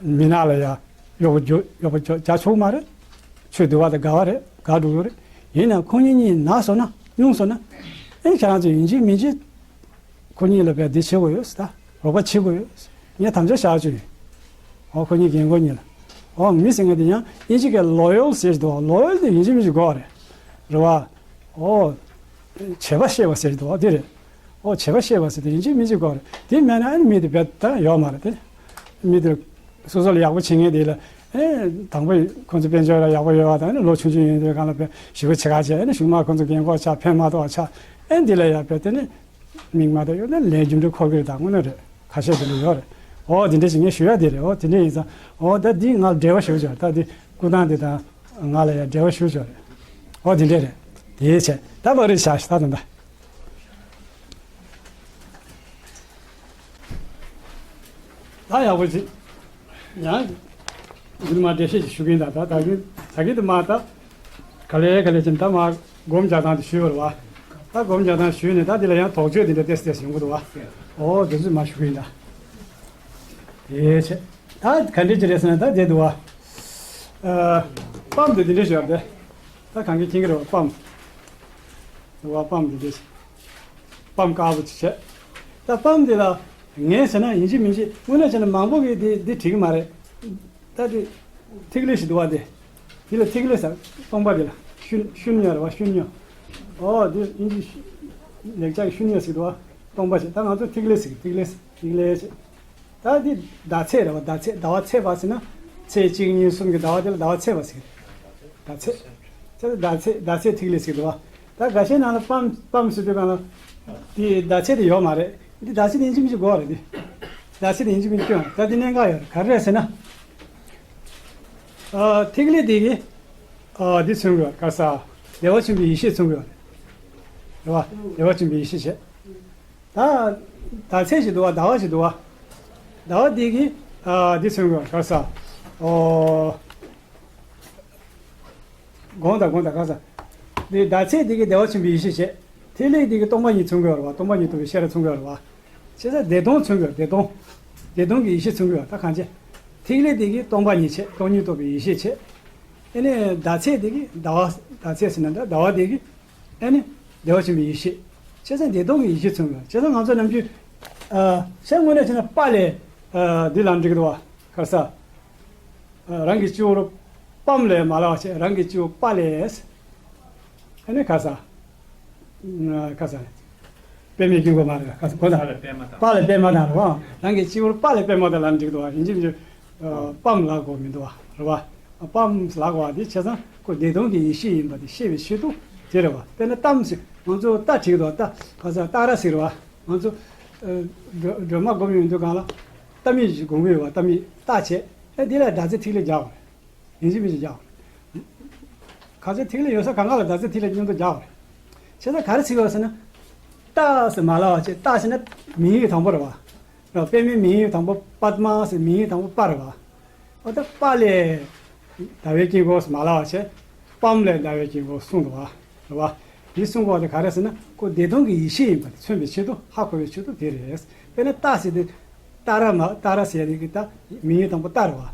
མི་ནག་ལ་ཡ་གཡོག་པོ་རྒྱོ་གཡོག་པོ་རྒྱོ་རྒྱག་ཆོག་མ་རེད། ཆོས་འདུལ་བ་དང་འགལ་བ་རེད། འགལ་འགྲོ་གི་རེད། ཡིན་ནའང་ཁོ་གཉིས་གཉིས་ན་སོང་ན་སྙུང་སོང་ན་ཨེ་ཁྱེད་རང་ཚོ་ཡིན་གཅིག་མིན་གཅིག་ཁོ་གཉིས་ལ་བས་འདི་བྱེད་དགོས་ཡོད་ཟེར། ད་རོགས་པ་བྱེད་དགོས་ཡོད་ཟེར། ངས་དམ་བཅའ་བཞག་བཅུག་ཡོད། ཨོ་ཁོ་གཉིས་རྒན་རྒོན་གཉིས་ལ། ཨོ་མི་ཟེར་མཁན་དེ་ཡང་དབྱིན་ཇི་སྐད་ལོ་ཡལ་ཟེར་གྱི་འདུག་ལོ་ཡལ་དེ་ཡིན་གཅིག་མིན་གཅིག་དགོས་རེད། རེད་བ། ཨོ། བྱེད་པ་ཤེས་པ་ཟེར་གྱི་འདུག་དེ་རེད། ཨོ་བྱེད་པ་ཤེས་པ་ཟེར་དེ་ཡིན་གཅིག་མིན་གཅིག་དགོས་རེད། དེ་མེད་ན་ཨ་ནི་མི་དེ་བས་ད་ཡོད་མ་རེད་དེ། མི་དེ་སོ་སོ་ལ་ཡག་པོ་བྱེད་མཁན་དེ་ལ་ཨེ་དང་པོ་ཁོང་ཚོ་དཔལ་འབྱོར་ལ་ཡག་པོ་ཡོད་བ་དང་ཨ་ནི་ལོ་ཆུང་ཆུང་ཡིན་དུས་གང་ལ་བས་ཞི་བ་བྱེད་ག་བྱས་ཨ་ནི་གཞུག་མ་ཁོང་ཚོ་རྒན་གོག་ཆགས་ཕན་མ་ཐོགས་ཆགས་ཨེ་འདི་ལ་ཡག་པས་དེ་ནི། མིག་མ་དང་ཡོད་ན་ལས་རྒྱུ་འབྲས་འཁོར་གྱི་རེད་ད་དངོས་གནས་རེད། ཁ་ཤས་དེ་འདྲ་ཡོད་རེད། འོ་དེ་འདྲ་ཞིག་ངས་ཞུ་ཡ་དེ་རེད། འོ་དེ་འདྲ་ཡིན་ཙང་འོ་ད་འདི་ང་ལ་འབྲེལ་བ་ཞུ་བྱ་ད་འདི་སྐུ་ཐང་འདི་དང་ང་ལ་ཡ་འབྲེལ་བ་ཞུ་བྱ་རེད། འོ་དེ་འདྲ་རེད། དེའི་ཆེད་ད་བ་རི་ཤ་ཤ་ད་དང་ད། ད་ཡག་པོ་ཅིག་ཡང་། འདི་མ་འགྲེལ་བཤད་ཅིག་ཞུ་གིན་ད་ད་ད་གིན་ད་གིན་དུ་མ་ད། ག་ལེ་ག་ལེ་ཅན་ད་མ་སྒོམ་རྒྱག་སྟངས་དེ་ཞུས་པ་རེད་བ། ད་སྒོམ་རྒྱག་སྟངས་ཞུས་ནས་ད་འདི་ལ་ཡང་དོགས་གཅོད་དེ་འདྲ་ཏེས་ཏེས་ཡོང་གི་འདུག་བ། ཨོ་དེ་ཚོ་མ་ཞུ་གིན་ད། དེ་ཆེ། ད་ག་འདྲ་ཅིག་རེད་ཟེར་ན་ད་དེ་འདུག་བ། ཨ། པམ་དེ་འདི་འདྲ་ཞུ་བ་དེ། ད་གང་གི་ཁྱིང་གི་རེད་བ་པམ། འདུག་བ་པམ་དེ་འདྲ། པམ་དཀར་པོ་ཅིག་བྱས། ད་པམ་དེ་ལ། ངས་ཟེར་ན་ཡིན་གཅིག་མིན་གཅིག་དངོས་གནས་བྱས་ན་མང་པོ་གིས་འདི་འདི་བྲིས་ཀྱི་མ་རེད། ད་འདི་ཐིག་ལེ་ཞིག་འདུག་བ། འདི་འདི་ལ་ཐིག་ལེ་ཟེར། སྟོང་པ་འདི་ལ་ཤུ་ཤུ་ཉོ་རེད་བ། ཤུ་ཉོ། ཨོ་འདི་ཡིན་གཅིག་ལེགས་ཆ་གི་ཤུ་ཉོ་ཟེར་འདུག་བ། སྟོང་པ་ཞིག་ད་ང་ཚོ་ཐིག་ལེ་ཟེར་གི། ཐིག་ལེ་ཟེར། ཐིག་ལེ་ཟེར། ད་འདི་ཟླ་ཚེས་རེད་བ། ཟླ་ཚེས། ཟླ་བ་ཚེས་པ་ཟེར་ན་ཚེས་གཅིག་གཉིས་གསུམ་གྱི་ཟླ་བ་དེ་ལ་ཟླ་བ་ཚེས་པ་ཟེར་གི། ཟླ་ཚེས། ཚེས་ཟླ་ཚེས། ཟླ་ཚེས་ཐིག་ལེ་ཟེར་གི་འདུག་བ། ད་འགའ་ཤས་ནང་ལ་པམ་པམ་ཟེར་དུས་སྒང་ལ་དེ་ཟླ་ཚེས་དེ་ཡོད་མ་རེད། འདི་ཟླ་ཚེས་དེ་ཡིན་གཅིག་མིན་གཅིག་དགོས་རེད། འདི་ཟླ་ཚེས་དེ་ཡིན་གཅིག་མིན་གཅིག་སྐྱོན། ད་འདི་གནད་འགག་ཡོད་རེད། ག་རེ་རེད་ཟེར་ན། ཨ། ཐིག་ལེ་དེ་གིས། ཨ། འདི་མཚོན་གྱི་ཡོད་རེད། ག་རེ་ཟེར། བདེ་བ་ཆེན་པོའི་ཡེ་ཤེས་མཚོན་གྱི་ཡོད་རེད། རེད་བ། བདེ་བ་ཆེན་པོའི་ཡེ་ཤེས་བྱས། ད་ཟླ་ཚེས་ཞིག་འདུག་བ། ཟླ་བ་ཞིག་འདུག་བ། ཟླ་བ་འདི་གིས། ཨ། འདི་མཚོན་གྱི་ཡོད་རེད། ག་རེ་ཟེར། ཨོ། དགོངས་དག། དགོངས་དག། ག་རེ་ཟེར། འདི་ཟླ་ཚེས་འདི་གིས་བདེ་བ་ཆེན་པོའི་ཡེ་ཤེས་བྱས། ཐིག་ལེ་འདི་གིས་སྟོང་པ་ཉིད་མཚོན་གྱི་ཡོད་རེད་བ། སྟོང་པ་ཉིད་རྟོགས་པའི་ཤེས་རབ་མཚོན་གྱི་ཡོད་རེད་བ། བྱས་ཙང་བདེ་སྟོང་མཚོན་གྱི་ཡོད། བདེ་སྟོང་། བདེ་སྟོང་གི་ཡེ་ཤེས་མཚོན་གྱི་ཡོད། ད་གང་བྱས། ཐིག་ལེ་འདི་གིས་སྟོང་པ་ཉིད་བྱས། སྟོང་ཉིད་རྟོགས་པའི་ཡེ་ཤེས་བྱས། ཨ་ནི་ཟླ་ཚེས་འདི་གིས། ཟླ་བ། ཟླ་ཚེས་ཟེར་ན་འདྲ། ཟླ་བ་འདི་གིས་ཨ་ནི་བདེ་བ་ཆེན་པོའི་ཡེ་ཤེས། བྱས་ཙང་བདེ་སྟོང་གི་ཡེ་ཤེས་མཚོན་གྱི་ཡོད། བྱས་ཙང་ང་ཚོ་ནམ་རྒྱུན། ཨ། ཤ་དངོས་གནས་བྱས་ན་པ་ལས། ཨ། འདི་ལ་འགྲིག་གི་འདུག་བ། ག་རེ་ཟེར། རང་གི་སྤྱི་བོར་པམ་ལས་མ་ལབ་བྱས། རང་གི་སྤྱི་བོར་པ་ལས། ཨ་ནི་ག་རེ་ཟེར། ག་རེ་ཟེར། པདྨའི་དཀྱིལ་འཁོར་མ་རེད། ག་རེ་ཟེར། གོ་ད། པ་ལས་པདྨ་དང་རེད་བ། རང་གི་སྤྱི་བོར་པ་ལས་པདྨ་དང་ལབ་འགྲིག་འདུག་བ། ཡིན་གཅིག་མིན་གཅིག། ཨ། པམ་ལབ་དགོས་མི་འདུག་བ། རེད་བ། པམ་ལབ་དགོས་བ། དེ་བྱས་ཙང་ཁོ་བདེ་སྟོང་གི་ཡེ་ཤེས་ཡིན་པ་དེ་ཤེས་པའི་ཆེད་དུ་དེ་རེད་བ། དཔེར་ན་གཏམ་ཟེར། ང་ཚོ་རྟ་བྲིས་འདུག། རྟ། ག་རེ་ཟེར། སྟ་ར་ཟེར་བ། ང་ཚོ། ཨ། སྒྲོལ་སྒྲོལ་མ་སྒོམ་ཡོང་དུས་སྒང་ལ་རྟ་མིག་ཅིག་སྒོམ་གྱི་ཡོད་བ། རྟ་མིག་རྟ་བྱས། ཨ། དེ་ལ་ཟླ་ཚེས་ཐིག་ལེ་རྒྱག་དགོས་རེད། ཡིན་གཅིག་མིན་གཅིག་རྒྱག་དགོས་རེད། ག་ཚོད་ཐིག་ལེ་ཡོད་ས་གང་ག་ལ་ཟླ་ཚེས་ཐིག་ལེ་མཉམ་དུ་རྒྱག་དགོས་རེད། བྱས་ཙང་ག་རེ་ཟེར་གྱི་ཡོད་ཟེར་ན། རྟ་ཟེར་མ་ལབ་བྱས། རྟ་ཟེར་ན་མིང་གི་དང་པོ་རེད་བ། རེད་བ། པདྨའི་མིང་གི་དང་པོ་པདྨ་ཟེར། མིང་གི་དང་པོ་པ་རེད་བ། འོ་ད་པ་ལས་ཟླ་བའི་དཀྱིལ་འཁོར་ཟེར་མ་ལབ་བྱས། པམ་ལས་ཟླ་བའི་དཀྱིལ་འཁོར་གསུངས་འདུག་བ། རེད་བ། འདི་གསུངས་པ་དེ་ག་རེ་ཟེར་ན། ཁོ་བདེ་སྟོང་གི་ཡེ་ཤེས་ཡིན་པ་དེ་མཚོན་པའི་ཆེད་དུ། ཧ་གོ་བའི་ཆེད་དུ་དེ་རེད། དཔེར་ན་རྟ་ཟེར་དུས། རྟ་ར་མ། རྟ་ར་ཟེར་དེ་གི་ད་མིང་གི་དང་པོ་རྟ་རེད་བ།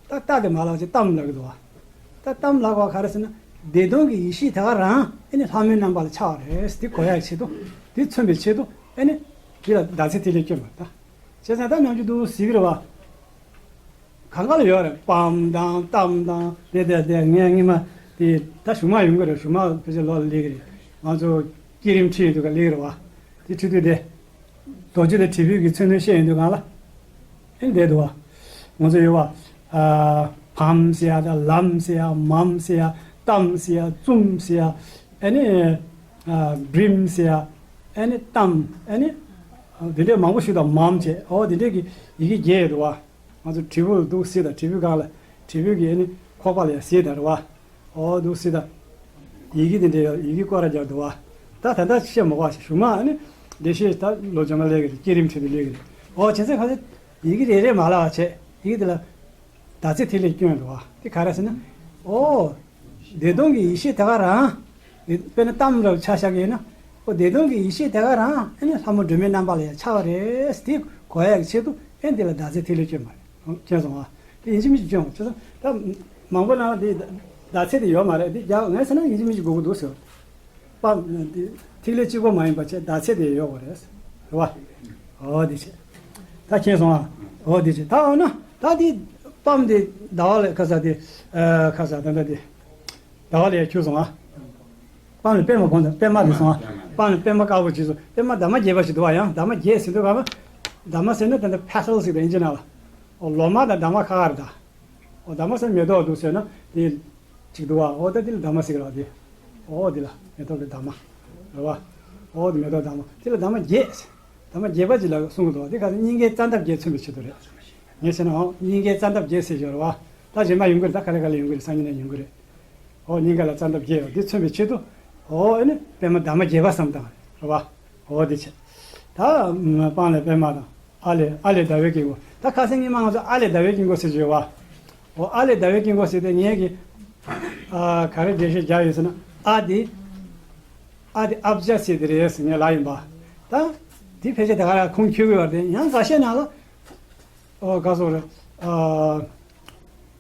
ད་རྟ་དེ་མ་ལབ་བྱས་གཏམ་ལབ་ཀྱི་འདུག་བ། ད་གཏམ་ལབ་པ་ག་རེ་ཟེར་ན། བདེ་སྟོང་གི་ཡེ་ཤེས་དེ་ག་རང་ཨ་ནི་ལྷ་མོའི་རྣམ་པ་ལ་འཆར་བ་རེད། དེ་གོ་ཡག་ཆེད་དུ། དེ་མཚོན་པའི་ཆེད་དུ་ཨ་ནི་དེ་ལ་ཟླ་ཚེས་ཐིག་ལེ་བསྐྱོན་པ་རེད་ད། བྱས་ཙང་ད་ནམ་རྒྱུན་འདུག་ཟེར་གྱི་རེད་བ། གང་ག་ལ་ཡོད་རེད། པམ་དང་གཏམ་དང་དེ་དེ་དེ། ངས་སྔོན་མ་དེ་ད་གཞུག་མ་ཡོང་གི་རེད། གཞུག་མ་ཕལ་ཆེར་ལོ་ལ་སླེབས་ཀྱི་རེད། ང་ཚོ་བསྐྱེད་རིམ་ཁྲིད་ཡོང་དུས་སྒང་ལ་སླེབས་ཀྱི་རེད་བ། དེ་ཁྲིད་དུས་དེ། རྡོ་རྗེ་དང་དྲིལ་བུ་གི་མཚོན་དོན་བཤད་ཡོང་དུས་སྒང་ལ། ཨེ་འདི་འདུག་བ། ང་ཚོ་ཡོད་བ། ཨ། བམ་ཟེར་ཡ་དང་། ལམ་ཟེར་ཡ། མམ་ཟེར་ཡ། གཏམ་ཟེར་ཡ། ཙུམ་ཟེར་ཡ། ཨ་ནི། ཨ། བྲིམ་ཟེར་ཡ། ཨ་ནི་གཏམ། ཨ་ནི། ཨ། དེ་འདྲའི་མང་པོ་ཞིག་དང་། མམ་བྱས། ཨོ་དེ་འདྲའི་གི་ཡི་གེ་བརྒྱད་ཡོད་འདུག་བ། ང་ཚོ་དྲིལ་བུ་འདུག་ཟེར་དང་། དྲིལ་བུ་སྒང་ལ། དྲིལ་བུ་གི་ཨ་ནི་ཁོག་པ་ལ་ཡ་ཟེར་དང་རེད་བ། ཨོ་འདུག་ཟེར་དང་། ཡི་གེ་དེ་འདྲའི་ཡི་གེ་སྐོར་ར་རྒྱག་འདུག་བ། ད་ད་ལྟ་བཤད་མ་དགོས་ཤིག། གཞུག་མ་ཨ་ནི་བདེ་གཤེགས་ད་ལོ་རྗེས་མ་སླེབས་ཀྱི་རེད། བསྐྱེད་རིམ་ཁྲིད་དུ་སླེབས་ཀྱི་རེད། ཨོ་བྱས་ཙང་ག་ཚོད་ཡི་གེ་རེ་རེ་མ་ལབ་བྱས། ཡི་གེ་དེ་ལ་ཟླ་ཚེས་ཐིག་ལེ་བསྐྱོན་འདུག་བ། དེ་ག་རེ་ཟེར་ན། ཨོ། བདེ་སྟོང་གི་ཡེ་ཤེས་དེ་ག་རང་། དཔེར་ན་གཏམ་རབ་ཆ་བཞག་གི་ཡིན་ན། ཨོ་བདེ་སྟོང་གི་ཡེ་ཤེས་དེ་ག་རང་ཨ་ནི་ལྷ་མོ་སྒྲོལ་མའི་རྣམ་པ་ལ་ཡང་འཆར་བ་རེད། དེ་གོ་ཡག་གི་ཆེད་དུ་ཨེ་འདི་ལ་ཟླ་ཚེས་ཐིག་ལེ་བསྐྱོན་པ་རེད། མཁྱེན་སོང་ཨ། དེ་ཡིན་གཅིག་མིན་གཅིག་བསྐྱོན་པ། བྱས་ཙང་ད་མང་པོ་ནང་ལ་དེ་ཟླ་ཚེས་དེ་ཡོད་མ་རེད། དེ་རྒྱག་ངས་ཟེར་ན་ཡིན་གཅིག་མིན་གཅིག་དགོས་ཀྱི་འདུག་ཟེར། པ། དེ་ཐིག་ལེ་གཅིག་པོ་མ་ཡིན་པ་བྱས། ཟླ་ཚེས་དེ་ཡོད་དགོས་རེད། རེད་བ། འོ་དེ་བྱས། ད་མཁྱེན་སོང་ཨ། འོ་དེ་བྱས། ད་འོ་ན་ད་དེ་པམ་དེ་ཟླ་བ་ལ། ག་རེ་ཟེར་དེ། ཨ། ག་རེ་ཟེར། ད་ད་དེ་ཟླ་བ་ལ་ཡ་འཁྱུད་སོང་ཨ། པམ་ལ་པདྨ་གོང་དུ། པདྨ་དེ་སོང་ཨ། པམ་ལ་པདྨ་དཀར་པོ་བྱས་སོང་། པདྨ་འདབ་མ་བརྒྱད་པ་ཞིག་འདུག་བ། ཡང་འདབ་མ་བརྒྱད་ཟེར་དུས་ག་བ། འདབ་མ་ཟེར་ན་ད་ལྟ་པེ་ཊལ་ཟེར་དེ་ཨིན་ཇི་ནང་ལ། འོ་ལོ་མ་དང་འདབ་མ་ཁ་ཁ་རེད་ད། འོ་འདབ་མ་ཟེར་མེ་ཏོག་འདུག་ཟེར་ན་དེ་ཅིག་འདུག་བ། འོ་ད་དེ་ལ་འདབ་མ་ཟེར་གི་རེད་དེ། འོ་དེ་ལ་མེ་ཏོག་གི་འདབ་མ་རེད་བ། འོ་དེ་མེ་ཏོག་འདབ་མ། དེ་ལ་འདབ་མ་བརྒྱད། འདབ་མ་བརྒྱད་པ་ཅིག་ལ་གསུང་གི་འདུག་བ། དེ་ག་ཚོད་སྙིང་གའི་རྩ་འདབ་བརྒྱད་མཚོན་པའི་ཆེད་དུ་རེད། ངས་བྱས་ན་འོ་སྙིང་གའི་རྩ་འདབ་བརྒྱད་ཟེར་གྱི་ཡོད་རེད་བ། ད་རྗེས་མ་ཡོང་གི་རེད། ད་ག་ལེ་ག་ལེ་ཡོང་གི་རེད། སང་ཉིན་ནས་ཡོང་གི་རེད། འོ་སྙིང་ག་ལ་རྩ་འདབ་བརྒྱད་ཡོད། འདི་མཚོན་པའི་ཆེད་དུ། འོ་ཨ་ནི་པདྨ་འདབ་མ་བརྒྱད་པ་བསམ་བཏང་རེད་བ། འོ་འདི་བྱས། ད་པང་ལས་པདྨ་དང་། ཨ་ལས། ཨ་ལས་ཟླ་བའི་དཀྱིལ་འཁོར། ད་ཁ་སང་ཉི་མ་ང་ཚོ་ཨ་ལས་ཟླ་བའི་དཀྱིལ་འཁོར་ཟེར་གྱི་ཡོད་བ། འོ་ཨ་ལས་ཟླ་བའི་དཀྱིལ་འཁོར་ཟེར་དེ་ངས་ཀྱི། ཨ། ག་རེ་འགྲེལ་བཤད་རྒྱག་ཡོད་ཟེར་ན། ཨ་དེ། ཨ་དེ་ཨབ་ཛ་ཟེར་དེ་རེད་ཟེར་ངས་ལབ་ཡིན་པ། ད་དེ་ཕལ་ཆེར་ད་ག་རང་ཁུངས་འཁྱོལ་གི་ཡོད་རེད། ཡང་འགའ་ཤས་ནང་ལ། ཨོ་ག་སོགས་རེད། ཨ།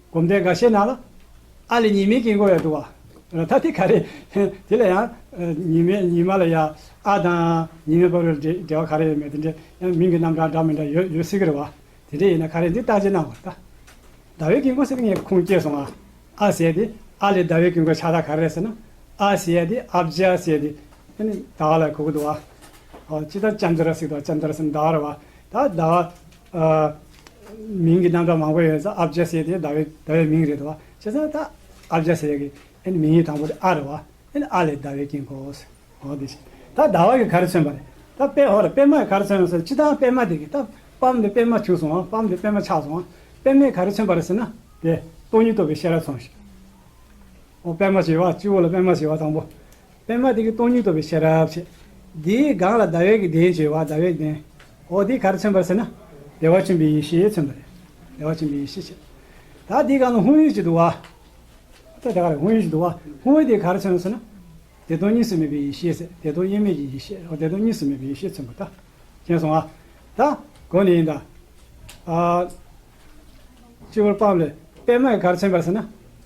སྒོམ་སྡེ་འགའ་ཤས་ནང་ལ་ཨ་ལས་ཉི་མའི་དཀྱིལ་འཁོར་ཡང་འདུག་བ། ད་དེ་ག་རེ། དེ་ལ་ཡང་ཉི་མའི་ཉི་མ་ལ་ཡང་ཨ་དང་ཉི་མའི་བར་ལ་འབྲེལ་བ་ག་རེ་ཡོད་མེད་དེ་འདྲ་ཡང་མིང་གི་རྣམ་གྲངས་འདྲ་མི་འདྲ་ཡོད་ཡོད་སྲིད་ཀྱི་རེད་བ། དེ་འདྲ་ཡིན་ན་ག་རེ་འདི་བརྟག་དཔྱད་གནང་བ་ད། ཟླ་བའི་དཀྱིལ་འཁོར་ཟེར་ནས་ཁུངས་སྐྱེལ་སོང་ཨ། ཨ་ཟེར་དེ་ཨ་ལས་ཟླ་བའི་དཀྱིལ་འཁོར་ཆགས་སྟངས་ག་རེ་རེད་ཟེར་ན། ཨ་ཟེར་དེ་ཨབ་ཛ་ཟེར་དེ་ཨ་ནི་ཟླ་བ་ལ་གོ་གི་འདུག་བ། ཨོ་ཅི་ལྟར་ཅན་དྲ་ཟེར་དུས་ཅན་དྲ་ཟེར་ཟླ་བ་རེད་བ། ད་ཟླ་བ་ཨ་མིང་གི་རྣམ་གྲངས་མང་པོ་ཡོད་ས་ཨབ་ཛ་ཟེར་དེ་ཟླ་བའི་ཟླ་བའི་མིང་རེད་འདུག་བ། བྱས་ཙང་ད་ཨབ་ཛ་ཟེར་གི་ཨ་ནི་མིང་ཡིག་དང་པོ་དེ་ཨ་རེད་བ། ཨ་ནི་ཨ་ལས་ཟླ་བའི་དཀྱིལ་འཁོར་ཟེར། འོ་དེ་བྱས། ད་ཟླ་བ་གིས་ག་རེ་མཚོན་པ་རེད། ད་པད་ཧོ་ར་པད་མ་གིས་ག་རེ་མཚོན་ཟེར་སྤྱི་བཏང་པད་མ་དེ་གིས་ད་པམ་དེ་པད་མ་བྱུང་སོང་ཨ། པམ་དེ་པད་མ་ཆགས་སོང་ཨ། པད་མས་ག་རེ་མཚོན་པ་རེད་ཟེར་ན་དེ་སྟོང་ཉིད་རྟོགས་པའི་ཤེས་རབ་མཚོན་ཞིང་། འོ་པད་མ་བྱས་བ་སྤྱི་བོ་ལ་པད་མ་བྱས་བ་དང་པོ། པད་མ་དེ་གིས་སྟོང་ཉིད་རྟོགས་པའི་ཤེས་རབ་བྱས། དེའི་སྒང་ལ་ཟླ་བའི་གི་གདན་བྱས་བ་ཟླ་བའི་གདན། འོ་དེ་ག་རེ་མཚོན་པ་རེད་ཟེར་ན། བདེ་བ་ཆེན་པོའི་ཡེ་ཤེས་མཚོན་པ་རེད། བདེ་བ་ཆེན་པོའི་ཡེ་ཤེས་བྱས། ད་དེའི་སྒང་ལ་ཧཱུྃ་ཡིག་ཅིག་འདུག་བ། ད་དེ་ག་རེ་ཧཱུྃ་ཡིག་ཅིག་འདུག་བ། ཧཱུྃ་ཡིག་དེ་ག་རེ་མཚོན་ཟེར་ན། བདེ་སྟོང་གཉིས་སུ་མེད་པའི་ཡེ་ཤེས་ཟེར། བདེ་སྟོང་དབྱེར་མེད་ཀྱི་ཡེ་ཤེས། འོ་བདེ་སྟོང་གཉིས་སུ་མེད་པའི་ཡེ་ཤེས་མཚོན་པ་ད། མཁྱེན་སོང་ཨ། ད་གོ་ནི་ཡིན་ད། ཨ། སྤྱི་བོར་པམ་ལས་པད་མ་གིས་ག་རེ་མཚོན་པ་ཟེར་ན།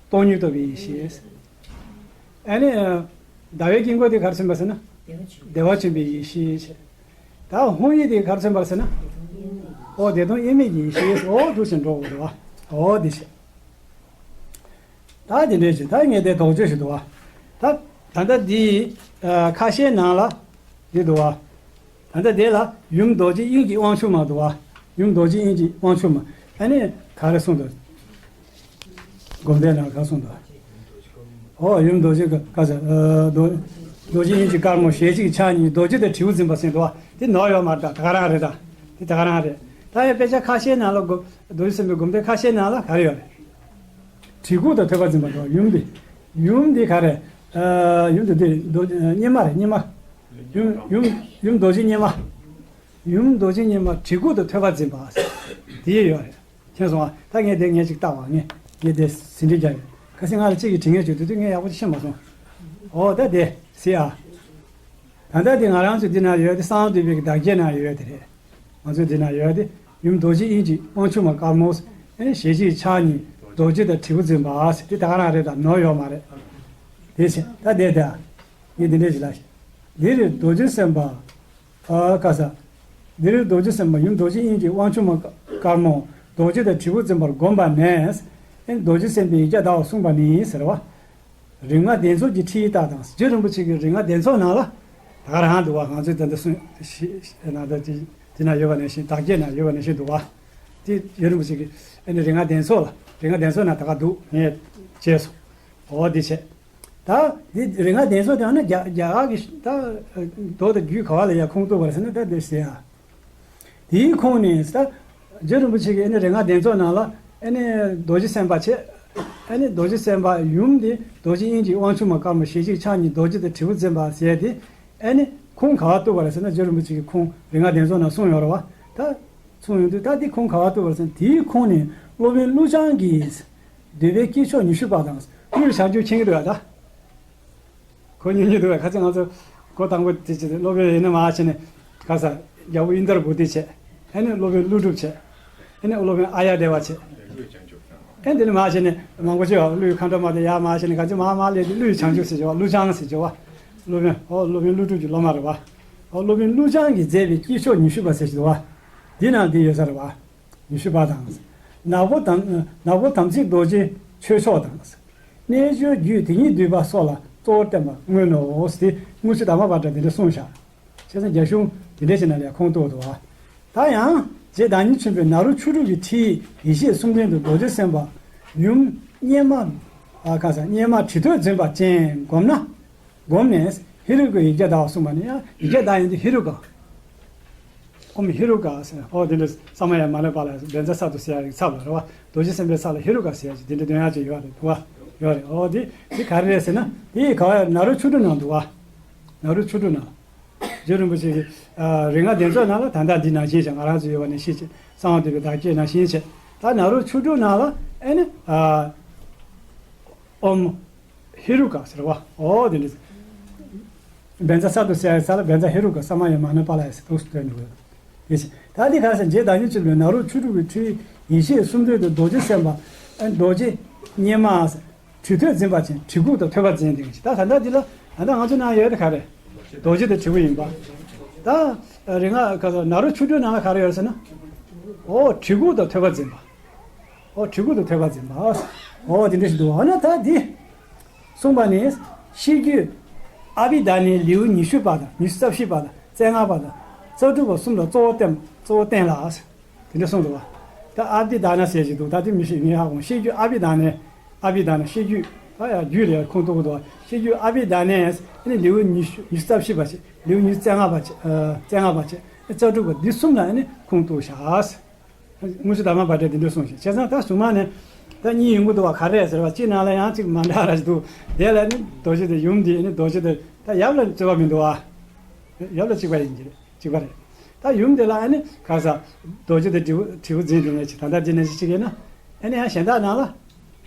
སྟོང་ཉིད་རྟོགས་པའི་ཡེ་ཤེས། ཨ་ནི། ཟླ་བའི་དཀྱིལ་འཁོར་དེ་ག་རེ་མཚོན་པ་ཟེར་ན། བདེ་བ་ཆེན་པོའི་ཡེ་ཤེས་བྱས། ད་ཧཱུྃ་ཡིག་དེ་ག་རེ་མཚོན་པ་ཟེར་ན། འོ་བདེ་སྟོང་དབྱེར་མེད་ཀྱི་ཡེ་ཤེས། འོ་འདུག་སེ་འགྲོ་དགོས་རེད་བ། འོ་དེ་བྱས། ད་དེ་འདྲས་ཞིག་ད་ངས་དེ་དོགས་གཅོད་ཞིག་འདུག་བ། ད་ད་ལྟ་འདི་ཨ་ཁ་ཤས་ནང་ལ་འདི་འདུག་བ། ད་ལྟ་དེ་ལ་ཡུམ་རྡོ་རྗེ་དབྱིངས་ཀྱི་དབང་ཕྱུག་མ་འདུག་བ། ཡུམ་རྡོ་རྗེ་དབྱིངས་ཀྱི་དབང་ཕྱུག་མ། ཨ་ནི་ག་རེ་གསུངས་འདུག་སྒོམ་བཟླས་ནང་ག་གསུངས་འདུག་འོ་ཡུམ་རྡོ་རྗེ་ག་ག་ཟེར་ཨ་རྡོ་རྡོ་རྗེ་དབྱིངས་ཀྱི་དཀར་མོ་ཞལ་གཅིག་ཕྱག་གཉིས་རྡོ་རྗེ་དང་དྲིལ་བུ་འཛིན་པ་ཟེར་འདུག་བ། དེ་ནོར་ཡོད་མ་རེད། ད་ག་རང་རེད། ད་དེ་ད་ག་རང་རེད། ད་ཡང་དཔེ་ཆ་ཁ་ཤས་ནང་ལ་སྒོམ་རྡོ་རྗེ་སེམས་དཔའི་སྒོམ་བཟླས་ཁ་ཤས་ནང་ལ་ག་རེ་ཡོད་རེད། གྲི་གུག་དང་ཐོད་པ་འཛིན་པ་དང་ཡུམ་འདི། ཡུམ་འདི་ག་རེ། ཨ་ཡུམ་འདི་འདི་རྡོ་རྗེ་སྙེ་མ་རེད་སྙེ་མ། ཡུམ་ཡུམ་ཡུམ་རྡོ་རྗེ་སྙེ་མ། ཡུམ་རྡོ་རྗེ་སྙེ་མ་གྲི་གུག་དང་ཐོད་པ་འཛིན་པ། དེ་ཡོད་རེད། མཁྱེན་སོང་ཨ། ད་ངས་དེ་ངས་ཅིག་བལྟ་བ་ངས་ངས་དེ་ཟིན་བྲིས་རྒྱག་ཡོད། ཁ་སང་ང་ལ་གཅིག་གིས་དྲི་ངས་བརྗོད་དུས་དུས་ངས་ཡག་པོ་ཅིག་ཤེས་མ་སོང་། འོ་ད་དེ་ཟེར་ཨ། ད་ལྟ་དེ་ང་རང་ཚོ་འདི་ན་ཡོད་དེ་གསང་བ་འདུས་པའི་བདག་བསྐྱེད་ན་ཡོད་དེ་རེད། ང་ཚོ་འདི་ན་ཡོད་དེ་ཡུམ་རྡོ་རྗེ་དབྱིངས་ཀྱི་དབང་ཕྱུག་མ་དཀར་མོ། ཨེ་ཞལ་གཅིག་ཕྱག་གཉིས་རྡོ་རྗེ་དང་དྲིལ་བུ་འཛིན་པ་ཟེར་དེ་ད་ག་རང་རེད། ད་ནོར་ཡོད་མ་རེད། དེ་བྱས་ད་དེ་ད་ངས་འདི་འདྲས་ཞིག་ལ། འདིར་རྡོ་རྗེ་སེམས་དཔའ། ཨ་ཀ་ས། འདིར་རྡོ་རྗེ་སེམས་དཔའ་ཡུམ་རྡོ་རྗེ་དབྱིངས་ཀྱི་དབང་ཕྱུག་མ་དཀར་མོ། རྡོ་རྗེ་དང་དྲིལ་བུ་འཛིན་པར་བསྒོམས་པ་ནས། ཨེ་རྡོ་རྗེ་སེམས་དཔའི་ཡིག་བརྒྱ་བཟླ་བར་གསུངས་པ་ནི་ཟེར་བ། རིག་སྔགས་གདན་ཚོགས་ཀྱི་ཁྲིད་ཡིག་ལྟར་དང་རྗེ་རིན་པོ་ཆེ་གིས་རིག་སྔགས་གདན་ཚོགས་ནང་ལ། ད་ག་རང་འདུག་བ། ང་ཚོས་ད་ལྟ་གསུངས་ཤེས་ན་ད་དེ་དེ་ན་ཡོད་པ་ནང་བཞིན་བདག་བསྐྱེད་ན་ཡོད་པ་ནང་བཞིན་འདུག་བ། དེ་རྗེ་རིན་པོ་ཆེ་གིས་ཨ་ནི་རིག་སྔགས་གདན་ཚོགས་ལ་རིག་སྔགས་གདན་ཚོགས་ན་ད་ག་འདུག་ངས་བྱས་སོང་། འོ་དེ་བྱས། ད་དེ་རིག་སྔགས་གདན་ཚོགས་དེ་ཡང་ན་རྒྱ་རྒྱ་གར་གྱི་ད་མདོ་དང་རྒྱུད་ག་བ་ལ་ཡང་ཁུངས་གཏུགས་པ་རེད་ཟེར་ན་ད་དེ་ཟེར་ཡ། དེའི་ཁོངས་ནས་ད་རྗེ་རིན་པོ་ཆེ་གིས་ཨ་ནི་རིག་སྔགས་གདན་ཚོགས་ནང་ལ་ཨ་ནི་རྡོ་རྗེ་སེམས་དཔའ་བྱས། ཨ་ནི་རྡོ་རྗེ་སེམས་དཔའ་ཡུམ་དེ་རྡོ་རྗེ་དབྱིངས་ཀྱི་དབང་ཕྱུག་མ་དཀར་མོ་ཞལ་གཅིག་ཕྱག་གཉིས་རྡོ་རྗེ་དང་དྲིལ་བུ་འཛིན་པ་ཟེར་ཏེ། ཨ་ནི་ཁུངས་ག་བ་གཏུགས་པ་རེད་ཟེར་ན་རྗེ་རིན་པོ་ཆེ་གི་ཁུངས་རིག་སྔགས་གདན་ཚོགས་ནང་གསུངས་ཡོད་རེད་བ། ད་གསུངས་ཡོང་དུས་ད་དེ་ཁུངས་ག་བ་གཏུགས་པ་རེད་ཟེར་ན་དེའི་ཁོངས་ནས་སློབ་དཔོན་ཀླུ་བྱང་གིས་འདུས་པའི་དཀྱིལ་ཆོག་ཉི་ཤུ་པ་དང་ཀླུའི་བྱང་ཆུབ་མཁྱེན་གྱི་འདུག་ཡ་ད། ཁོ་ཉན་གྱི་འདུག་བས། ཁ་ཅིག་ང་ཚོ་གོ་དང་པོ་དེ་ཅི་སློབ་དཔོན་ཡིན་ན་མ་བྱས་ནས་ག་ས་རྒྱལ་པོ་ཨིནྡྲ་བྷུ་ཏི་བྱས། ཨ་ནི་སློབ་དཔོན་ཀླུ་སྒྲུབ་བྱས། ཨ་ནི་སློབ་དཔོན་ཨཱརྱ་དེ་བ་བྱས། ཨ་ནི་དེ་ནི་མ་བྱས་ནས་མང་པོ་བྱས་བ་ཀླུའི་མཁའ་འགྲོ་མ་དེ་ཡར་མ་བྱས་ནས་ག་ཅི་མ་མ་སླེབས་ཏེ་ཀླུའི་བྱང་ཆུབ་ཟེར་བྱས་བ་ཀླུ་བྱང་ཟེར་བྱས་བ། སློབ་དཔོན་ཨོ་སློབ་དཔོན་ཀླུ་སྒྲུབ་ཀྱི་སློབ་མ་རེད་བ། ཨོ་སློབ་དཔོན་ཀླུ་བྱང་གིས་མཛད་པའི་དཀྱིལ་ཆོག་ཉི་ཤུ་པ་ཟེར་བྱས་བ། འདི་ནང་འདི་ཡོད་ས་རེད་བ། ཉི་ཤུ་པ་དང་། ནག་པོ་དམ་ནག་པོ་དམ་ཚིག་རྡོ་རྗེ་ཆོས་མཆོག་དང་། རྣལ་འབྱོར་རྒྱུད་དེ་ཉིད་བསྡུས་པ་སོགས་ལ་གཙོ་བོར་བསྟན་པ་མངོན་ནོ། དེ་དངུལ་ཆུ་དར་མ་པ་ཏྲ་དེ་འདྲ་གསུངས་བཞག་བྱས་ཙང་རྒྱ་གཞུང་དེ་འདྲ་ཞིག་ན་ལས་ཁུངས་གཏུགས་འདུག་བ། ད་ཡང་རྗེ་བདག་ཉིད་ཆེན་པོས་ནཱ་རོ་ཆོས་དྲུག་གི་ཁྲིད་ཡེ་ཤེས་གསུམ་ལྡན་དུ་རྡོ་རྗེ་སེམས་དཔའ་ཡུམ་སྙེ་མ། ཨ་ཁ་ས་སྙེ་མ་གྲི་ཐོད་འཛིན་པ་ཅན་བསྒོམས་ན། བསྒོམས་ནས་ཧེ་རུ་ཀའི་ཡིག་བརྒྱ་བཟླ་བར་གསུངས་པ་ནི་ཡང་ཡིག་བརྒྱ་བཟླ་ཡོང་དུས་ཧེ་རུ་ཀ། ཨོཾ་ཧེ་རུ་ཀ་ཟེར། ཨོ་དེ་འདྲ་ས་མ་ཡ་མ་ཎི་པ་ལ་བཛྲ་སཏྭ་ཟེར་ཡ་ཡི་ཚབ་ལ་རེད་བ། རྡོ་རྗེ་སེམས་དཔའི་ས་ལ་ཧེ་རུ་ཀ་ཟེར་ཡ་ཅིག་དེ་འདྲ་འདོན་ཡ་ཅིག་ཡོད་རེད་འདུག་བ། ཡོད་རེད། ཨོ་དེ་དེ་ག་རེ་རེད་ཟེར་ན་དེ་ག་བ་ཡ་ནཱ་རོ་ཆོས་དྲུག་ནང་འདུག་བ། ནཱ་རོ་ཆོས་དྲུག་ནང་། རྗེ་རིན་པོ་ཆེ་གི་རིག་སྔགས་གདན་ཚོགས་ནང་ལ་ད་ལྟ་འདི་ནང་བཞིན་བྱས་ང་རང་ཚོ་ཡོད་པ་ནང་བཞིན་བྱས་གསང་བ་འདུས་པའི་བདག་བསྐྱེད་ནང་བཞིན་བྱས་ད་ནཱ་རོ་ཆོས་དྲུག་ནང་ལ་ཨེ་ནི་ཨོཾ་ཧེ་རུ་ཀ་ཟེར་བ། ཨོ་དེ་འདྲ། བཛྲ་སཏྭ་ཟེར་ཡ་ས་ལ་བཛྲ་ཧེ་རུ་ཀ་ས་མ་ཡ་མ་ཎི་པཱ་ལ་ཡ་ཟེར་ཐུགས་སུ་སྟོན་འདུག་དེ་བཞིན་ད་འདི་ག་ས་རྗེ་བདག་ཉིད་ཆེན་པོས་ནཱ་རོ་ཆོས་དྲུག་གི་ཁྲིད་ཡེ་ཤེས་གསུམ་ལྡན་དུ་རྡོ་རྗེ་སེམས་དཔའ་ཨེ་རྡོ་རྗེ་སྙེ་མ་ཟེར། གྲུབ་ཐོབ་འཛིན་པ་ཅན། གྲུབ་ཁུག་དང་ཐོད་པ་འཛིན་དེ་ཅི། ད་ད་ལྟ་འདི་ལ་ད་ལྟ་ང་ཚོ་ནང་ཡོད་དེ་ག་རེ། རྡོ་རྗེ་དང་དྲིལ་བུ་ཡིན་པ། ད་རིག་སྔགས་ག་ས་ནཱ་རོ་ཆོ་འཕྲུལ་ནང་ལ་ག་རེ་ཡོད་ཟེར་ན། ཨོ་གྲུབ་ཁུག་དང་ཐོད་པ་འཛིན་པ། ཨོ་གྲུབ་ཁུག་དང་ཐོད་པ་འཛིན་པ། ཨོ་དེ་འདྲ་ཞིག་འདུག་ཨ་ན་ད་འདི་གསུངས་པ་ནི། ཤེས་རྒྱུད་ཨ་བྷི་དྷ་ནའི་ལེའུ་ཉི་ཤུ་པ་དང་ཉི་ཤུ་རྩ་བཞི་པ་དང་རྩ་ལྔ་པ་དང་རྩ་དྲུག་པ་གསུམ་ལ་གཙོ་བོ་བསྟན། གཙོ་བོ་བསྟན་ལ། དེ་འདྲ་གསུངས་འདུག་བ། ད་ཨ་བྷི་དྷ་ན་ཟེར་གྱི་འདུག་ད་དེ་མི་ཤེས་ངས་ཧ་གོ། ཤེས་རྒྱུད་ཨ་བྷི་དྷ་ནའི། ཨ་བྷི་དྷ་ན་ཤེས་རྒྱུད། ད་ཡང་རྒྱུད་ལ་ཁུངས་གཏུགས་འདུག་བ། ཤེས་རྒྱུད་ཨ་བྷི་དྷ་ནའི་ཨ་ནི་ལེའུ་ཉི་ཤུ་ཉི་ཤུ་རྩ་བཞི་པ་བྱས། ལེའུ་ཉི་ཤུ་རྩ་ལྔ་པ་བྱས། ཨ་རྩ་ལྔ་པ་བྱས། རྩ་དྲུག་པ་འདི་གསུམ་ལ་ཨ་ནི་ཁུངས་གཏུགས་བཞག་དངོས་སུ་དྷརྨ་བྷ་དྲས་འདི་འདྲ་གསུངས་ཤིང་། བྱས་ཙང་ད་གཞུག་མ་ནས་ད་གཉིས་ཡོང་གི་འདུག་བ། ག་རེ་ཟེར་བ་གཅིག་ནང་ལ་ཡང་གཅིག་མ་འདྲ་ར་ཞིག་འདུག་དེ་ལ་ནི་རྡོ་རྗེ་དང་ཡུམ་འདི་ནི་རྡོ་རྗེ་དང་ད་ཡབ་ལ་རྩོད་པ་མི་འདུག་བ། ཡབ་ལ་གཅིག་པ་ཡིན་གྱི་རེད། གཅིག་པ་རེད། ད་ཡུམ་དེ་ལ་ཨ་ནི་ག་ས་རྡོ་རྗེ་དང་དྲིལ་བུ་དྲིལ་བུ་འཛིན་དེ་ནས་ཅི་ད་ལྟ་འདི་ནས་ཅི་གཅིག་ཡིན་ན། ཨ་ནི་ཡང་གཞན་དག་ནང་ལ།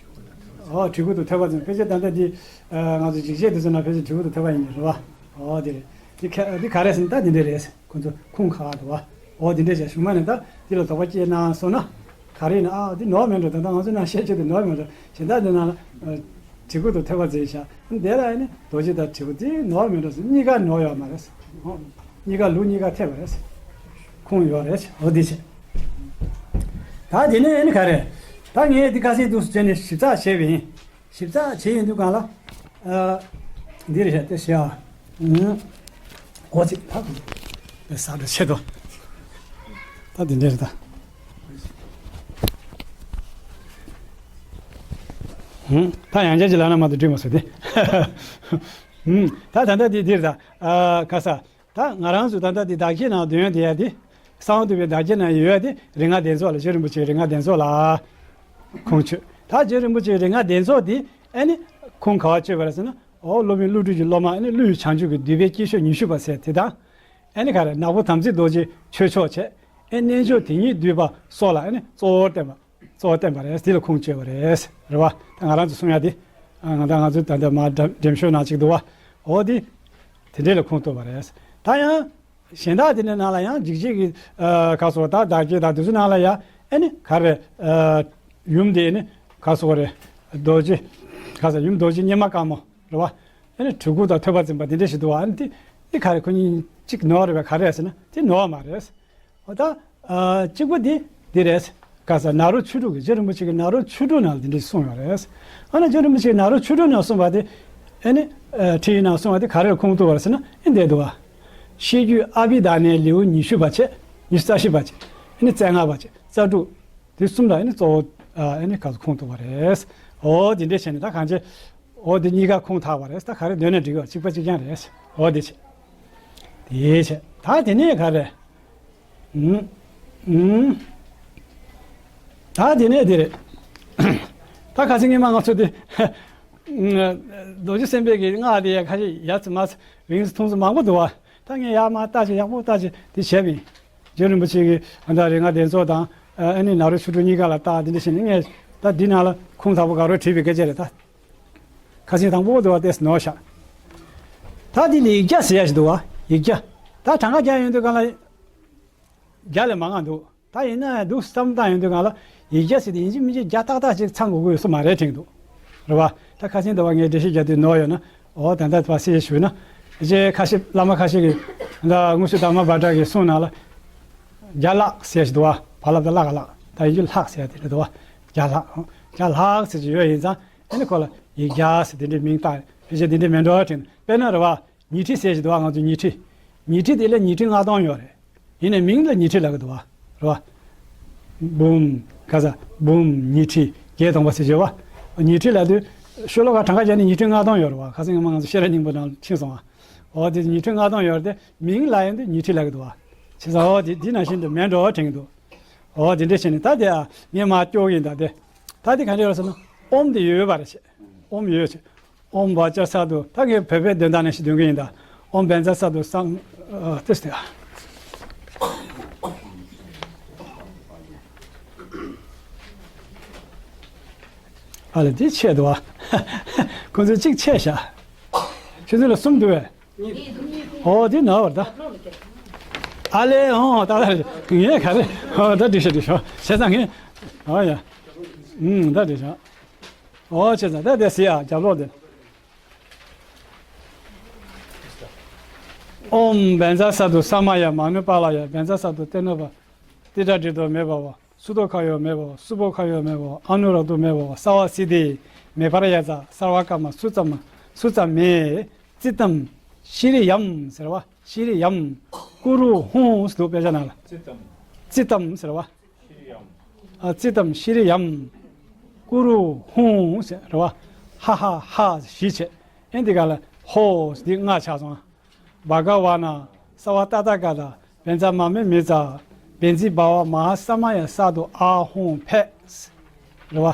ཨོ་གྲུབ་ཁུག་དང་ཐོད་པ་འཛིན། ཕལ་ཆེར་ད་ལྟ་འདི་ང་ཚོ་འཇིགས་བྱེད་དེ་ཚོ་ནང་ཕལ་ཆེར་གྲུབ་ཁུག་དང་ཐོད་པ་ཡིན་ནི་རེད་བ། ཨོ་དེ་རེད། འདི་ག་འདི་ག་རེ་ཟེར་ན་ད་འདི་འདྲ་རེད། ཁོ་ཚོ་ཁུངས་ཁག་འདུག་བ། འོ་འདི་འདྲས་བྱས་གཞུག་མ་ནས་ད་འདི་ལ་དོགས་པ་སྐྱེས་གནང་སོང་ན། ག་རེ་ཡིན་ན་ཨ་འདི་ནོར་མེད་འགྲོ། ད་ལྟ་ང་ཚོ་ནང་བཤད་རྒྱུ་དེ་ནོར་མེད་འགྲོ། གཞན་དག་འདི་ནང་ལ་གྲུབ་ཁུག་དང་ཐོད་པ་འཛིན་བཞག་དེ་ལ་ཨ་ནི་རྡོ་རྗེ་དང་དྲིལ་བུ་དེ་ནོར་མེད་འགྲོ་ཟེར། གཉིས་ཀ་ནོར་ཡོད་མ་རེད། ཨོ་གཉིས་ཀ་ལུགས་གཉིས་ཀ་འཐད་པ་རེད། ཁུངས་ཡོད་རེད། འོ་འདི་བྱས། ད་དེ་ནས་ཨ་ནི་ག་རེ། ད་ངས་འདི་ཁ་སང་འདུག་སེ་བྱས་ནས་ཞིབ་ཚགས་བྱས་པ་ཡིན། ཞིབ་ཚགས་བྱས་ཡོང་དུས་སྒང་ལ། ཨ། འདི་རེད་ཤག་དེ་བྱས་ཨ། ཨུམ། འོ་ཙི་ད། དེ་ས་འགྲོ་ཆེ་དོ། ད་འདི་འདྲ་རེད་ད། ཨུམ། ད་ཡང་བསྐྱར་ཅིག་ལབ་ན་མ་གཏོགས་འགྲིག་མ་སོང་སྟེ། ཨུམ། ད་ད་ལྟ་འདི་འདི་རེད་ད། ཨ་ཁ་ས། ད་ང་རང་ཚོ་ད་ལྟ་འདི་བདག་བསྐྱེད་ནང་འདོན་ཡ་དེ་ཡ་དེ། གསང་བ་འདུས་པའི་བདག་བསྐྱེད་ནང་ཡོད་ཡ་དེ་རིག་སྔགས་གདན་ཚོགས་ལ། རྗེ་རིན་པོ་ཆེའི་རིག་སྔགས་གདན་ཚོགས་ལ་ཁུངས་འཁྱོལ། ད་རྗེ་རིན་པོ་ཆེའི་རིག་སྔགས་གདན་ཚོགས་དེ་ཨ་ནི་ཁུངས་ག་པར་བཅོལ་བ་རེད་ཟེར་ན། ཨོ་སློབ་དཔོན་ཀླུ་སྒྲུབ་ཀྱི་སློབ་མ་ཨ་ནི་ཀླུ་ཡི་བྱང་ཆུབ་ཀྱི་བསྡུས་པའི་དཀྱིལ་ཆོག་ཉི་ཤུ་པ་ཟེར་དེ་དང་། ཨ་ནི་ག་རེ་ནག་པོ་དམ་ཚིག་རྡོ་རྗེ་ཆོས་མཆོག་བྱས། ཨ་རྣལ་འབྱོར་དེ་ཉིད་བསྡུས་པ་སོགས་ལ་ཨ་ནི་གཙོ་བོར་བསྟན་པ། གཙོ་བོ་བསྟན་པ་རེད། དེ་ལ་ཁུངས་བཅོལ་བ་རེད། རེད་བ། ད་ང་རང་ཚོ་གསུང་ཡ་དེ། ང་ད་ང་ཚོ་ད་ལྟ་མ་འགྲེམས་ཤོག་ནང་གཅིག་འདུག་བ། འོ་དེ། དེ་འདྲས་ལ་ཁུངས་གཏུགས་པ་རེད། ད་ཡང་། གཞན་དག་དེ་འདྲའི་ནང་ལ་ཡང་འཇིགས་བྱེད་ཀྱི་ཁ་སོགས་དང་བདག་བསྐྱེད་དང་དེ་ཚོའི་ནང་ལ་ཡང་ཨ་ནི་ག་རེ། ཡུམ་དེ་ནི་ཁ་སོགས་རེད། རྡོ་རྗེ། ཁ་ས་ཡུམ་རྡོ་རྗེ་སྙེ་མ་དཀར་མོ་རེད་བ། ཨ་ནི་གྲུབ་ཁུག་དང་ཐོད་པ་འཛིན་པ་དེ་འདྲས་ཞིག་འདུག་བ། ཨ་ནི་དེ་དེ་ག་རེ་ཁོ་གཉིས་གཅིག་ནོར་རེད་བས། ག་རེ་ཟེར་ན་དེ་ནོར་མ་རེད། འོ་ད། ཨ་གཅིག་པོ་འདི་འདི་རེད། ག་ས་ནཱ་རོ་ཆོས་དྲུག་གི། རྗེ་རིན་པོ་ཆེ་གིས་ནཱ་རོ་ཆོས་དྲུག་ནང་ལ་འདི་འདྲ་གསུངས་ཡོད་རེད། ཨ་ནི་རྗེ་རིན་པོ་ཆེ་གིས་ནཱ་རོ་ཆོས་དྲུག་ནང་གསུངས་པ་དེ། ཨ་ནི་ཨ་ཁྲིད་ཡིག་ནང་གསུངས་པ་དེ་ག་རེར་ཁུངས་གཏུགས་པ་རེད་ཟེར་ན་ཨེ་འདི་འདུག་བ། ཤེས་རྒྱུད་ཨ་བྷི་དྷ་ནའི་ལེའུ་ཉི་ཤུ་པ་བྱས། ཉི་ཤུ་རྩ་བཞི་པ་བྱས། ཨ་ནི་རྩ་ལྔ་པ་བྱས། རྩ་དྲུག་དེ་གསུམ་ལ་ཨ་ནི་གཙོ་བོ་ཨ་ནི་ག་ས་ཁུངས་གཏུགས་པ་རེད། འོ་འདི་འདྲ་བྱས་ནས་ད་གང་བྱས། འོ་འདི་གཉིས་ཀ་ཁུངས་དག་པ་རེད། ད་ག་རེ་འདོན་ན་འགྲིག་གི། གཅིག་པ་གཅིག་རྐྱང་རེད། འོ་འདི་བྱས། དེ་བྱས། ད་དེ་ནས་ག་རེ། ཨུམ། ཨུམ། ད་དེ་ནས་དེ་རེད། ད་ཁ་སང་སྔོན་མ་ང་ཚོ་དེ། རྡོ་རྗེ་སེམས་དཔའི་གི་སྔགས་དེ་ཡ་ཁ་ཤས་ཡ་ཚ་མ་ཚ་རིང་ཚ་ཐུང་ཚ་མང་པོ་འདུག་བ། ད་ངས་ཡར་མར་བལྟས་བྱས་ཡག་པོ་བལྟས་བྱས་དེ་བྱས་པ་ཡིན། རྗེ་རིན་པོ་ཆེ་གི་ཨ་ད་རིག་སྔགས་གདན་ཚོགས་དང་ཨ་ནི་ནཱ་རོ་ཆོས་དྲུག་གཉིས་ཀ་ལ་བལྟས། དེ་འདྲ་བྱས་ནས་ངས་ད་འདི་ནང་ལ་ཁུངས་དག་པོ་ག་རེ་བྲིས་པའི་སྐད་ཆ་རེད་ད། ཁ་སང་དང་པོ་འདུག་བ། ཏེས་ནོར་ཤག་ད་འདི་ལ་ཡིག་བརྒྱ་ཟེར་ཡ་ཞིག་འདུག་བ། ཡིག་བརྒྱ། ད་གྲངས་ཀ་རྒྱག་ཡོང་དུས་སྒང་ལ། བརྒྱ་ལས་མང་ང་འདུག་ད་ཡིན་ན་ཡང་འདུག་བསམ་བཏང་ཡོང་དུས་སྒང་ལ། ཡིག་བརྒྱ་ཟེར་དེ་ཡིན་གཅིག་མིན་གཅིག་བརྒྱ་ཏག་ཏག་ཅིག་ཚང་དགོས་ཀྱི་ཡོད་ས་མ་རེད་དྲན་འདུག་རེད་བ། ད་ཁ་སང་འདི་བ་ངས་འགྲེལ་བཤད་རྒྱག་དུས་ནོར་ཡོད་ན། འོ་ད་ལྟ་ཕར་གསལ་བཤད་ཞུས་ན། ཨེ་ཅེ་ཁ་ཤས་བླ་མ་ཁ་ཤས་ཀྱིས་ད་དངོས་སུ་དྷརྨ་བྷ་དྲ་གི་གསུང་ནང་ལ། བརྒྱ་ལྷག་ཟེར་ཞིག་འདུག་བ། བ་ལ་བཏགས་ལ་ག་ལྷག་ད་ཡིན་རྒྱུ་ལྷག་ཟེར་དེ་རེད་འདུག་བ། བརྒྱ་ལྷག་བརྒྱ་ལྷག་ཟེར་གྱི་ཡོད། ཡིན་ཙང་ཨ་ནི་ཁོ་ལ་ཡིག་བརྒྱ་ཟེར་དེ་འདྲའི་མིང་བཏགས། ཕལ་ཆེར་དེ་འདྲའི་མིང་འགྲོ་བ་དྲན། དཔེར་ན་རེད་བ། ཉི་ཁྲི་ཟེར་གྱི་འདུག་བ། ང་ཚོ་ཉི་ཁྲི། ཉི་ཁྲི་དེ་ལ་ཉི་ཁྲི་ལྔ་སྟོང་ཡོད་རེད། ཡིན་ནའི་མིང་ལ་ཉི་ཁྲི་ལབ་ཀྱི་འདུག་བ། རེད་བ། འབུམ། ག་ས་འབུམ་ཉི་ཁྲི་བརྒྱད་སྟོང་པ་ཟེར་གྱི་ཡོད་བ། ཉི་ཁྲི་ལབ་དུས་ཤོ་ལོ་ཀ་གྲངས་ཀ་བརྒྱབ་ནས་ཉི་ཁྲི་ལྔ་སྟོང་ཡོད་རེད་བ། ཁ་སང་སྔོན་མ་ང་ཚོ་ཤེས་རབ་སྙིང་པོ་ནང་ཕྱིན་སོང་བ། འོ་དེ་ཉི་ཁྲི་ལྔ་སྟོང་ཡོད་རེད་དེ། མིང་ལ་ཡིན་དུས་ཉི་ཁྲི་ལབ་ཀྱི་འདུག་བ། བྱས་ཙང་འོ་དེ་འདི་ནང་བཞིན་དུ་མིང་འགྲོ་བ་དྲན་གྱི་འདུག་འོ་དེ་འདྲ་བྱས་ནས་ད་དེ་ཨ་ངས་མར་སྐྱོར་གྱི་ཡིན། ད་དེ་ད་དེ་ག་འདྲ་ཡོད་ཟེར་ན། ཨོམ་དེ་ཡོད་པ་རེད་བྱས། ཨོམ་ཡོད་བྱས། ཨོམ་བཛྲ་སཏྭ། ད་ངས་བོད་པའི་འདོན་སྟངས་ནང་བཞིན་འདོན་གྱི་ཡིན་ད། ཨོམ་བཛྲ་སཏྭ་སཾ། ཨ་ཏིས་ཏེ། ཨ་ལེ་འདི་ཆད་འདུག་བ། ཁོ་ཚོས་གཅིག་ཆད་བཞག་ཁྱོད་ཚོ་ལ་གསུམ་འདུག་བས། ཨོ་དེ་ན་བར་ད། ཨ་ལེ་ཨོ་ད་ད་རེད། ངས་ག་རེ་ཨོ་ད་འགྲིག་ཤག་འགྲིག་ཤག་བྱས་ཙང་ངས་ཨོ་ཡ། ཨུམ་ད་འགྲིག་ཤག་ཨོ་བྱས་ཙང་ད་དེ་ཟེར་ཡ་རྒྱབ་ལོག་དེ། ཨོཾ་བཛྲ་སཏྭ་ས་མ་ཡ་མ་ནུ་པཱ་ལ་ཡ། བཛྲ་སཏྭ་ཏེ་ནོ་བ་ཏི་ཏྲ་དྲི་ཏོ་མེ་བྷ་ཝ། སུ་ཏོ་ཁ་ཡོ་མེ་བྷ་ཝ། སུ་བྷོ་ཁ་ཡོ་མེ་བྷ་ཝ། ཨ་ནུ་ར་ཏུ་མེ་བྷ་ཝ། སརྦ་སིདྡྷི་མེ་བྷར་ཡ་ཙ། སརྦ་ཀ་མ་སུ་ཙ་མ་སུ་ཙ་མེ། ཙིཏྟམ་ཤྲི་ཡམ་ཟེར་བ། ཤྲི་ཡམ་ཀུ་རུ་ཧཱུྃ་ཟེར་འདུག་དཔེ་ཆ་ནང་ལ། ཙིཏྟམ་ཟེར་བ། ཨ་ཙིཏྟམ་ཤྲི་ཡམ་ཀུ་རུ་ཧཱུྃ་ཟེར་བ། ཧ་ཧ་ཧ་བཞི་བྱས། ཨེ་འདི་ག་ལ་ཧོ་འདི་ལྔ་ཆགས་སོང་། བྷ་ག་ཝ་ན་སརྦ་ཏ་ཐཱ་ག་ཏ་བཛྲ་མ་མེ་མི་ཙ་བཛྲ་བྷ་ཝ་མ་ཧཱ་ས་མ་ཡ་སཏྭ་ཨཱཿཧཱུྃ་ཕཊ། རེད་བ།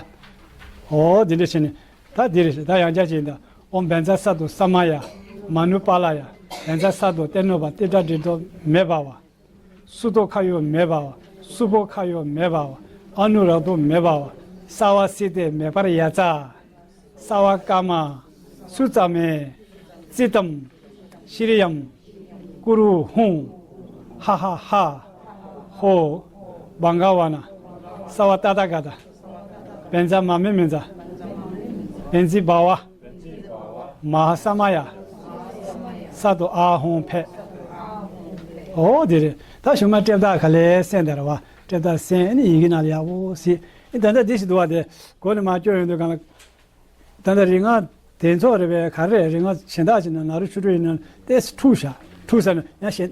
ཨོ་འདི་འདྲ་བྱས་ནས་ད་འདི་རེད། ད་ཡང་བསྐྱར་བྱས་ཡིན་ད། ཨོཾ་བཛྲ་སཏྭ་ས་མ་ཡ་མ་ནུ་པཱ་ལ་ཡ། བཛྲ་སཏྭ་ཏེ་ནོ་བ་ཏི་ཏྲ་དྲི་ཏོ་མེ་བྷ་ཝ། སུ་ཏོ་ཁ་ཡོ་མེ་བྷ་ཝ། སུ་བྷོ་ཁ་ཡོ་མེ་བྷ་ཝ། ཨ་ནུ་ར་ཏུ་མེ་བྷ་ཝ། སརྦ་སིདྡྷི་མེ་བྷར་ཡ་ཙ། སརྦ་ཀ་མ་སུ་ཙ་མེ། ཙིཏྟམ་ཤྲི་ཡམ་ཀུ་རུ་ཧཱུྃ། ཧ་ཧ་ཧ། ཧོ། བྷ་ག་ཝ་ན་སརྦ་ཏ་ཐཱ་ག་ཏ་བཛྲ་མ་མེ་མི་ཙ་བཛྲ་བྷ་ཝ་མ་ཧཱ་ས་མ་ཡ་སཏྭ་ཨཱཿཧཱུྃ་ཕཊ། ཨོ་དེ་རེད། ད་གཞུག་མ་སྤྲེལ་ཐག་ག་ལེར་གསན་དེ་རེད་བ། སྤྲེལ་ཐག་གསན་ཨ་ནི་ཡི་གེ་ནང་ལ་ཡག་པོ་གཟིགས། ཨ་ད་ལྟ་འདི་ཞིག་འདུག་བ། དེ་མགོ་ནས་མར་སྐྱོར་ཡོང་དུས་གང་ལ། ད་ལྟ་རིག་སྔགས་དེ་ཚོ་རེད་པས། ག་རེ་རེད། རིག་སྔགས་གཞན་དག་ཅིག་ནང་ན་རོ་ཆུ་དྲོད་ཡིན་ན་ཏོག་ཙམ་འཁྲུགས་ཤག་འཁྲུགས་ས་ནས་ཡང་གཞན་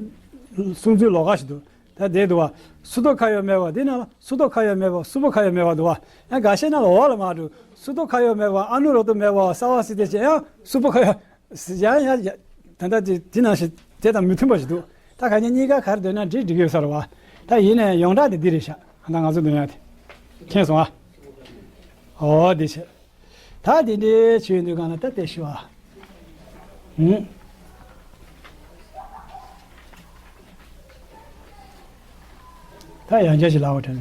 གསུང་ཚུལ་ལོགས་ཀ་ཞིག་འདུག་ད་བསྡད་འདུག་བ། སུ་ཏོ་ཁ་ཡོ་མེ་བྷ་ཝ། འདི་ནང་ལ་སུ་ཏོ་ཁ་ཡོ་མེ་བྷ་ཝ། སུ་བྷོ་ཁ་ཡོ་མེ་བྷ་ཝ་འདུག་བ། ཡང་འགའ་ཤས་ནང་ལ་འོག་ལ་མར་འགྲོ། སུ་ཏོ་ཁ་ཡོ་མེ་བྷ་ཝ། ཨ་ནུ་ར་ཏུ་མེ་བྷ་ཝ། སརྦ་སིདྡྷི་བྱས། ཡང་སུ་བྷོ་ཁ་ཡོ། ཡང་ཡང་ད་ལྟ་དེ་དེ་ནང་བཞིན་དེ་དང་མི་མཐུན་པ་ཞིག་འདུག་ད་གང་ཉིད་གཉིས་ཀ་ག་རེ་འདོད་ན་འགྲིག་འགྲིག་ཡོད་ས་རེད་བ། ད་ཡིན་ནའི་ཡོངས་གྲགས་དེ་འདི་རེད་ཤག་ད་ང་ཚོ་འདོན་ཡག་དེ། མཁྱེན་སོང་ཨ། ཨོ་འདི་བྱས། ད་དེ་འདྲའི་བྱས་ཡོང་དུས་གང་ལ་ད་དེ་ཞུ་ཨ། ཧུམ། ད་ཡང་བསྐྱར་ཞིག་ལབ་པ་དྲན།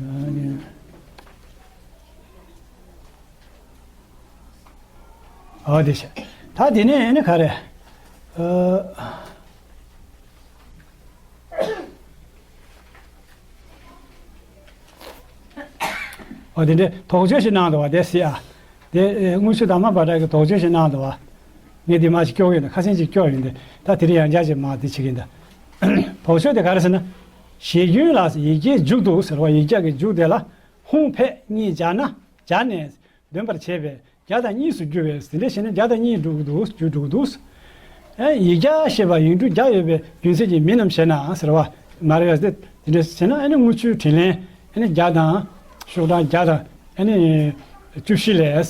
ཨོ་དེ་བྱས། ད་དེ་ནས་ཨ་ནི་ག་རེ། ཨ། ཨོ་དེ་འདྲའི་དོགས་གཅོད་ཞིག་གནང་འདུག་བ། དེ་སྲིད་ཨ། དེ་དངུལ་ཆུ་དར་མ་བ་དག་གིས་དོགས་གཅོད་ཞིག་གནང་འདུག་བ། ངས་དེ་མ་ཞིག་སྐྱོར་ཡོད་ན། ཁ་སང་ཅིག་སྐྱོར་ཡོད་འདི། ད་དེ་རིང་ཡང་བསྐྱར་ཅིག་མ་དེ་བྱེད་ཀྱིན་ད། དོགས་གཅོད་དེ་ག་རེ་ཟེར་ན། ཞེ་རྒྱུན་ལ་ཡིག་བརྒྱའི་མཇུག་ཏུ་ཟེར་བ། ཡིག་བརྒྱ་གི་མཇུག་དེ་ལ་ཧཱུྃ་ཕཊ་གཉིས་སྦྱར་ན། སྦྱར་ནས། འདོན་པར་བྱེད་པས་བརྒྱ་དང་གཉིས་སུ་འགྱུར་བས། དེ་འདྲ་བྱས་ན་བརྒྱ་དང་གཉིས་འགྲུབ་འདུག་འགྱུར་འགྲོ་གི་འདུག་ཨེ་ཡིག་བརྒྱ་ཞེས་པ་ཡིག་འབྲུ་བརྒྱ་ཡོད་པའི་རྒྱུན་ཚད་ཀྱི་མིང་རྣམས་བྱས་ན་ཟེར་བ་མ་རེད། དེ་དེ་འདྲ་བྱས་ན་ཨ་ནི་དངུལ་ཆུའི་དྲིན་ལན་ཨ་ནི་བརྒྱ་དང་ཤོག་གྲངས་བརྒྱ་དང་ཨ་ནི་བཅུ་བཞི་ལས།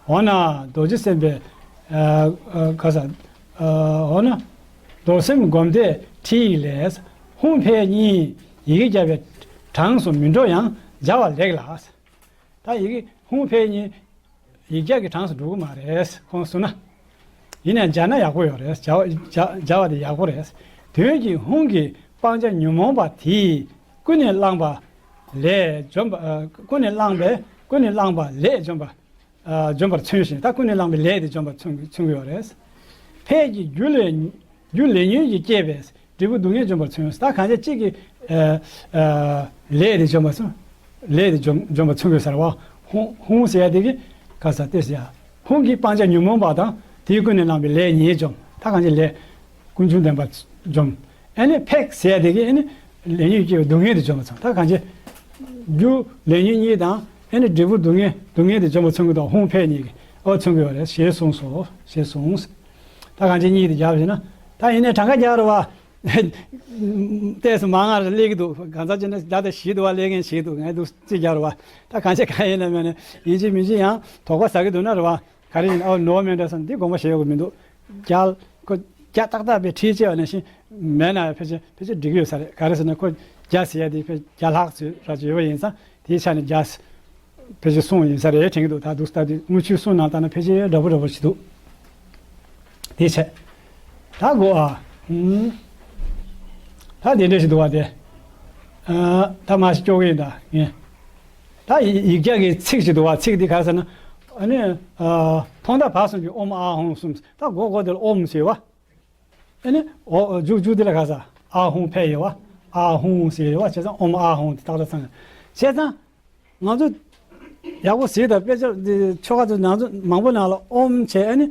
འོ་ན་རྡོ་རྗེ་སེམས་དཔའི་ཨ་ཨ་ག་ས་ཨ་འོ་ན་རྡོར་སེམས་སྒོམ་བཟླས་ཁྲིད་ཡིག་ལས། ཧཱུྃ་ཕཊ་གཉིས་ཡི་གེ་བརྒྱ་པའི་གྲངས་སུ་མི་འགྲོ་ཡང་སྦྱར་བ་ལེགས་ལ། ད་ཡི་གེ་ཧཱུྃ་ཕཊ་གཉིས་ཡིག་བརྒྱ་གི་གྲངས་སུ་འགྲོ་གི་མ་རེད། ཁོང་གསུངས་ན། ཡིན་ནའང་སྦྱར་ན་ཡག་པོ་ཡོད་རེད། སྦྱར་བ་སྦྱར་སྦྱར་བ་དེ་ཡག་པོ་རེད། དོན་གྱིས་ཧཱུྃ་གི་སྤང་བྱ་ཉོན་མོངས་པ་དེས་ཀུན་ནས་བསླངས་པ་ལས་འཇོམས་པ། ཨ་ཀུན་ནས་བསླངས་པས་ཀུན་ནས་བསླངས་པ་ལས་འཇོམས་པ། ཨ་འཇོམས་པར་མཚོན་ཞིང་། ད་ཀུན་ནས་བསླངས་པའི་ལས་དེ་འཇོམས་པར་མཚོན་མཚོན་གྱི་ཡོད་རེད། ཕཊ་ཀྱི་རྒྱུ་ལས་རྒྱུ་ལས་ཉོན་གྱིས་བསྐྱེད་པའི་འབྲས་བུ་སྡུག་བསྔལ་འཇོམས་པར་མཚོན། ད་གང་བྱས་གཅིག་གི་ཨ་ཨ་ལས་དེ་འཇོམས་པར་མཚོན། ལས་དེ་འཇོམས་འཇོམས་པར་མཚོན་དགོས་ཟེར་བ། ཧཱུྃ་ཧཱུྃ་ཟེར་ཡ་དེ་གི་ག་ས་ཏེ་ཟེར་ཡ། ཧཱུྃ་གི་སྤང་བྱ་ཉོན་མོངས་པ་དང་དེས་ཀུན་ནས་བསླངས་པའི་ལས་གཉིས་འཇོམས། ད་གང་བྱས་ལས་ཀུན་འབྱུང་བདེན་པ་འཇོམས། ཨ་ནི་ཕཊ་ཟེར་ཡ་དེ་གིས་ཨ་ནི་ལས་ཉོན་སྐྱེ་བའི་སྡུག་བསྔལ་དེ་འཇོམས་པར་མཚོན། ད་གང་བྱས་རྒྱུ་ལས་ཉོན་གཉིས་དང་ཨ་ནི་འབྲས་བུ་སྡུག་བསྔལ་སྡུག་བསྔལ་དེ་འཇོམས་པར་མཚོན་གྱི་འདུག་ཧཱུྃ་ཕཊ་གཉིས་ཀྱིས་ཨོ་མཚོན་གྱི་ཡོད་རེད་ཞེས་གསུངས་སོ། ཞེས་གསུངས། ད་གང་བྱས་གཉིས་དེ་རྒྱབ་བྱས་ན། ད་ཡིན་ནའི་གྲངས་ཀ་རྒྱག་རེད་བ། ཏོག་ཙམ་མང་ང་རེ་སླེབས་ཀྱི་འདུག་གང་ཟག་ཅིག་ནི་བརྒྱ་དང་བཞི་འདུག་བ། སླེབས་མཁན་ཞིག་འདུག་ངས་འདུག་རྩིས་རྒྱག་རེད་བ། ད་གང་བྱས་གང་ཡིན་ན་མིན་ན་ཡིན་གཅིག་མིན་གཅིག་ཡང་དོགས་པ་ཟ་གི་འདུག་ན་རེད་བ། ག་རེ་ཡིན་ཨོ་ནོར་མེད་འདྲ་བསམ། འདི་དགོངས་པ་བཞེས་ཡོང་གི་མི་འདུག་བརྒྱ་ཁོ་བརྒྱ་ཏག་ཏག་པའི་ཁྲིད་བྱས་པ་ནང་བཞིན་མེད་ན་ཕལ་ཆེར་ཕལ་ཆེར་འགྲིག་གི་ཡོད་ས་རེད། ག་རེ་ཟེར་ན་ཁོ་བརྒྱ་ཟེར་ཡ་དེ་ཕལ་བརྒྱ་ལྷག་ཙམ་ར་ཅིག་ཡོད་པ་ཡིན་ཙང་དེའི་ཆ་ནས་བརྒྱ་ཕལ་ཆེར་གསུངས་ཡིན་ས་རེད་དྲན་གྱི་འདུག་ད་འདུག་ད་དེ་དངུལ་ཆུའི་གསུང་ནང་ལྟར་ན་ཕལ་ཆེར་འདྲ་པོ་འདྲ་པོ་ཞིག་འདུག་དེ་བྱས། ད་གོ་ཨ། ཨུམ། ད་དེ་འདྲ་ཞིག་འདུག་བ་དེ། ཨ། ད་མ་ཞིག་སྐྱོར་གི་ཡིན་ད་ངས། ད་ཡི་ཡིག་བརྒྱ་གི་ཚིག་ཅིག་འདུག་བ། ཚིག་འདི་ག་རེ་ཟེར་ན། ཨ་ནི། ཨ། ཐོག་མཐའ་བར་གསུམ་གྱི་ཨོཾ་ཨཱཿཧཱུྃ་གསུམ། ད་གོ་གོ་དེ་ལ་ཨོཾ་ཟེར་བ། ཨ་ནི་ཨོ་མཇུག་མཇུག་དེ་ལ་ག་རེ་ཟེར། ཨཱཿཧཱུྃ་ཕཊ་ཡོད་བ། ཨཱཿཧཱུྃ་ཟེར་ཡོད་བ། བྱས་ཙང་ཨོཾ་ཨཱཿཧཱུྃ་དེ་ཏག་ཏག་ཚང་། བྱས་ཙང་། ང་ཚོ། ཡག་པོ་གཟིགས་དང་། དཔེ་ཆ་འདི་ཆོ་ག་ཚོ་ནང་ཚོ་མང་པོ་ནང་ལ་ཨོམ་བྱས། ཨ་ནི་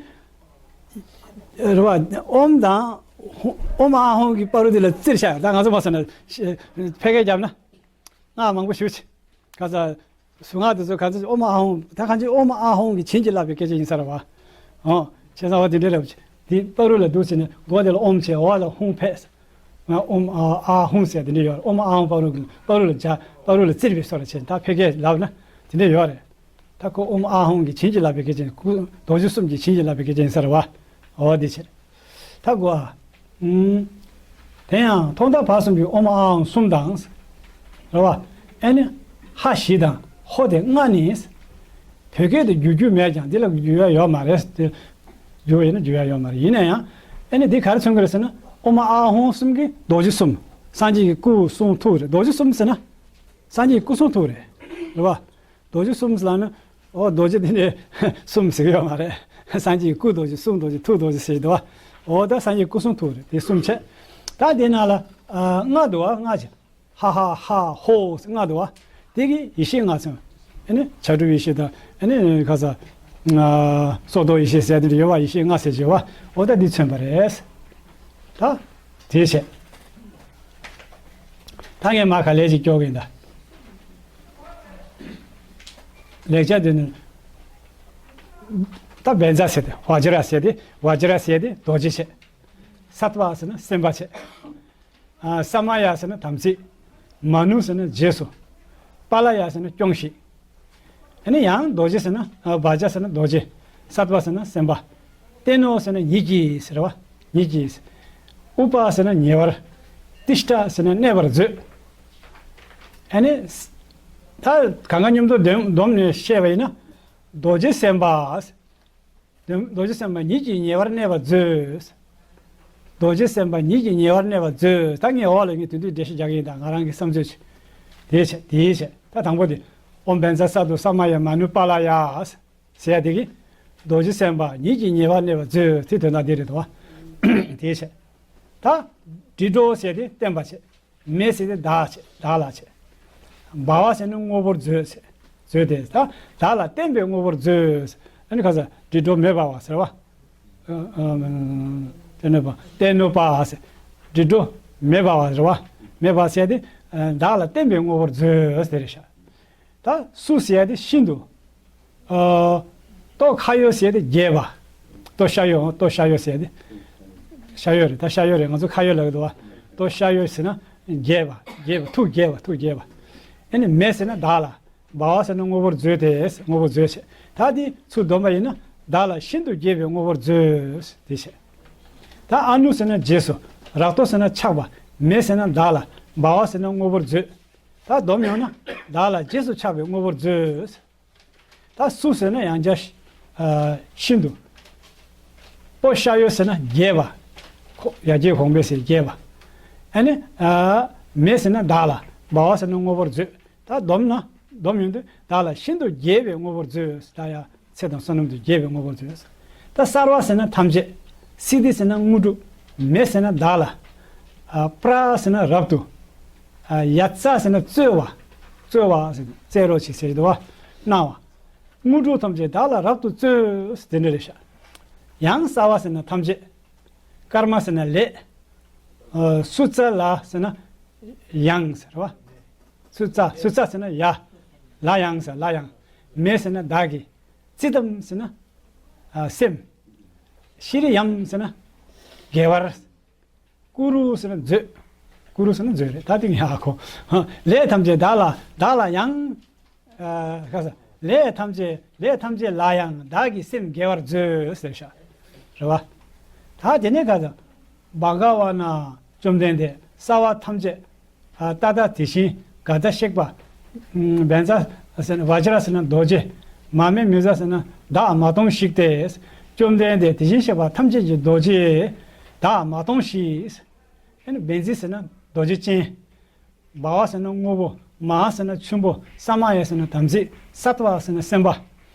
རེད་བ། ཨོམ་དང་ཧུ་ཨོམ་ཨ་ཧོང་གི་བར་དུ་འདི་ལ་བཙིར་བཞག་ད་ང་ཚོ་མ་སོང་ན་ཕལ་སྐད་བརྒྱབ་ན། སྔགས་མང་པོ་ཞུ་ཆེ། ག་ས་གཟུངས་སྔགས་དེ་ཚོ་ག་ཚོད་ཨོམ་ཨ་ཧོང་། ད་གང་ཅི་ཨོམ་ཨ་ཧོང་གིས་བྱིན་གྱིས་བརླབས་པའི་སྐད་ཆ་ཡིན་ས་རེད་བ། ཨོ། བྱས་ཙང་འོ་དེ་འདྲའི་རེད་བ། དེ་བར་དུ་ལ་འདུག་ཟེར་ནས་མགོ་དེ་ལ་ཨོམ་བྱས། འོག་ལ་ཧོང་ཕེབས། ང་ཨོམ་ཨ་ཨ་ཧོང་ཟེར་དེ་འདྲ་ཡོད་རེད། ཨོམ་ཨ་ཧོང་བར་དུ་བར་དུ་ལ་སྦྱར། བར་དུ་ལ་བཙིར་བའི་བཟོ་ལ་བྱས། ད་ཕལ་སྐད་ལབ་ན་དེ་འདྲ་ཡོད་རེད། ད་ཁོ་ཨོམ་ཨ་ཧོང་གིས་བྱིན་གྱིས་བརླབས་པའི་སྐད་ཆ། སྐུ་རྡོ་རྗེ་གསུམ་གྱིས་བྱིན་གྱིས་བརླབས་པའི་སྐད་ཆ་ཡིན་ས་རེད་བ། འོ་དེ་བྱས། ད་གོ་ཨ། ཨུམ། དེ་ཡང་ཐོག་མཐའ་བར་གསུམ་གྱི་ཨོམ་ཨ་ཧོང་གསུམ་དང་། རེད་བ། ཨ་ནི་ཧ་བཞི་དང་ཧོ་དེ་ལྔ་ནི་བོད་སྐད་དུ་བསྒྱུར་རྒྱུ་མེད་ཀྱང་། འདི་ལ་བསྒྱུར་ཡ་ཡོད་མ་རེད། དེ་བསྒྱུར་བ་ཡིན་ན་བསྒྱུར་ཡ་ཡོད་མ་རེད། ཡིན་ན་ཡང་ཨ་ནི་འདི་ག་རེ་མཚོན་གྱི་རེད་ཟེར་ན། ཨོཾ་ཨཱཿཧཱུྃ་གསུམ་གྱི་རྡོ་རྗེ་གསུམ། སངས་རྒྱས་ཀྱི་སྐུ་གསུང་ཐུགས་རེད། རྡོ་རྗེ་གསུམ་ཟེར་ན་སངས་རྒྱས་ཀྱི་སྐུ་གསུང་ཐུགས་རེད། རེད་བ། རྡོ་རྗེ་གསུམ་ཟེར་ན། འོ། རྡོ་རྗེ་དེ་ནས་གསུམ་ཟེར་གྱི་ཡོད་མ་རེད། སངས་རྒྱས་ཀྱི་སྐུ་རྡོ་རྗེ། གསུང་རྡོ་རྗེ། ཐུགས་རྡོ་རྗེ་ཟེར་གྱི་འདུག་བ། འོ། ད་སངས་རྒྱས་ཀྱི་སྐུ་གསུང་ཐུགས་རེད། དེ་གསུམ་བྱས། ད་དེ་ནང་ལ་ཨ་ལྔ་འདུག་བ། ལྔ་བྱས། ཧ་ཧ་ཧ་ཧོ་ཟེར་ལྔ་འདུག་བ། དེ་གི་ཡེ་ཤེས་ལྔ་ཚང་། ཨ་ནི་བྱ་གྲུབ་ཡེ་ཤེས་དང་། ཨ་ནི་ག་ས་ཨ་སོར་རྟོག་ཡེ་ཤེས་ཟེར་དེ་འདྲ་ཡོད་བ། ཡེ་ཤེས་ལྔ་ཟེར་གྱི་ཡོད་བ། འོ། ད་འདི་མཚོན་པ་རེད། ད་དེ་བྱས། ད་ངས་མར་ག་ལེར་ཅིག་སྐྱོར་གྱི་ཡིན་ད། ལེགས་སྦྱར་འདི་ནི་ད་བཛྲ་ཟེར་ཏེ། བཛྲ་ཟེར་ཏེ། བཛྲ་ཟེར་ཏེ་རྡོ་རྗེ་བྱས། སཏྭ་ཟེར་ན་སེམས་དཔའ་བྱས། ཨ། ས་མ་ཡ་ཟེར་ན་དམ་ཚིག། མ་ནུ་ཟེར་ན་རྗེས་སུ། པཱ་ལ་ཡ་ཟེར་ན་སྐྱོང་ཞིང་། ཨ་ནི་ཡང་རྡོ་རྗེ་ཟེར་ན། ཨ། བཛྲ་ཟེར་ན་རྡོ་རྗེ། སཏྭ་ཟེར་ན་སེམས་དཔའ། ཏེ་ནོ་ཟེར་ན་ཉིད་ཀྱིས་ཟེར་བ། ཉིད་ཀྱིས། ཨུ་པ་ཟེར་ན་ཉེ་བར། ཏིཥྛ་ཟེར་ན་གནས་པར་མཛོད། ཨ་ནི་ད་གང་ག་མཉམ་དུ་བསྡོམས་བསྡོམས་ནས་བཤད་པ་ཡིན་ན། རྡོ་རྗེ་སེམས་དཔའ། རྡོ་རྗེ་སེམས་དཔའ་ཉིད་ཀྱིས་ཉེ་བར་གནས་པར་མཛོད། རྡོ་རྗེ་སེམས་དཔའ་ཉིད་ཀྱིས་ཉེ་བར་གནས་པར་མཛོད། ད་ངས་འོག་ལ་ངས་དེ་དུས་འགྲེལ་བཤད་རྒྱག་གི་ཡིན། ད་ང་རང་གི་བསམ་ཚུལ་ཆེད། དེའི་ཆེད། དེའི་ཆེད། ད་དང་པོ་དེ། ཨོཾ་བཛྲ་སཏྭ་ས་མ་ཡ་མ་ནུ་པཱ་ལ་ཡ་ཟེར་ཡ་དེ་གིས། རྡོ་རྗེ་སེམས་དཔའ་ཉིད་ཀྱིས་ཉེ་བར་གནས་པར་མཛོད། དེ་དོན་དག་དེ་རེད་དོ། དེའི་ཆེད། ད་དྲི་བྲོ་ཟེར་དེ་བསྟན་པ་བྱས། མེ་ཟེར་དེ་བདག་བྱས། བདག་ལ་བྱས། བྷ་བ་ཟེར་ན་དངོས་པོར་མཛོད་ཟེར། མཛོད་དེ། ད་བདག་ལ་བརྟེན་པའི་དངོས་པོར་མཛོད། ཨ་ནི་ག་ས་དྲི་བྲོ་མེ་བྷ་བ་ཟེར་བ། ཨ། ཨ། ཏེ་ནོ་པ། ཏེ་ནོ་པ་ཟེར། དྲི་བྲོ་མེ་བྷ་བ་ཟེར་བ། མེ་བྷ་བ་ཟེར་དེ་བདག་ལ་བརྟེན་པའི་དངོས་པོར་མཛོད་ཟེར་རེད་ཤག་ད་སུ་ཟེར་ཡ་དེ་ཤིན་ཏུ། ཨ། ཏོ་ཁ་ཡོ་ཟེར་ཡ་དེ་རྒྱས་པ། ཏོ་ཤ་ཡོ། ཏོ་ཤ་ཡོ་ཟེར་ཡ་དེ། ཤ་ཡོ་རེད། ད་ཤ་ཡོ་རེད། ང་ཚོ་ཁ་ཡོ་ལབ་ཀྱི་འདུག་བ། ཏོ་ཤ་ཡོ་ཟེར་ན་རྒྱས་པ། རྒྱས་པ། ཐུགས་རྒྱས་པ། ཐུགས་རྒྱས་པ། ཨ་ནི་མེ་ཟེར་ན་བདག་ལ། བྷ་བ་ཟེར་ན་དངོས་པོར་མཛོད་དེ། དངོས་པོར་མཛོད་བྱས། ད་དེ་ཚུར་བསྡོམས་པ་ཡིན་ན། བདག་ལ་ཤིན་ཏུ་རྒྱས་པའི་དངོས་པོར་མཛོད། དེ་བྱས། ད་ཨ་ནུ་ཟེར་ན་རྗེས་སུ། རཀྟོ་ཟེར་ན་ཆགས་པ། མེ་ཟེར་ན་བདག་ལ། བྷ་བ་ཟེར་ན་དངོས་པོར་མཛོད། ད་བསྡོམས་ཡོང་ན། བདག་ལ་རྗེས་སུ་ཆགས་པའི་དངོས་པོར་མཛོད། ད་སུ་ཟེར་ན་ཡང་བསྐྱར། ཨ། ཤིན་ཏུ། པོ་ཤ་ཡོ་ཟེར་ན་རྒྱས་པ། ཁོ་ཡ་གྱལ་གོང་འཕེལ་ཟེར་རྒྱས་པ། ཨ་ནི། ཨ། མེ་ཟེར་ན་བདག་ལ། བྷ་བ་ཟེར་ན་དངོས་པོར་མཛོད། ད་བསྡོམས་ན། བསྡོམས་ཡོང་དུས་བདག་ལ་ཤིན་ཏུ་རྒྱས་པའི་དངོས་པོར་མཛོད། ད་ཡ། ཚེ་དང་བསོད་ནམས་དང་རྒྱས་པའི་དངོས་པོར་མཛོད། ད་སརྦ་ཟེར་ན་ཐམས་ཅད། སིདྡྷི་ཟེར་ན་དངོས་གྲུབ། མེ་ཟེར་ན་བདག་ལ། ཨ། པྲ་ཟེར་ན་རབ་ཏུ། ཨ། ཡ་ཙ་ཟེར་ན་སྩོལ་བ། སྩོལ་བ་ཟེར་ན་སྩལ་རོགས་བྱེད་ཟེར་གྱི་འདུག་བ། གནང་བ། དངོས་གྲུབ་ཐམས་ཅད་བདག་ལ་རབ་ཏུ་སྩོལ། དེ་འདྲ་རེད་ཤག་ཡང་ས་བ་ཟེར་ན་ཐམས་ཅད། ཀརྨ་ཟེར་ན་ལས། ཨ། སུ་ཙ་ལ་ཟེར་ན་ཡང་ཟེར་བ། སུ་ཙ། སུ་ཙ་ཟེར་ན་ཡ། ལ་ཡང་ཟེར། ལ་ཡང་། མེ་ཟེར་ན་བདག་གི། ཙི་ཏམ་ཟེར་ན། ཨ། སེམས། ཤྲི་ཡམ་ཟེར་ན་དགེ་བར། ཀུ་རུ་ཟེར་ན་མཛོད། ཀུ་རུ་ཟེར་ན་མཛོད་རེད། ད་དེ་ངས་ཧ་གོ། ལས་ཐམས་ཅད་བདག་ལ། བདག་ལ་ཡང་། ཨ། ག་ས། ལས་ཐམས་ཅད། ལས་ཐམས་ཅད་ལ་ཡང་བདག་གི་སེམས་དགེ་བར་མཛོད་ཟེར་ཤག་རེད་བ། ད་དེ་ནས་ག་ས། བྷ་ག་ཝ་ན། བཅོམ་ལྡན་འདས་ས་བ་ཐམས་ཅད། ཨ། ཏདྱ་དེ་བཞིན་ག་ད་གཤེགས་པ། ཨ། བཛྲ་ཟེར་ན། བཛྲ་ཟེར་ན་རྡོ་རྗེ། མ་མེ་མི་ཛ་ཟེར་ན་བདག་མ་སྟོངས་ཤིག་སྟེ། བཅོམ་ལྡན་འདས་དེ་བཞིན་གཤེགས་པ་ཐམས་ཅད་ཀྱི་རྡོ་རྗེ་བདག་མ་སྟོངས་ཤིག་ཨ་ནི་བཛྲ་ཟེར་ན་རྡོ་རྗེ་ཅན། བྷ་བ་ཟེར་ན་དངོས་པོ། མ་ཧཱ་ཟེར་ན་ཆེན་པོ། ས་མ་ཡ་ཟེར་ན་དམ་ཚིག་སཏྭ་ཟེར་ན་སེམས་དཔའ།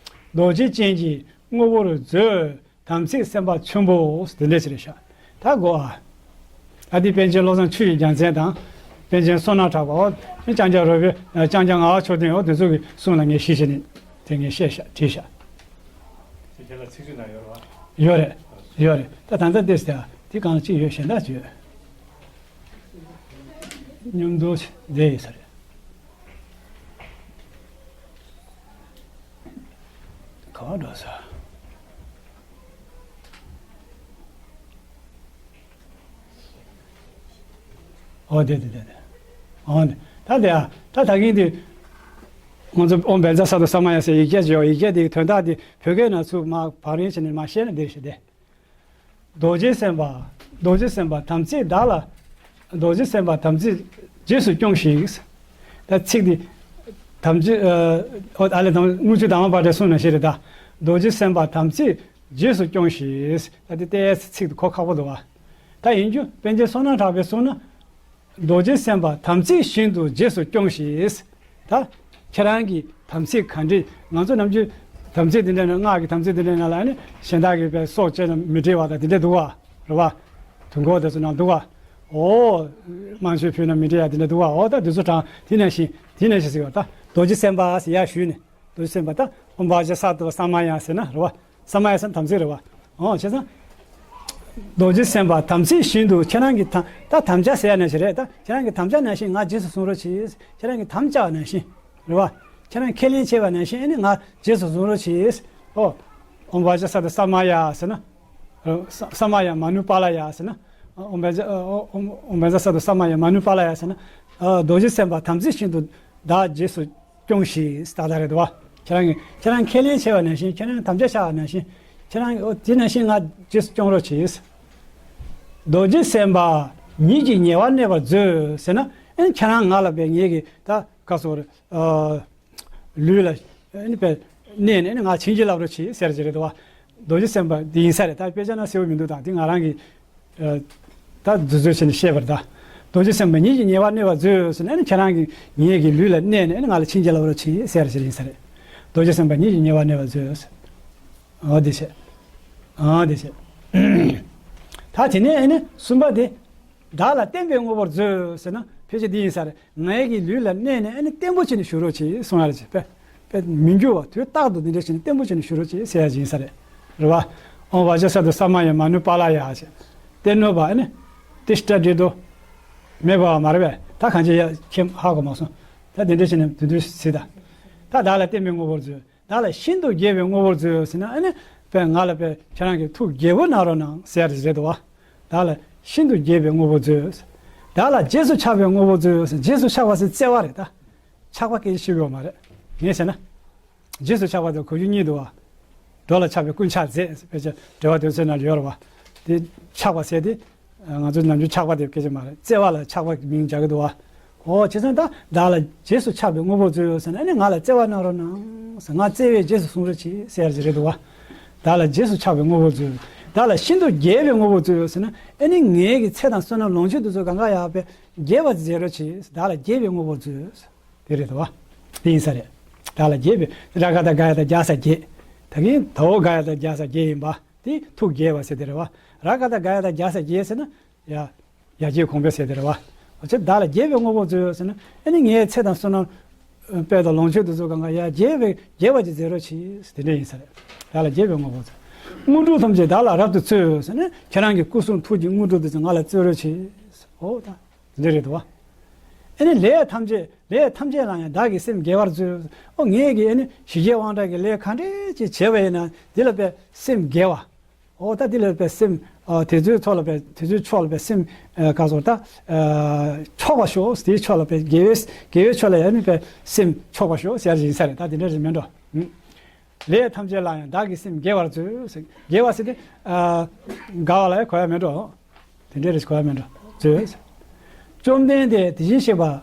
རྡོ་རྗེ་ཅན་གྱི་དངོས་པོར་མཛོད། དམ་ཚིག་སེམས་དཔའ་ཆེན་པོ། དེ་འདྲ་ཞིག་རེད་ཤག་ད་གོ་ཨ། ཨ། འདི་པཎ་ཆེན་བློ་བཟང་ཆོས་ཀྱི་རྒྱལ་མཚན་དང་། པཎ་ཆེན་བསོད་ནམས་གྲགས་པ། འོ། ལྕང་སྐྱ་རོལ་པའི། ལྕང་སྐྱ་ངག་དབང་མཆོག་ལྡན། འོ། དེ་ཚོ་གི་གསུང་ལ་ངས་ཞིབ་བྱས་ནས་ དེ་ངས་བཤད་ཤག་བྲིས་ཤག་དེ་ཁྱེད་ལ་ཚིག་མཛོད་ནང་ཡོད་རེད་བ། ཡོད་རེད། ཡོད་རེད། ད་ད་ལྟ་འདི་ཟེར་དེ་གང་ཅི་ཡོད་གཞན་དག་ཅི་ཡོད། མཉམ་དུ་བསྡད་ཡོད་ས་རེད། ག་པར་འགྲོ་ས། ཨོ་དེ་དེ་དེ་དེ། ཨོ་དེ་ད་དེ་ཨ་ད་ད་གིན་དེ། ང་ཚོ་ཨོཾ་བཛྲ་སཏྭ་ས་མ་ཡ་ཟེར་ཡིག་བརྒྱ་ཅིག་ཡོད། ཡིག་བརྒྱ་དེའི་དོན་དག་དེ་བོད་སྐད་ནང་ཚུར་མར་བག་རིམ་བྱས་ནས་མར་བཤད་ན་བདེ་ཤག་དེ། རྡོ་རྗེ་སེམས་དཔའ། རྡོ་རྗེ་སེམས་དཔའ་དམ་ཚིག་བདག་ལ། རྡོ་རྗེ་སེམས་དཔའ་དམ་ཚིག་རྗེས་སུ་སྐྱོངས་ཤིག་ད་ཚིག་འདི། དམ་ཚིག་ཨ་ཨོ་ཨ་ལས་དང་དངུལ་ཆུ་དྭངས་མ་པ་ཏྲས་གསུངས་ནང་བཞིན་རེད་ད། རྡོ་རྗེ་སེམས་དཔའ་དམ་ཚིག་རྗེས་སུ་སྐྱོངས་ཤིག་ད་འདི་ཏོག་ཙམ་ཚིག་འདི་གོ་ཁག་པོ་འདུག་བ། ད་ཡིན་རྒྱུ་པཎ་ཆེན་བསོད་ནམས་གྲགས་པས་གསུངས་ན། རྡོ་རྗེ་སེམས་དཔའ་དམ་ཚིག་བཞིན་དུ་རྗེས་སུ་སྐྱོངས་ཤིག་ད། ཁྱེད་རང་གི་དམ་ཚིག་ག་འདྲ། ང་ཚོ་ནམ་རྒྱུན་དམ་ཚིག་འདི་འདྲ་ནང་སྔགས་ཀྱི་དམ་ཚིག་འདི་འདྲ་ནང་ལ་ནི་གཞན་དག་གིས་པའི་སྲོག་བཅད་ན་མི་འགྲིག་པ་དང་འདི་འདྲ་འདུག་བ། རེད་བ། དུས་འཁོར་དེ་ཚོ་ནང་འདུག་བ། ཨོ། དམར་མཆོད་ཕུལ་ན་མི་འགྲིག་ཡ་འདི་འདྲ་འདུག་བ། ཨོ་ད་འདི་ཚོ་དྲང་དེ་ནང་བཞིན་དེ་ནང་བཞིན་ཟེར་བ་ད་རྡོ་རྗེ་སེམས་དཔའ་ཟེར་ཡ་ཞུས་ནས་རྡོ་རྗེ་སེམས་དཔའ་ད་ཨོཾ་བཛྲ་སཏྭ་ས་མ་ཡ་ཟེར་ན་རེད་བ། ས་མ་ཡ་ཟེར་ན་དམ་ཚིག་རེད་བ། འོ་བྱས་ཙང་། རྡོ་རྗེ་སེམས་དཔའ་དམ་ཚིག་བཞིན་དུ་ཁྱེད་རང་གི་དམ་ད་དམ་བཅའ་ཟེར་ཡ་ནང་བཞིན་རེད་ད། ཁྱེད་རང་གི་དམ་བཅའ་ནང་བཞིན་ང་རྗེས་སུ་བཟུང་རོགས་གྱིས། ཁྱེད་རང་གི་དམ་བཅའ་བ་ནང་བཞིན་རེད་བ། ཁྱེད་རང་ཁས་ལེན་བྱས་པ་ནང་བཞིན་ཨ་ནི་ང་རྗེས་སུ་བཟུང་རོགས་གྱིས། ཨོ། ཨོཾ་བཛྲ་སཏྭ་ས་མ་ཡ་ཟེར་ན། ཨ་ས་ས་མ་ཡ་མ་ནུ་པཱ་ལ་ཡ་ཟེར་ན། ཨོཾ་བཛྲ་ཨོ་ཨོཾ་ཨོཾ་བཛྲ་སཏྭ་ས་མ་ཡ་མ་ནུ་པཱ་ལ་ཡ་ཟེར་ན། ཨ་རྡོ་རྗེ་སེམས་དཔའ་དམ་ཚིག་བཞིན་དུ་བདག་རྗེས་སུ་སྐྱོངས་ཤིག་ད་ལྟ་རེད་དོ། ཁྱེད་རང་གིས་ཁྱེད་རང་ཁས་ལེན་བྱས་པ་ནང་བཞིན་ཁྱེད་རང་དམ་བཅའ་བཞག་པ་ནང་བཞིན་ཁྱེད་རང་ཨོ་དེ་ནང་བཞིན་ང་རྗེས་སུ་སྐྱོང་རོགས་གྱིས། རྡོ་རྗེ་སེམས་དཔའ་ཉིད་ཀྱི་ཉེ་བར་གནས་པར་མཛོད་ཟེར་ན་ཨེ་ཁྱེད་རང་ང་ལ་བས་ངེད་ཀྱི་ད་ག་སོ་རེད། ལུས་ལ་ཨེ་ནི་པས་གནས་ནས་ཨེ་ནི་ང་བྱིན་གྱིས་བརླབ་རོགས་གྱིས་ཟེར་གྱི་རེད་དོ། རྡོ་རྗེ་སེམས་དཔའ་འདི་ཡིན་ས་རེད། ད་དཔེ་ཆ་ན་གསལ་བོ་མི་འདུག་ད་འདི་ང་རང་གིས། ད་འཛུལ་འཛུལ་བྱས་ནས་བཤད་པར་ད། རྡོ་རྗེ་སེམས་དཔའ་ཉིད་ཀྱི་ཉེ་བར་གནས་པར་མཛོད་ཟེར་ནས་ཨ་ནི་ཁྱེད་རང་གིས་ངེད་ཀྱི་ལུས་ལ་གནས་ནས་ཨ་ནི་ང་ལ་བྱིན་གྱིས་བརླབ་རོགས་གྱིས་ཟེར་ཞིག་ཡིན་ས་རེད། རྡོ་རྗེ་སེམས་དཔའ་ཉིད་ཀྱི་ཉེ་བར་གནས་པར་མཛོད། འོ་དེ་བྱས། འོ་དེ་བྱས། ད་དེ་ནས་ཨ་ནི་གསུམ་པ་དེ། བདག་ལ་བརྟན་པའི་དངོས་པོར་མཛོད་ཟེར་ན་ཕལ་ཆེར་འདི་ཡིན་ས་རེད། ངའི་གི་ལུས་ལ་གནས་ནས་ཨ་ནི་བརྟན་པོ་བྱས་ནས་བཞུགས་རོགས་གྱིས་གསུང་ཡ་རེད་ཅེས་པས། པས་མི་འགྱུར་བ་དུས་རྟག་ཏུ་འདི་འདྲ་བྱས་ནས་བརྟན་པོ་བྱས་ནས་བཞུགས་རོགས་གྱིས་ཟེར་ཡ་ཅིག་ཡིན་ས་རེད། རེད་བ། ཨོཾ་བཛྲ་སཏྭ་ས་མ་ཡ་མ་ནུ་པཱ་ལ་ཡ་ཞེས། བརྟན་གནས་པ་ཨ་ནི། ཏི་ཥྚ་ཌཱི་ཏོ། མེད་པ་མ་རེད་པས་ད་གང་ཅི་ཡ་ཁྱེད་ཧ་གོ་མ་སོང་། ད་འདི་འདྲ་བྱས་ནས་དུས་དུས་ཟིག་ད། ད་བདག་ལ་བརྟན་པའི་དངོས་པོར་མཛོད། བདག་ལ་ཤིན་ཏུ་དགྱེས་པའི་དངོས་པོར་མཛོད་ཟེར་ན་ཨ་ནི། པས་ང་ལ་པས་ཁྱེད་རང་གི་ཐུགས་དགྱེས་པོ་གནང་རོགས་གནང་ཟེར་ཡ་རེད་དོ། བདག་ལ་ཤིན་ཏུ་དགྱེས་པའི་དངོས་པོར་མཛོད། བདག་ལ་རྗེས་སུ་ཆགས་པའི་དངོས་པོར་མཛོད། རྗེས་སུ་ཆགས་པ་ཟེར་བརྩེ་བ་རེད་ད། ཆགས་པ་སྐད་ཆ་ཤོད་ཡོད་མ་རེད། ངས་བྱས་ན། རྗེས་སུ་ཆགས་པ་དང་གོ་རྒྱུ་གཉིས་འདུག་བ། འགྲོ་ལ་ཆགས་པས་ཀུན་ཆགས་མཛད་ཟེར་ཕལ་ཆེར་འགྲེལ་པ་དོན་ཚན་ནང་ལ་ཡོད་རེད་བ། དེ་ཆགས་པ་ཟེར་དེ། ང་ཚོ་ནམ་རྒྱུན་ཆགས་པ་དེ་སྐད་ཆ་མ་རེད། བརྩེ་བ་ལ་ཆགས་པ་མིང་རྒྱག་གི་འདུག་བ། ཨོ་བྱས་ཙང་ད་བདག་ལ་རྗེས་སུ་ཆགས་པའི་དངོས་པོར་མཛོད་ཟེར་ན་ཨ་ནི་ང་ལ་བརྩེ་བ་གནང་རོགས་གནང་ཟེར། ང་བརྩེ་བས་རྗེས་སུ་བཟུང་རོགས་གྱིས་ཟེར་ཡ་ཅིག་རེད་འདུག་བ། བདག་ལ་རྗེས་སུ་ཆགས་པའི་དངོས་པོར་མཛོད། བདག་ལ་ཤིན་ཏུ་དགྱེས་པའི་དངོས་པོར་མཛོད་ཟེར་ན་ཨ་ནི་ངེད་ཀྱི་ཚེ་དང་བསོད་ནམས་ལོངས་སྤྱོད་དེ་ཚོ་གང་ག་ཡག་པས་དགྱེས་པ་མཛད་རོགས་གྱིས། བདག་ལ་དགྱེས་པའི་དངོས་པོར་མཛོད། དེ་རེད་དོ། དེ་ཡིན་ས་རེད། བདག་ལ་དགྱེས་པའི་ར་ག་བཏགས་རྒ་ཡ་བཏགས་རྒྱ་ས་དགྱེས། ད་གིན་ད་འོ་རྒ་ཡ་བཏགས་རྒྱ་ས་དགྱེས་ཡིན་པ། དེ་ཐུགས་དགྱེས་པ་ཟེར་དེ་རེད་བ། ར་ག་བཏགས་རྒ་ཡ་བཏགས་རྒྱ་ས་དགྱེས་ཟེར་ན། ཡ། ཡ་གྱལ་གོང་འཕེལ་ཟེར་དེ་རེད་བ། འོ་ཚེ་བདག་ལ་དགྱེས་པའི་དངོས་པོར་མཛོད་ཟེར་ན་ཨ་ནི་ངའི་ཚེ་དང་བསོད་ནམས། དཔལ་དང་ལོངས་སྤྱོད་དེ་ཚོ་གང་ག་ཡ་དགྱེས་པའི་དགྱེས་པ་ཅིག་མཛད་རོགས་གྱིས་དེ་འདྲ་ཡིན་ས་རེད། བདག་ལ་དགྱེས་པའི་དངོས་པོར་མཛོད། དངོས་གྲུབ་ཐམས་ཅད་བདག་ལ་རབ་ཏུ་སྩོལ་ཟེར་ན་ཁྱེད་རང་གི་སྐུ་གསུང་ཐུགས་ཀྱི་དངོས་གྲུབ་དེ་ཚོ་ང་ལ་སྩོལ་རོགས་གྱིས། འོ་ད། འདི་རེད་དོ། ཨ་ནི་ལས་ཐམས་ཅད་ལས་ཐམས་ཅད་ལ་ཡང་བདག་གིས་སེམས་དགྱེས་པར་མཛོད། ཨོ་ངས་ཀྱིས་ཨ་ནི་ཞི་རྒྱས་དབང་དྲག་གི་ལས་ག་འདྲས་ཅིག་བྱས་པ་ཡིན་ན་འདི་ལ་དཔེ་སེམས་དགྱེས་པ། ཨོ་ད་འདི་ལ་དཔེ་སེམས་ཨ་དེ་ཚོའི་ཐོག་ལ་དཔེ་དེ་ཚོའི་ཕྱོགས་ལ་དཔེ་སེམས་ཨ་ག་ཟེར་ད་ཨ་ཆགས་པ་ཤོག་དེའི་ཕྱོགས་ལ་དཔེ་དགེ་བའི་དགེ་བའི་ཕྱོགས་ལ་ཡང་ནི་དཔེ་སེམས་ཆགས་པ་ཤོག་ཟེར་ཡིན་ས་རེད། ད་དེ་འདྲ་རེད་མེད་འགྲོ། ལས་ཐམས་ཅད་ལ་ཡང་བདག་གིས་སེམས་དགྱེས་པར་མཛོད། དགྱེས་པ་ཟེར་ཏེ། ཨ། དགའ་བ་ལ་ཡང་གོ་ཡ་མེད་འགྲོ། དེ་འདྲའི་རིགས་གོ་ཡ་མེད་འགྲོ། མཛོད། བཅོམ་ལྡན་འདས་དེ་བཞིན་གཤེགས་པ།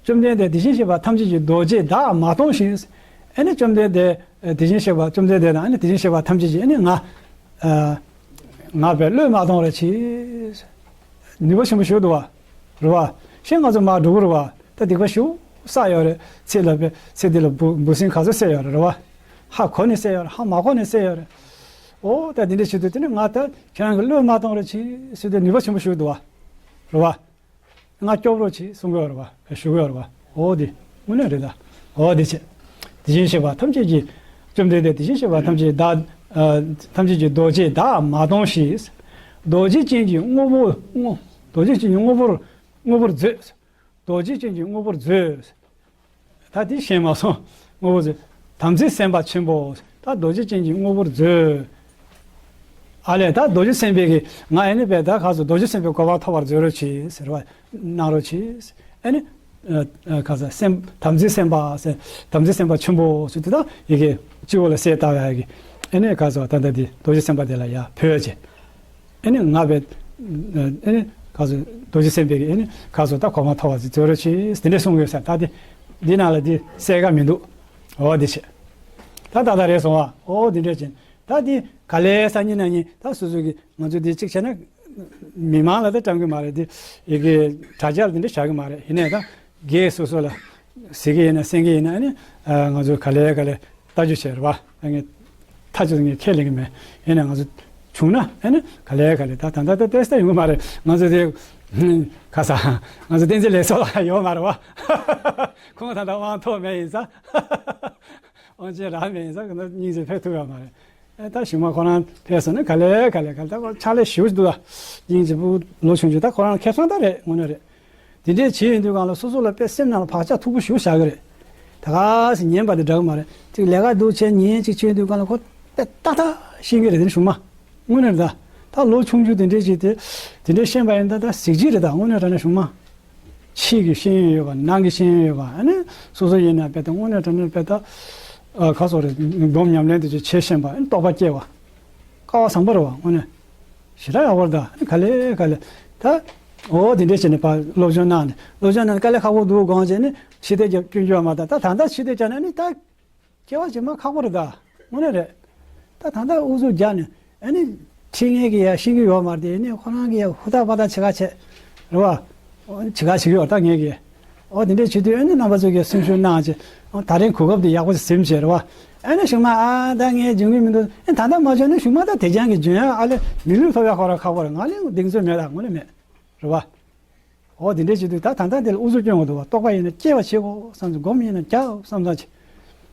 བཅོམ་ལྡན་འདས་དེ་བཞིན་གཤེགས་པ་ཐམས་ཅད་ཀྱི་རྡོ་རྗེ་བདག་མ་གཏོང་ཞིང་། ཨ་ནི་བཅོམ་ལྡན་འདས་དེ་བཞིན་གཤེགས་པ་བཅོམ་ལྡན་འདས་དང་ཨ་ནི་དེ་བཞིན་གཤེགས་པ་ཐམས་ཅད་ཀྱིས་ཨ་ནི་ང་། ཨ། ང་བས་བློས་མ་གཏོང་རོགས་གྱིས། ནུས་པ་ཆེན་པོ་ཞིག་འདུག་བ། རེད་བ། ཤེས་ང་ཚོ་མར་འགྲོ་གི་རེད་བ། ད་སྡིག་པ་ཞེ་པོ་བསགས་ཡོད་རེད། ཚེ་ལ་བས་ཚེ་འདི་ལ་འབུ་འབུ་སྲིན་ག་ཚོད་བསད་ཡོད་རེད་རེད་བ། ཧ་གོ་ནས་བསད་ཡོད་རེད། ཧ་མ་གོ་ནས་བསད་ཡོད་རེད། ཨོ་ད་འདི་འདྲ་བྱེད་དུས་དེ་ནི་ང་ད་ཁྱེད་རང་གི་བློས་མ་གཏོང་རོགས་གྱིས་ཟེར་དུས་ནུས་པ་ཆེན་པོ་ཞིག་འདུག་བ། རེད་བ། ང་སྐྱོབ་རོགས་གྱིས་གསུང་གི་ཡོད་རེད་བ། ཞུ་གི་ཡོད་རེད་བ། ཨོ་དེ་དངོས་གནས་རེད་ད། ཨོ་དེ་བྱས། དེ་བཞིན་གཤེགས་པ་ཐམས་ཅད་ཀྱིས། བཅོམ་ལྡན་འདས་དེ་བཞིན་གཤེགས་པ་ཐམས་ཅད་བདག་ཨ་ཐམས་ཅད་ཀྱིས་རྡོ་རྗེ་བདག་མ་མཐོང་ཞིང་། རྡོ་རྗེ་ཅན་གྱི་དངོས་པོ་དངོས། རྡོ་རྗེ་ཅན་གྱི་དངོས་པོར་དངོས་པོར་མཛོད། རྡོ་རྗེ་ཅན་གྱི་དངོས་པོར་མཛོད། ད་འདི་ཤེས་མ་སོང་། དངོས་པོ་མཛོད། དམ་ཚིག་སེམས་དཔའ་ཆེན་པོ། ད་རྡོ་རྗེ་ཅན་གྱི་དངོས་པོར་མཛོད། ཨ་ལས་ད་རྡོ་རྗེ་སེམས་དཔའི་གི་ང་ཨེ་ནི་པས་ད་ག་ཚོད་རྡོ་རྗེ་སེམས་དཔའི་གོ་འཕང་ཐོབ་པར་མཛོད་རོགས་གྱིས་ཟེར་བ། གནང་རོགས་གྱིས། ཨེ་ནི། ཨ་ཨ་ག་ས་སེམས་དམ་ཚིག་སེམས་དཔའ་ཟེར། དམ་ཚིག་སེམས་དཔའ་ཆེན་པོ་ཟེར་དུས་ད་ཡི་གེ་སྤྱི་བོ་ལ་གསལ་བཏབ་ཡ་གི། ཨེ་ནི་ག་ས་ད་ལྟ་འདི་རྡོ་རྗེ་སེམས་དཔའ་དེ་ལ་ཡ་ཕུལ་བྱས། ཨེ་ནི་ང་བས། ཨེ་ནི་ག་ས་རྡོ་རྗེ་སེམས་དཔའི་གི་ཨེ་ནི་ག་ས་ད་གོ་འཕང་ཐོབ་པ་ཟེར་མཛོད་རོགས་གྱིས་དེ་འདྲས་གསུང་གི་ཡོད་ས། ད་འདི་འདི་ནང་ལ་འདི་གསལ་ཁ་མི་འདུག་འོ་འདི་བྱས། ད་ད་ད་རེད་སོང་བ། འོ་འདི་འདྲས་བྱས། ད་འདི་ག་ལེ་སང་ཉིན་གནངས་ཉིན་ད་སོ་སོ་གི་ང་ཚོ་འདི་གཅིག་བྱས་ན། མི་མང་ལ་ད་སྤྲང་གི་མ་རེད། འདི་ཡི་གེ་དྲ་རྒྱ་ལ་འདི་འདྲ་བཞག་གི་མ་རེད། ཡིན་ནའི་ད་སྒེར་སོ་སོ་ལ་གཟིགས་ཀྱི་ཡིན་ན་གསན་གྱི་ཡིན་ན་ཨ་ནི་ང་ཚོ་ག་ལེ་ག་ལེ་ལྟ་རྒྱུ་བྱས་རེད་བ། ད་ངས་ཐག་ཆོད་ངས་ཁས་ལེན་གི་མེད། ཡིན་ན་ང་ཚོ་བྱུང་ན་ཨ་ནི་ག་ལེ་ག་ལེ་ད་ད་ད་ད་ཏོག་ཙམ་ཡོང་གི་མ་རེད། ང་ཚོ་དེ་ག་ས་ང་ཚོ་བསྟན་འཛིན་ལེགས་ཚོགས་ལགས་ཡོད་མ་རེད་བ། ཁོང་ད་ལྟ་དབང་ཐོབ་མེད་ཡིན་ཙང་། དབང་ཆེན་རག་མེད་ཡིན་ཙང་ཁོང་ཚོ་སྙིང་རྗེ་ཕེབས་ཐུབ་ཡོད་མ་རེད། ཨེ་ད་གཞུག་མ་ཁོ་རང་ཕེབས་སོང་ན་ག་ལེ་ག་ལེ་ག་ལེ་ད་ཁོ་ཕྱག་ལས་ཞེ་པོ་ཅིག་འདུག་ད་སྙིང་རྗེ་པོ་ལོ་ཆུང་ཆུང་ད་ཁོ་རང་ཁེ་བཟང་ད་རེད་དངོས་གནས་རེད། དེ་འདྲས་བྱེད་ཡོང་དུས་སྒང་ལ་སོ་སོ་ལ་དཔེ་སེམས་ནང་ལ་བག་ཆགས་མཐུག་པོ་ཞེ་པོ་བཞག་གི་རེད། ད་ག་སེ་ཉན་པ་དེ་འདྲ་གི་མ་རེད། ཅིག་ལས་ཀ་འདུག་བྱས་ཉན་ཅིག་བྱེད་ཡོང་དུས་སྒང་ལ་ཁོ་དཔེ་ཏག་ཏག་ཤེས་ཀྱི་རེད། དེ་ནི་གཞུག་མ་དངོས་གནས་རེད། ད་ད་ལོ་ཆུང་ཆུང་དེ་འདྲས་བྱས་ཏེ་དེ་འདྲས་ཤེས་པ་ཡིན་ད་ད་གཟི་བརྗིད་རེད། ད་དངོས་གནས་དྲང་གནས་གཞུག་མ། ཕྱི་གི་ཤེས་ཡོན་ཡོད་པ་ནང་གི་ཤེས་ཡོན་ཡོད་པ་ཨ་ནི་སོ་སོ་ཡིན་ན་དཔེ་ད་དངོས་གནས་དྲང་གནས་དཔེ་ད། ཨ་ག་སོགས་རེད། སྒོམ་ཉམས་ལེན་དེ་ཚོ་བྱེད་ཤེས་པ་ཨ་ནི་རྟོགས་པ་སྐྱེ་བ། སྐལ་བ་བཟང་པོ་རེད་བ་དངོས་གནས། ཞེ་དྲག་ཡག་པོ་རེད་ད་ཨ་ནི་ག་ལེ་ག་ལེ། ད་འོ་དེ་འདྲས་བྱས་ནས་ཕར་སློབ་སྦྱོང་གནང་ནས་སློབ་སྦྱོང་གནང་ནས་དཀའ་ལས་ཁག་པོ་འདུག་དགོངས་བྱས་ནས་ཕྱི་བལྟས་རྒྱབ་སྐྱོན་བརྗོད་པ་མ་གཏོགས་ད་ད་ལྟ་ཕྱི་བལྟས་བྱས་ན་ཨ་ནི་ད། སྐྱེ་བ་རྗེས་མ་ཁག་པོ་རེད་ད། དངོས་གནས་རེད། ད་ད་ལྟ་ཨུ་ཚུགས་རྒྱག་ནས་ཨ་ནི་ཁྲིད་མཁན་གྱིས་ཡང་ཤེས་ཀྱི་ཡོད་མ་རེད་དེ་ཨ་ནི་ཁོ་རང་གིས་ཡང་ཧུར་ཐག་པ་ཐག་བྱེད་ག་བྱེད། རེད་བ། བྱེད་ག་བྱེད་ཀྱི་ཡོད་ད་ངས་ཀྱིས། ཨོ་དེ་འདྲས་བྱེད་དུས་ཨ་ནི་རྣམ་པ་ཚོ་གིས་སེམས་ཤུགས་གནང་བྱས། ཨོ་ད་རིང་གོ་སྐབས་དེ་ཡག་པོ་ཞིག་ཟིན་བྱས་རེད་བ། ཨ་ནི་གཞུག་མ་ཨ་ད་ངས་འཇོན་གྱི་མི་འདུག་ཨ་ད་ལྟ་མ་འཇོན་ན་གཞུག་མ་ད་དེ་རྐྱང་གི་འཇོན་ཡག་ཨ་ལས་མི་ལུས་ཐོབ་ཡག་ཁོ་རང་ཁག་པོ་རེད། ང་ལས་གདེང་ཚོད་མེད་ད་དངོས་གནས་མེད། རེད་བ། འོ་དེ་འདྲས་བྱེད་དུས་ད་ད་ལྟ་འདི་ལ་ཨུ་ཚུགས་སྐྱོན་དགོས་འདུག་བ། རྟོགས་པ་ཡིན་ན་སྐྱེ་བ་བྱེད་དགོས་བསམ་ཚུལ། སྒོམ་ཡིན་ན་རྒྱག་བསམ་ཚུལ་བྱེད།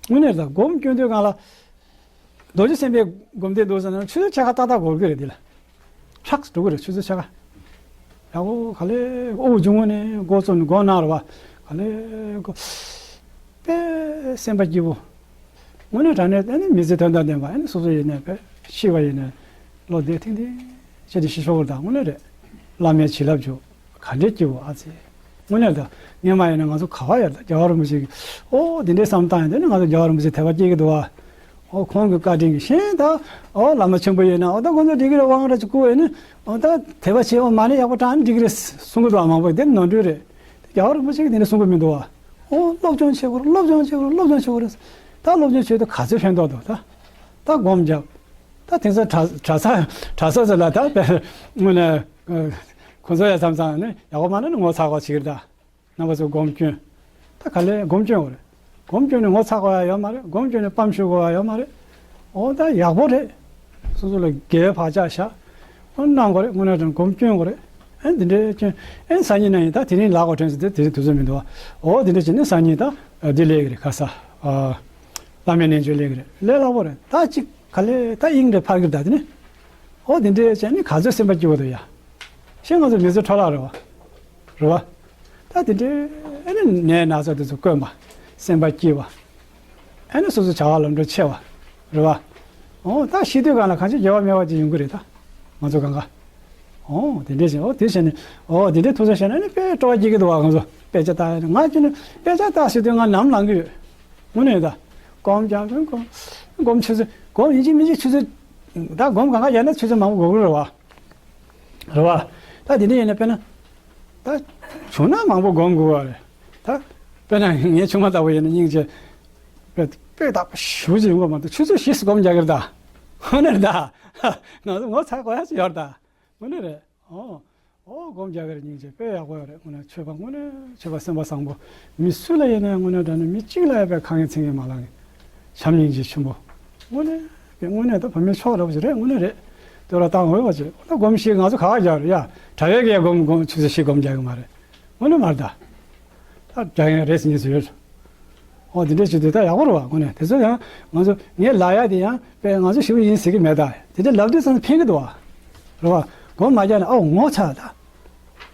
དངོས་གནས་ད་སྒོམ་སྐྱོན་དུས་སྒང་ལ། རྡོ་རྗེ་སེམས་དཔའི་སྒོམ་བཟླས་འདུག་ཟེར་ན་ཆུ་ཚོད་ཕྱེད་ཀ་ཏག་ཏག་འགོར་གི་རེད་འདི་ལ། ཧྲག་འགྲོ་གི་རེད་ཆུ་ཚོད་ཕྱེད་ཀ། ཡག་པོ་ག་ལེ་དབུགས་འབྱུང་བ་ནས་འགོ་རྩོམ་ནས་སྒོམ་གནང་རོགས་བ། ག་ལེ་གོ། དཔེ་སེམས་པ་སྐྱིད་པོ། དངོས་གནས་དྲང་གནས་ཨ་ནི་མི་ཚེ་དོན་དང་ལྡན་པ་ཨ་ནི་སོ་སོ་ཡིན་ནའི་དཔེ་ཤི་བ་ཡིན་ནའི་བློ་བདེ་ཐིང་ཐིང་བྱས་ཏེ་ཤི་ཆོག་གི་རེད་ད་དངོས་གནས་རེད། བླ་མའི་བྱིན་རླབས་འཇུག་ག་འདྲའི་སྐྱིད་པོ་ཨ་ཙི། དངོས་གནས་ད་སྔོན་མ་ཡིན་ན་ང་ཚོ་ག་བ་ཡོད་ད་རྒྱལ་བ་རིན་པོ་ཆེ་གིས་ཨོ་འདི་འདྲའི་བསམ་བཏང་ཡིན་ད་ནི་ང་ཚོ་རྒྱལ་བ་རིན་པོ་ཆེ་དད་པ་སྐྱེ་གི་འདུག་བ། ཨོ་ཁོང་གི་བཀའ་དྲིན་གྱིས་གཞན་ད་ཨོ་བླ་མ་ཆེན་པོ་ཡིན་ན་ཨོ་ད་ཁོང་ཚོ་འགྲིག་གི་རེད་དབང་ར་ཅིག་བསྐུར་བས་ནི་ཨོ་ད་དད་པ་བྱེད་ཨོ་མ་ནི་ཡག་པོ་དྲང་ནི་འགྲིག་གི་རེད་གསུང་གི་འདུག་བ། མང་པོ་འདི་ནོར་འཁྲུལ་རེད། རྒྱལ་བ་རིན་པོ་ཆེ་གིས་འདི་འདྲ་གསུང་གི་མི་འདུག་བ། ཨོ་སློབ་སྦྱོང་བྱེད་དགོས་རེད་སློབ་སྦྱོང་བྱེད་དགོས་རེད་སློབ་སྦྱོང་བྱེད་དགོས་རེད། ད་སློབ་སྦྱོང་བྱེད་དུས་ག་ཚོད་ཕན་ཐོགས་འདུག་ད། ད་སྒོམ་རྒྱབ། ད་དེང་སང་གྲྭ་གྲྭ་ས་གྲྭ་ས་ཚོ་ལ་ད་དཔེ་དངོས་གནས་ཁོ་ཚོ་ཡ་མཚམས་མཚམས་ནི་ཡག་པོ་མ་ན་ནི་ངོ་ཚ་དགོས་བྱེད་ཀྱི་རེད་ད། རྣམ་པ་ཚོ་སྒོམ་སྐྱོན། ད་ག་ལེ་སྒོམ་སྐྱོན་དགོས་རེད། སྒོམ་སྐྱོན་ནི་ངོ་ཚ་དགོས་ཡ་ཡོད་མ་རེད་སྒོམ་སྐྱོན་ནི་སྤམ་ཤུ་དགོས་ཡ་ཡོད་མ་རེད། འོ་ད་ཡག་པོ་རེད། སོ་སོ་ལ་དགེ་བའི་བག་ཆགས་བཞག་ཨོ་གནང་དགོས་རེད་དངོས་གནས་དྲང་སྒོམ་སྐྱོན་དགོས་རེད། ཨེ་འདི་འདྲའི་སྐྱོན་ཨེ་སང་ཉིན་གནངས་ཉིན་ད་དེ་རིང་ལ་གོ་དྲན་ཟེར་ཏེ་དེ་རིང་དུས་ཚོད་མི་འདུག་བ། ཨོ་འདི་འདྲ་བྱས་ནས་སང་ཉིན་ད་འདི་ལས་ཀྱི་རེད་ཁ་ས། བླ་མའི་རྣལ་འབྱོར་ལས་ཀྱི་རེད་ལས་སླ་པོ་རེད་ད་ཅིག་ག་ལེ་ད་དབྱིངས་རེ་ཕར་གྱི་ད་དེ་ནི། ཨོ་འདི་འདྲའི་བྱས་ནས་ག་ཚོད་སེམས་པ་སྐྱིད་པོ་འདུག་ཡ། ཤེས་ང་ཚོ་མི་ཚེ་འཕྲོ་བརླག་རེད་བ། རེད་བ། ད་དེ་འདྲའི་ཨེ་ནི་ནད་ན་ཚ་དེ་ཚོ་དཀོན་པ། སེམས་པ་སྐྱིད་པ། ཨེ་ནི་སོ་སོ་བྱ་བ་ལམ་འགྲོ་ཆེ་བ། རེད་བ། ཨོ་ད་ཤི་དུས་གང་ལ་གང་ཅི་དགེ་བ་མེད་པ་ཅིག་ཡོང་གི་རེད་ད། ང་ཚོ་གང་ག་ཨོ་དེ་འདྲས་བྱས་ཨོ་དེ་བྱས་ནས་ཨོ་དེ་འདྲས་ཐུགས་བསམ་བཞེས་ན་ཨ་ནི་དཔེ་སྤྲོ་བ་སྐྱེ་གི་འདུག་བ། ང་ཚོ་དཔེ་ཆ་ལྟ་ཡ་ང་ཅི་ནས་དཔེ་ཆ་ལྟ་ཟེར་དུས་ང་ནམ་ལངས་གི་ཡོད། དངོས་གནས་ད། སྒོམ་རྒྱག་གི་སྒོམ། སྒོམ་ཆུ་ཚོད་སྒོམ་ཡིན་གཅིག་མིན་གཅིག་ཆུ་ཚོད། ད་སྒོམ་གང་ག་རྒྱག་ན་ཆུ་ཚོད་མང་པོ་འགོར་གི་རེད་བ། རེད་བ། ད་དེ་འདྲས་ཡིན་ན་དཔེར་ན། ད། བྱུང་ན་མང་པོ་སྒོམ་དགོས་བ་རེད། ད། དཔེར་ན་ངའི་ཆུང་མ་ལྟ་བུ་ཡིན་ན་སྙིང་རྗེ། དཔེ་དཔེ་དག་པ་ཞེ་པོ་ཅིག་ཡོང་གི་མ་གཏོགས་ཆུ་ཚོད་བཞི་སྒོམ་རྒྱག་གི་རེད་ད། དངོས་གནས་རེད་ད། ང་ཚོ་ངོ་ཚ་དགོས་ཡ་ཅིག་ཡོད་རེད་ད། དངོས་གནས་རེད། ཨོ། ཨོ་སྒོམ་རྒྱག་གི་རེད་སྙིང་རྗེ་དཔེ་ཡག་པོ་ཡོད་རེད་དངོས་གནས་ཆོས་པ་དངོས་གནས་ཆོས་པ་སེམས་པ་བཟང་པོ། མི་སུ་ལ་ཡིན་ན་དངོས་གནས་དྲང་གནས་མི་གཅིག་ལ་ཡང་དཔེ་ཁ་ངན་མཚན་ངན་མ་ལངས་མཁན། བྱམས་སྙིང་རྗེ་ཆེན་པོ། དངོས་གནས་དངོས་གནས་ད་བུད་མེད་ཕྱོགས་ར་བ་ཞིག་རེད་དངོས་གནས་རེད། དེ་ར་བཏང་འོས་པ་ཅིག་ད་སྒོམ་ཞིག་ང་ཚོ་ག་བ་རྒྱག་རེད་ཡ། གྲྭ་བའི་གི་སྒོམ་སྒོམ་ཆུ་ཚོད་ཞིག་སྒོམ་རྒྱག་གི་མ་རེད། དངོས་གནས་མ་རེད་ད། ད་རྒྱག་ཡང་རེད་ཟེར་མཁན་ཚོ་ཡོད། ཨོ་དེ་འདྲ་བྱེད་དུས་ད་ཡག་པོ་རེད་བ། དངོས་གནས་དེ་ཚོ་ཡང་ང་ཚོ་ངའི་ལབ་ཡ་དེ་ཡང་དཔེ་ང་ཚོ་ཞེ་པོ་ཡིན་ཟེར་གི་མེད། ད་དེ་འདྲ་ལབ་དུས་ཙམ་ཕན་གི་འདུག་བ། རེད་བ། སྒོམ་མ་རྒྱག་ན་ཨོ་ངོ་ཚ་ད།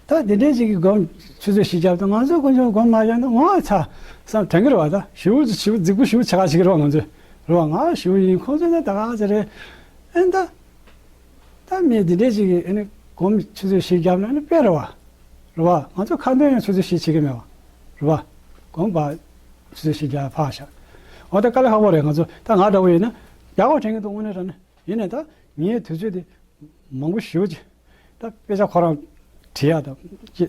ད་དེ་འདྲའི་ཅིག་གི་སྒོམ་ཆུ་ཚོད་བཞི་བརྒྱབ་དང་ང་ཚོ་དཀོན་མཆོག་སྒོམ་མ་རྒྱག་ན་ངོ་ཚ་བསམ་དྲན་གི་རེད་བ། ད་ཞེ་པོ་ཞེ་པོ་རྫིག་པོ་ཞེ་པོ་བྱེད་ག་བྱེད་གི་རེད་བ་ང་ཚོས། རེད་བ། ང་ཞེ་པོ་ཡིན། ཁོང་ཚོ་ནི་ད་ག་ཚོད་རེད། ཨེ་ད། ད་མི་འདི་འདྲས་ཅིག་གིས་ཨ་ནི་སྒོམ་ཆུ་ཚོད་བཞི་བརྒྱབ་ན་ཨ་ནི་དཔེ་རེད་བ། རེད་བ། ང་ཚོ་ཁ་འདོན་ཡང་ཆུ་ཚོད་བཞི་བྱེད་ཀྱི་མེད་བ། རེད་བ། སྒོམ་པ་ཆུ་ཚོད་བཞི་བརྒྱབ་ཕར་བཞག་འོ་ད་དཀའ་ལས་ཁག་པོ་རེད། ང་ཚོ་ད་ང་འདྲ་བོ་ཡིན་ན་ཡག་པོ་དྲན་གྱི་འདུག་དངོས་གནས་དྲང་གནས། ཡིན་ནའི་ད་ངའི་དུས་ཚོད་དེ་མང་པོ་ཞེ་པོ་ཅིག་ད་དཔེ་ཆ་ཁོ་རང་བྲིས་ཡ་དང་ཅི་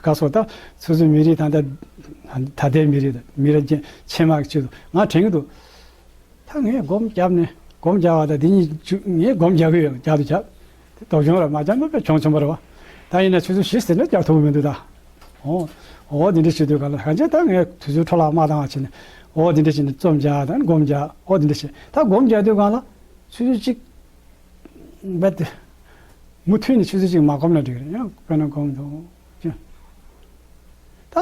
ག་སོགས་ད་སོ་སོའི་མི་རིགས་དང་ད་ད་ལྟའི་མི་རིགས་དང་མི་རབས་རྒན་ཆེ་མ་གི་ཆེད་དུ་ང་དྲན་གྱི་འདུག་ད་ངས་སྒོམ་བརྒྱབ་ནས་སྒོམ་བརྒྱབ་པ་དང་དེ་གཉིས་ཇུ་ངས་སྒོམ་བརྒྱབ་ཀྱི་ཡོད། བརྒྱབ་དུ་བརྒྱབ་དེ་དོགས་ཆུང་ར་མ་བརྒྱབ་ན་དཔེ་གྱོང་ཆེན་པོ་རེད་བ། ད་ཡིན་ན་ཆུ་ཚོད་བཞི་ཟེར་ན་བརྒྱབ་ཐུབ་ཀྱི་མི་འདུག་ད་ཨོ་ཨོ་དེ་འདྲ་བྱེད་དུས་ག་ལ་གང་ཅི་ད་ངས་དུས་ཚོད་འཕྲོ་བརླག་མ་བཏང་བ་བྱས་ནས་ཨོ་དེ་འདྲ་བྱས་ནས་རྩོམ་རྒྱག་དང་སྒོམ་རྒྱག་ཨོ་དེ་འདྲ་བྱས་ད་སྒོམ་རྒྱག་དུས་གང་ལ་ཆུ་ཚོད་གཅིག་རྦད་དེ། མུ་མཐུད་ནས་ཆུ་ཚོད་གཅིག་མ་སྒོམ་ན་འགྲིག་གི་རེད། ཡང་དཔེར་ན་སྒོམ་དང་ཅི། ད།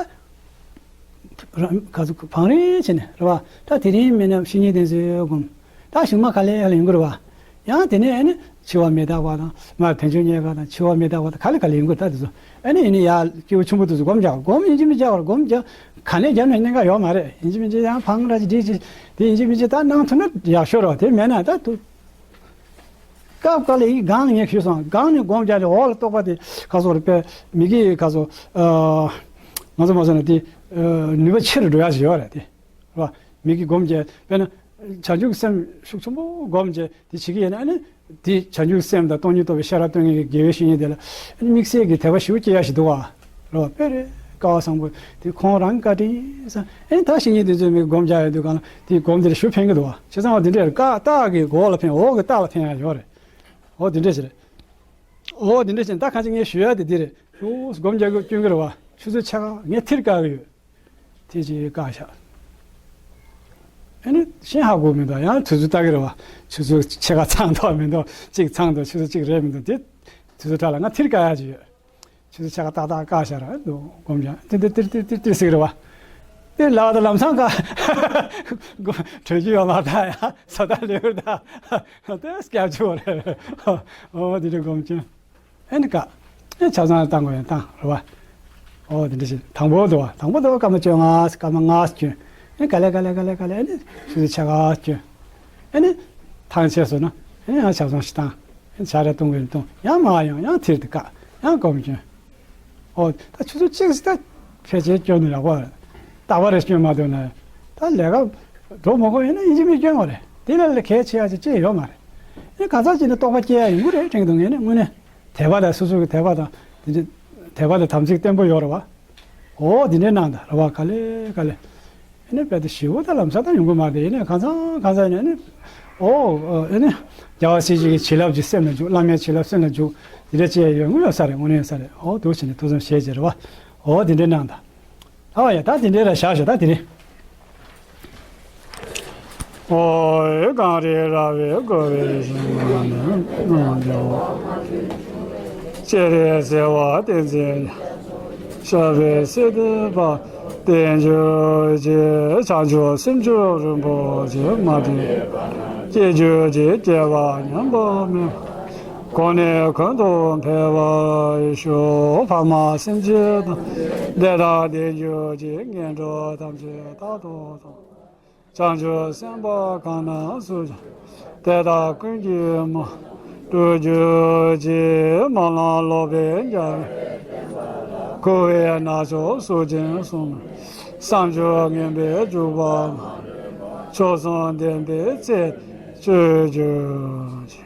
རང་ག་ཚོད་བང་རིམ་བྱས་ནས་རེད་བ། ད་དེ་རིང་མིན་ན་བཤེས་གཉེན་བསྟེན་ཚུལ་སྒོམ། ད་གཞུག་མ་ག་ལེ་ག་ལེ་ཡོང་གི་རེད་བ། ཡང་དེ་ནས་ཨ་ནི་འཆི་བ་མི་རྟག་པ་དང་མར་དལ་འབྱོར་རྙེད་དཀའ་དང་འཆི་བ་མི་རྟག་པ་དང་ག་ལེ་ག་ལེ་ཡོང་གི་རེད། ད་དེ་ཚོ་ཨ་ནི་ཡིན་ནི་ཡ་སྐྱེས་བུ་ཆུང་པོ་དེ་ཚོ་སྒོམ་རྒྱག་སྒོམ་ཡིན་གཅིག་མིན་གཅིག་རྒྱག་སྒོམ་རྒྱག་ག་ནས་རྒྱབ་ན་གནད་འགག་ཡོད་མ་རེད། ཡིན་གཅིག་མིན་གཅིག་ཡང་བང་ར་ཅིག་བསྒྲིགས་ཅིག་དེ་ཡིན་གཅིག་མིན་གཅིག་ད་གནང་ཐུབ་ན་ཡག་ཤོས་རེད་བ། དེ་མེད་ན་ད་དུ། སྐབས་འགའ་ལ་ཡིག་སྒང་ལ་ངས་ཞུས་སོང་། སྒང་ནས་སྒོམ་རྒྱག་ལས་འོག་ལ་རྟོགས་པ་དེ་ཁ་སོགས་རེ་པས་མི་གི་ཁ་སོགས་ང་ཚོ་མ་སོང་ན་དེ་ནུས་པ་ཆེ་རུ་འགྲོ་ཡག་ཞིག་ཡོད་རེད་དེ། རེད་བ། མི་གི་སྒོམ་བྱས་དཔེར་ན་བྱང་ཆུབ་སེམས་ཤུགས་ཆེན་པོ་སྒོམ་བྱས་དེ་བྱེད་ཀྱི་ཡིན་ན་ཨ་ནི་དེ་བྱང་ཆུབ་སེམས་དང་སྟོང་ཉིད་རྟོགས་པའི་ཤེས་རབ་སྟོན་མཁན་གྱི་དགེ་བའི་བཤེས་གཉེན་དེ་ལ་ཨ་ནི་དམིགས་བསལ་གྱི་དད་པ་ཞེ་པོ་སྐྱེ་ཡག་ཞིག་འདུག་བ། རེད་བ། དཔེ་རེད། སྐལ་བ་བཟང་པོ་དེ་ཁོང་རང་བཀའ་དྲིན་ས་ཨེ་ནི་ད་བཤེས་གཉེན་དེ་ཚོས་མི་སྒོམ་རྒྱག་ཡོད་དུས་གང་ལ་དེའི་སྒོམ་དེ་ལ་ཞུ་ཕན་གི་འདུག་བ། བྱས་ཙང་འོ་དེ་འདྲས་རེད། ཀ་སྟག་གི་འོག་ལ་ཕན་འོག་གི་སྟག་ལ་ཕན་ཡག་ཡོད་རེད། འོ་དེ་འདྲས་ཞིག་རེད། འོ་དེ་འདྲས་ཞིག་ད་ཁ་ཅིག་ངས་ཞུ་ཡག་དེ་འདི་རེད། ཨོ་སྒོམ་རྒྱག་གི་སྐྱོན་གི་རེད་བ། ཆུ་ཚོད་ཕྱེད་ཀ་ངས་ཐིར་བཀག་གི་ཡོད། དེ་ཅིག་བཀག་བཞག་ཨེ་ནི་ཤེས་ཧ་གོ་མི་འདུག་ཡང་དུས་ཚོད་ལྟ་གི་རེད་བ། ཆུ་ཚོད་ཕྱེད་ཀ་ཚང་འདུག་མི་འདུག་གཅིག་ཚང་འདུག་ཆུ་ཚོད་གཅིག་རེད་མི་འདུག་དེ་དུས་ཚོད་ཁྲ་ལ་ང་ཐིར་བཀག་ཡག་ཅིག་ཡོད། ཆུ་ཚོད་ཕྱེད་ཀ་ཏག་ཏག་བཀག་བཞག་ར་འདུག་སྒོམ་རྒྱག་ཏི་ཏི་ཏི་ཏི་ཏི་ཟེར་གི་རེད་བ། དེ་ལབ་ད་ལམ་སང་ཀ་གྲོལ་རྒྱུ་ཡོད་མ་རེད་ད། ཡ་བཟོ་ལྟ་ལེགས་རེད་ད། དེ་སྐྱབས་བཅོལ་རེད། ཨོ་དེ་འདྲ་སྒོམ་ཆེན། ཨེ་ནི་ཀ་ཨེ་ཆ་ཚང་བཏང་དགོས་ཡང་བཏང་རེད་བ། ཨོ་དེ་འདྲ་ཞིག་དང་པོ་འདུག་བ། དང་པོ་འདུག་བ་སྐར་མ་བཅོ་ལྔ་སྐར་མ་ལྔ་བཅོ། ཨེ་ག་ལེ་ག་ལེ་ག་ལེ་ག་ལེ་ཨེ་ནི་ཆུ་ཚོད་ཕྱེད་ཀ་བཅོ། ཨེ་ནི་ཐང་ཆད་སོང་ན་ཨེ་ནི་ཡང་ཆ་ཚང་ཞིག་བཏང་། ཨེ་ཆ་རེ་གཏོང་གི་གཏོང་ཡང་མ་ཡོང་ཡང་ཐིར་དུ་བཀག་ཡང་སྒོམ་སྐྱོན། ཨོ་ད་ཆུ་ཚོད་གཅིག་ཟིག་ད་ཕལ་ཆེར་སྐྱོན་ནི་ཡག་པོ་རེད། རྟག་པར་རེ་སྐྱོན་མ་ཐུབ་ན་ད་ལས་ཀ་འགྲོ་མ་དགོས་ཡིན་ན་ཡིན་གཅིག་མིན་གཅིག་སྐྱོན་དགོས་རེད། དེ་ལ་ལ་གལ་ཆེ་ཡག་ཅིག་ཅི་ཡོད་མ་རེད། ཨེ་གང་ཟག་ཅིག་ནི་རྟོགས་པ་སྐྱེ་ཡག་ཡོང་གི་རེད་དྲན་གི་འདུག་ངས་ནི་དངོས་གནས་དད་པ་དང་སོ་སོ་གི་དད་པ་དང་དེ་འདྲ་དད་པ་དང་དམ་ཚིག་བརྟན་པོ་ཡོད་རེད་བ། ཨོ་འདི་འདྲའི་གནང་དང་རེད་བ། ག་ལེ་ག་ལེ། ཨེ་ནི་དཔེ་དེ་ཞེ་པོ་ད་ལམ་སང་ད་ཡོང་གི་མ་རེད། ཨེ་ནི་གང་ཚང་གང་ཚང་ནས་ཨེ་ནི་ཨོ་ཨེ་ནི་རྒྱལ་བ་སྲས་བཅས་ཀྱི་བྱིན་རླབས་ཀྱི་སེམས་ལ་འཇུག་བླ་མའི་བྱིན་རླབས་སེམས་ལ་འཇུག་འདི་འདྲ་བྱས་ཡོང་གི་ཡོད་ས་རེད། དངོས་གནས་ཡོད་ས་རེད། ཨོ་འདུག་བྱས་ནས་ཐུགས་བསམ་བཞེས་བྱས་རེད་བ། ཨོ་འདི་འདྲའི་གནང་དང་། ཨོ་ཡ་ད་འདི་འདྲའི་ར་བཞག་ཞོག་ད་དེ་རིང་། ཨོ་ཡ་གངས་རི་ར་བས་བསྐོར་བའི་ཞིང་ཁམས་ནས་སྤྱན་རས་གཟིགས་དབང་བསྟན་འཛིན། ཞབས་པད་སྲིད་མཐའི་བར་བརྟན་གྱུར་ཅིག་བྱང་ཆུབ་སེམས་མཆོག་རིན་པོ་ཆེ་མ་འདྲེས་པ་སྐྱེ་གྱུར་ཅིག་སྐྱེ་བ་ཉམས་པ་མེད་པ་གོང་ནས་གོང་དུ་འཕེལ་བར་ཤོག་ཕ་མ་སེམས་ཅན་དང་བདེ་དང་ལྡན་གྱུར་ཅིག་ངན་འགྲོ་ཐམས་ཅད་རྟག་ཏུ་དག་བྱང་ཆུབ་སེམས་དཔའ་གང་ན་སུ་ཡང་དེ་དག་ཀུན་གྱི་མ་སྤྲུལ་གྱུར་ཅིག་སྨོན་ལམ་ལོག་པའི་རྒྱ་མཚོ་འཁོར་བའི་རྣམ་ཅོག་སོགས་ཀྱིས་གསུམ་བསམ་བརྗོད་ངན་པའི་འཇུག་པ་མ་མཆོག་གསུམ་ལྡན་པའི་ཚེ་སྤྱོད་གྱུར་ཅིག